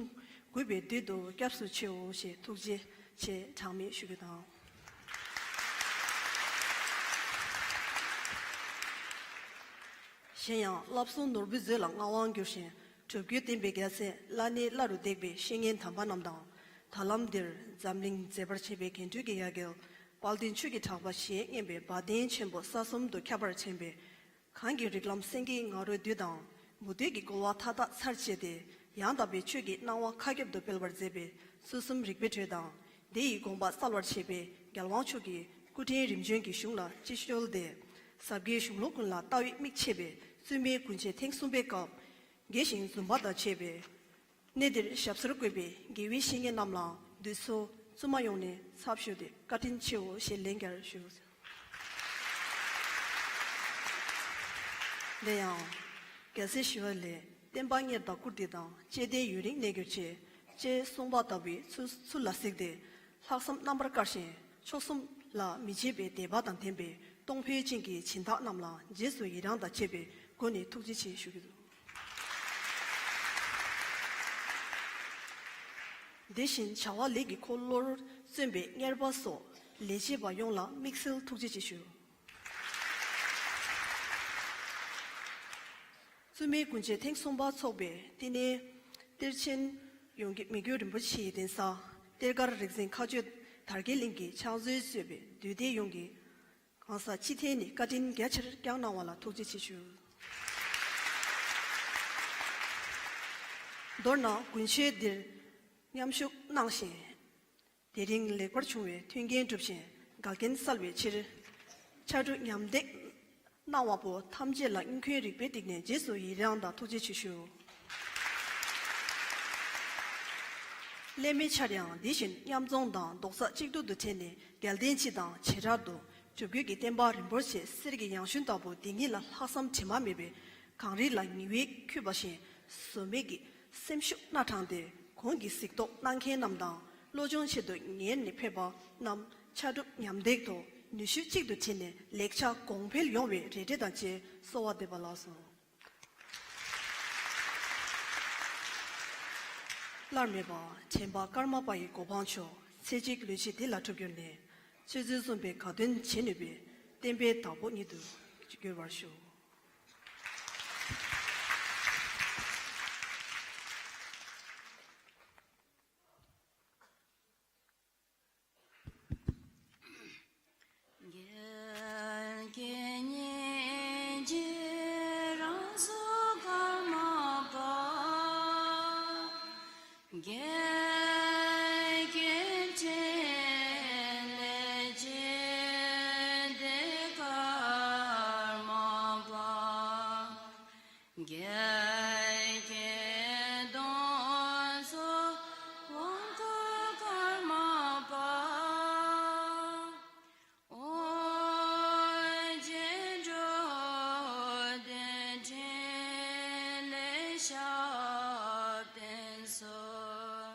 གུས་པས་འདུད་དོ། སྐྱབས་སུ་མཆིའོ་ཞེས་ཐུགས་རྗེ་ཆེ་གྲངས་མེད་ཞུ་རྒྱུ་དང་། གཞན་ཡང་བསླབ་གསུམ་ནོར་བུའི་མཛོད་ལ་མངའ་དབང་བསྒྱུར་ཞིང་། སྒྲུབ་བརྒྱུད་བསྟན་པའི་རྒྱལ་མཚན་བླ་ནས་བླ་རུ་འདེགས་པའི་བཤེས་གཉེན་དམ་པ་རྣམས་དང་། ད་ལམ་འདིར་འཛམ་གླིང་མཛེས་པར་བྱེད་པའི་དགེ་འདུན་གྱི་ཡ་གྱལ། དཔལ་ལྡན་ཆོས་ཀྱི་གྲགས་པ་ཞེས་སྙན་པའི་བ་དན་ཆེན་པོ་ས་གསུམ་དུ་ཁྱབ་པར་མཚན་པའི། གང་གི་རིགས་ལམ་སེང་གེའི་ང་རོའི་བདུད་དང་། མུ་སྟེགས་ཀྱི་རྒོལ་བ་མཐའ་དག་ཚར་བཅད་དེ། ཡང་དག་པའི་ཆོས་ཀྱི་སྣང་བ་མཁའ་ཁྱབ་ཏུ་སྤེལ་བར་མཛད་པའི་ཚུལ་གསུམ་རིགས་པའི་དྲོད་དང་། དེ་ཡི་དགོངས་པ་གསལ་བར་བྱེད་པའི་རྒྱལ་དབང་མཆོག་གི་སྐུ་ཕྲེང་རིམ་བྱོན་གྱི་གཞུང་ལ་ཅི་བཤོལ་ཏེ། གཟབ་རྒྱས་གཞུང་ལུགས་ཀུན་ལ་ལྟ་བའི་མིག་ཕྱེས་པའི་བཙུན་མའི་གུང་ཆེན་ཐེངས་གསུམ་པའི་སྐབས། དགེ་ཞིང་འཛུམ་པ་དང་བཅས་པའི་གནས་འདིར་ཞབས་སོར་བཀོད་པའི་དགེ་བའི་བཤེས་གཉེན་རྣམས་ལ་དུས་ཚོད་བཙུན་མ་ཡོངས་ནས་ཚབ་ཞུས་ཏེ་བཀའ་དྲིན་ཆེའོ་ཞེས་ལན་བརྒྱར་ཞུ། དེ་ཡང་། རྒྱལ་སྲས་ཞི་བ་ལྷས་བསྟན་པ་གཉེར་དང་བཀུར་སྟི་དང་བཅས་ཏེ་ཡུན་རིང་གནས་གྱུར་ཅིག་ཅེས་གསུངས་པ་ལྟ་བུའི་ཚུལ་ཚུལ་ལ་གཟིགས་ཏེ། ལྷག་བསམ་རྣམ་པར་དཀར་ཞིང་མཆོག་གསུམ་ལ་མི་བརྗེད་པའི་དད་པ་དང་ལྡན་པའི་གཏོང་ཕོད་ཅན་གྱི་སྦྱིན་བདག་རྣམས་ལ་རྗེས་སུ་ཡི་རང་དང་བཅས་པའི་སྒོ་ནས་ཐུགས་རྗེ་ཆེ་ཞུ་གི་འདུག་དེ་བཞིན་བྱ་བ་ལས་ཀྱི་འཁོར་ལོར་བརྩོན་པའི་གཉེར་པ་སོགས་ལས་བྱེད་པ་ཡོངས་ལ་དམིགས་བསལ་ཐུགས་རྗེ་ཆེ་ཞུ། བཙུན་མའི་གུང་ཆེན་ཐེངས་གསུམ་པ་འཚོགས་པའི་བསྟི་གནས་གཏེར་ཆེན་ཡོངས་ཀྱི་མི་བསྐྱོད་རིན་པོ་ཆེའི་གདན་ས་གཏེར་སྒར་རིག་འཛིན་མཁའ་སྤྱོད་དར་རྒྱས་གླིང་གི་ཕྱག་མཛོད་གཙོས་པའི་འདུས་སྡེ་ཡོངས་ཀྱི་གང་ཟག་སྤྱི་མཐུན་ནས་བཀའ་དྲིན་རྒྱ་ཆེར་བསྐྱངས་གནང་བ་ལ་ཐུགས་རྗེ་ཆེ་ཞུ། མདོར་ན་གུང་ཆེན་འདིར་མཉམ་ཞུགས་གནང་ཞིང་། དེ་རིང་ལེགས་པར་བྱུང་བའི་མཐུན་རྐྱེན་སྒྲུབ་ཅིང་འགལ་རྐྱེན་བསལ་བའི་ཕྱིར། ཕྱག་སྒྲུབ་ཉམས་ལྡན་གནང་བ་པོ་ཐམས་ཅད་ལ་སྙིང་ཁུང་རིག་པའི་གཏིང་ནས་རྗེས་སུ་ཡི་རང་དང་ཐུགས་རྗེ་ཆེ་ཞུ། སླད་མའི་ཆར་ཡང་འདི་བཞིན་མཉམ་འཛོམས་དང་རྡོག་རྩ་གཅིག་སྒྲིལ་དུ་བྱས་ནས་རྒྱལ་བསྟན་སྤྱི་དང་བྱེ་བྲག་ཏུ་སྒྲུབ་བརྒྱུད་ཀྱི་བསྟན་པ་རིན་པོ་ཆེ་གསེར་གྱི་ཡང་ཞུན་ལྟ་བུ་འདི་ཉིད་ལ་ལྷག་བསམ་དྲི་མ་མེད་པའི་གངས་རི་ལ་ཉི་འོད་འཁྱུད་པ་བཞིན་ཟོལ་མེད་ཀྱི་སེམས་ཤུགས་སྣ་དྲངས་ཏེ་གོང་གི་གཟིགས་རྟོག་གནང་མཁན་རྣམས་དང་བློ་སྦྱོང་ཆེད་དུ་ཉན་ནས་ཕེབས་པ་རྣམས་ཕྱག་སྒྲུབ་ཉམས་ལྡན་ཐོག་ནུས་ཤུགས་གཅིག་ཏུ་བྱས་ནས་ལེགས་ཆ་གོང་འཕེལ་ཡོང་བའི་རེ་འབྲས་དང་བཅས་གསོལ་བ་འདེབས་པ་ལགས་སོ། སླར་མེད་པ་དྲན་པ་ཀརྨ་པ་ཡི་གོ་འཕང་མཆོག་ཚེ་གཅིག་ལུས་གཅིག་འདི་ལ་འགྲུབ་གྱུར་ནས། ཆོས་ཚུལ་གསུམ་པའི་དགའ་སྟོན་བྱེད་ནུས་པའི་བསྟན་པའི་བདག་པོ་ཉིད་དུ་འགྱུར་བར་ཤོག། རྒྱལ་གྱི་སྙིང་རྗེ་རང་གཟུགས་ཀརྨ་པ། རྒྱལ་གྱི་ཕྲིན་ལས་ཀྱི་སྡེ་ཀརྨ་པ། རྒྱལ་གྱི་གདུང་འཚོབ་དབང་བསྐུར་ཀརྨ་པ། དབུ་འབྱེད་འགྲོ་དོན་ཕྲིན་ལས་ཞབས་བརྟན་སོགས།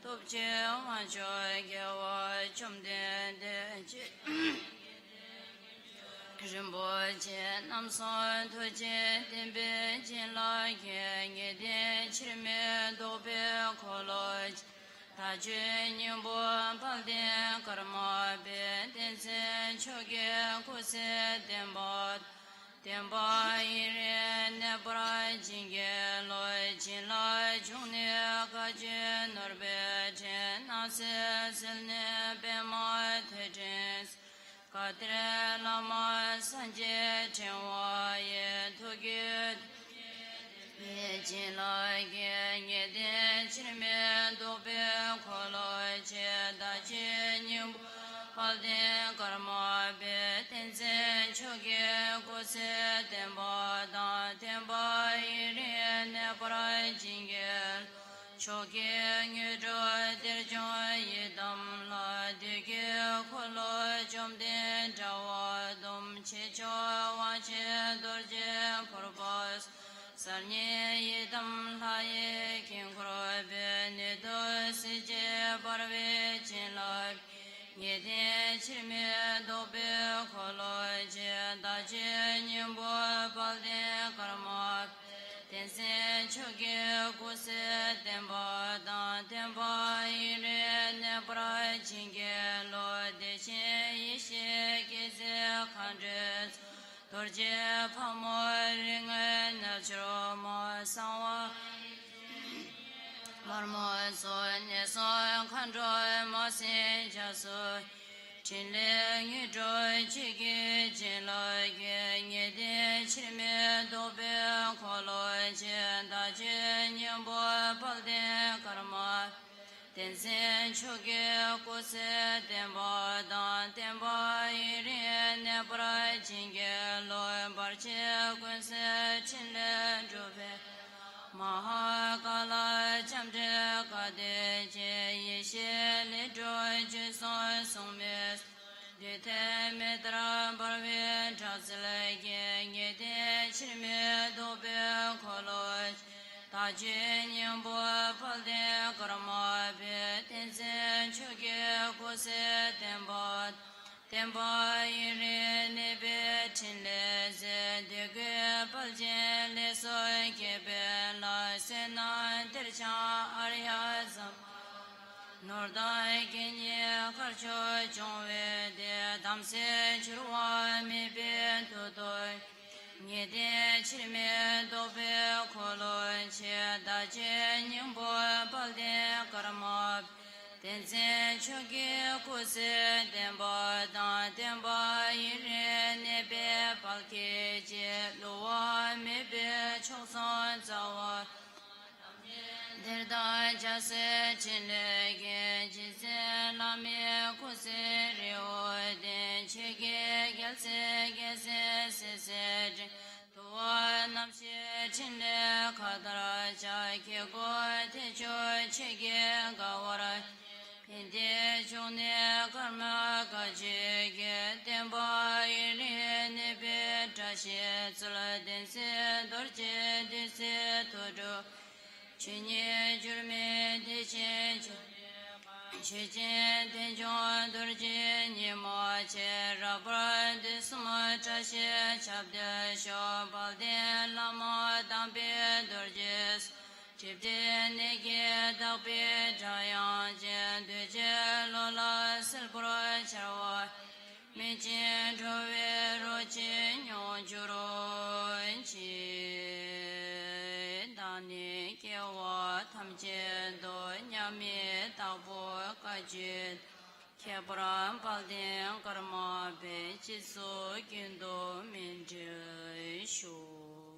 སྟོབས་ཆེན་དབང་ཕྱུག་རྒྱལ་བ་བཅོམ་ལྡན་འདས། རིན་པོ་ཆེ་རྣམ་གསུམ་ཐུགས་རྗེ་བསྟན་པའི་བྱིན་རླབས་ཀྱིས། ངེས་དོན་ཕྱིར་མི་ལྡོག་པའི་འཁོར་ལོ་ཆེ། བདག་རྒྱུད་སྙིང་པོ་དཔལ་ལྡན་ཀརྨ་པའི། བསྟན་འཛིན་མཆོག་གི་སྐུ་ཚེ་བརྟན་པ་དང་། བསྟན་པ་ཡུན་རིང་གནས་པར་བྱིན་གྱིས་རློབས། བྱིན་རླབས་འབྱུང་གནས་བཀའ་བརྒྱུད་ནོར་བུའི་ཕྲེང་། སྣང་སྲིད་ཟིལ་གནོན་པདྨ་ཐོད་ཕྲེང་། བཀའ་གཏེར་བླ་མ་སངས་རྒྱས་ཕྲེང་བ་ཡི། ཐུགས་རྒྱུད་བྱིན་རླབས་ཀྱིས། ངེས་དོན་ཕྱིར་མི་ལྡོག་པའི་འཁོར་ལོ་ཆེ། བདག་རྒྱུད་སྙིང་པོ་དཔལ་ལྡན་ཀརྨ་པའི། བསྟན་འཛིན་མཆོག་གི་སྐུ་ཚེ་བརྟན་པ་དང་། བསྟན་པ་ཡུན་རིང་གནས་པར་བྱིན་གྱིས། མཆོག་གི་དངོས་གྲུབ་གཏེར་བྱོན་ཡི་དམ་ལྷ། འདོད་ཀྱི་འཁོར་ལོ་བཅོམ་ལྡན་དགྲ་བོ་སྟོན། ཆོས་སྐྱོང་དབང་ཆེན་རྡོ་རྗེ་ཕུར་པ། གསར་རྙིང་ཡི་དམ་ལྷ་ཡི་དཀྱིལ་འཁོར་པའི། ནད་གདོན་སྲིད་ཞིའི་འབར་བའི་བྱིན་རླབས། ངེས་དོན་ཕྱིར་མི་ལྡོག་པའི་འཁོར་ལོ་ཆེ། བདག་རྒྱུད་སྙིང་པོ་དཔལ་ལྡན་ཀརྨ། བསྟན་འཛིན་མཆོག་གི་སྐུ་ཚེ་བརྟན་པ་དང་། བསྟན་པ་ཡུན་རིང་གནས་པར་བྱིན་གྱིས་རློབས། བདེ་ཆེན་ཡེ་ཤེས་སྐྱེད་མཛད་མཁའ་འགྲོའི་ཚོགས། རྡོ་རྗེ་ཕག་མོ་རིགས་ལྔའི་རྣལ་འབྱོར་མ། གསང་བ་དམར་མོ་སོགས། ངན་སོང་མཁའ་འགྲོ་མ་སྲིན་རྒྱ་མཚོ། ཕྲིན་ལས་དངོས་གྲུབ་ཆོས་ཀྱི་བྱིན་རླབས་ཀྱིས། ངེས་དོན་ཕྱིར་མི་ལྡོག་པའི་འཁོར་ལོ་ཆེ། བདག་རྒྱུད་སྙིང་པོ་དཔལ་ལྡན་ཀརྨ། བསྟན་འཛིན་མཆོག་གི་སྐུ་ཚེ་བརྟན་པ་དང་། བསྟན་པ་ཡུན་རིང་གནས་པར་བྱིན་གྱིས་རློབས། བར་ཆད་ཀུན་སེལ་ཕྲིན་ལས་སྒྲུབ་པའི། མ་ཧཱ་ཀཱ་ལ་ལྕམ་དྲལ་བཀའ་སྡོད་ཅིང་། ཡེ་ཤེས་ལས་སྒྲུབ་བཅུ་གསུམ་སྲུང་མའི། འདུས་ཏེ་མི་ལྟར་འབར་བའི་དྲག་རྩལ་གྱིས། ངེས་དོན་ཕྱིར་མི་ལྡོག་པའི་འཁོར་ལོ་ཆེ། བདག་རྒྱུད་སྙིང་པོ་དཔལ་ལྡན་ཀརྨ་པའི། བསྟན་འཛིན་མཆོག་གི་སྐུ་ཚེ་བརྟན་པ་དང་། བསྟན་པ་ཡུན་རིང་གནས་པའི་ཕྲིན་ལས་མཛད། འདོད་དགུའི་དཔལ་ཆེན་ལས་སུ་སྐྱེས་པའི་ལྷ། བསོད་ནམས་གཏེར་འཆང་ཨཱརྱ་ཟ་མ། ནོར་དང་དགེ་བསྙེན་དཀར་ཕྱོགས་སྐྱོང་བའི་སྡེ། དམ་ཚིག་འགྱུར་བ་མེད་པའི་མཐུ་སྟོབས། ངེས་དོན་ཕྱིར་མི་ལྡོག་པའི་འཁོར་ལོ་ཆེ། བདག་རྒྱུད་སྙིང་པོ་དཔལ་ལྡན་ཀརྨ། བསྟན་འཛིན་མཆོག་གི་སྐུ་ཚེ་བརྟན་པ་དང་། བསྟན་པ་ཡུན་རིང་གནས་པའི་དཔལ་སྐྱེད་ཅིང་། བསླུ་བ་མེད་པའི་མཆོག་གསུམ་རྩ་བ། གཏེར་དང་རྒྱལ་སྲས་ཕྲིན་ལས་ཀྱིས། རྗེ་བཙུན་བླ་མའི་སྐུ་ཚེ་རིང་བར་བརྟན། ཆོས་ཀྱི་རྒྱལ་མཚན་རྒྱལ་མཚན་སྲིད་མཚན་སྤྲིན། དུ་བ་རྣམ་བཞིའི་ཕྲིན་ལས་མཁའ་ལྟར་ཁྱབ། སྐྱེ་དགུའི་ཐེག་མཆོག་ཆོས་ཀྱིས་དགའ་བར། ཕན་བདེའི་འབྱུང་གནས་ཀརྨ་བཀའ་བརྒྱུད་ཀྱི། བསྟན་པ་ཡུན་རིང་གནས་པའི་བཀྲ་ཤིས་ཚུལ། བསྟན་འཛིན་རྡོ་རྗེ་བདུད་རྩིའི་མཐུ་དྲུག། ཆོས་ཉིད་འགྱུར་མེད་བདེ་ཆེན་ཆོས་ཀྱི་དཔལ། ཆོས་ཅན་བསྟན་སྐྱོང་རྡོ་རྗེ་ཉི་མ་ཆེ། རབ་འབར་དུས་གསུམ་བཀྲ་ཤིས་ཁྱབ་བརྡལ་ཤོག། དཔལ་ལྡན་བླ་མ་དམ་པའི་རྡོ་རྗེ། སྒྲིབ་བྲལ་གནད་ཀྱི་བདག་པོའི་སྒྲ་དབྱངས་ཅན། འདུས་བྱས་བློ་ལ་གསལ་པོར་འཆར་བ། སྨིན་ཅིང་གྲོལ་བའི་རོ་གཅིག་མྱོང་གྱུར་ཅིག། བདག་ནི་སྐྱེ་བ་ཐམས་ཅད་དུ། མཉམ་མེད་དྭགས་པོའི་བཀའ་བརྒྱུད། ཁྱད་པར་དཔལ་ལྡན་ཀརྨ་པའི། སྤྱི་གཙུག་ཀུན་ཏུ་སྨིན་གྲོལ་ཤོག།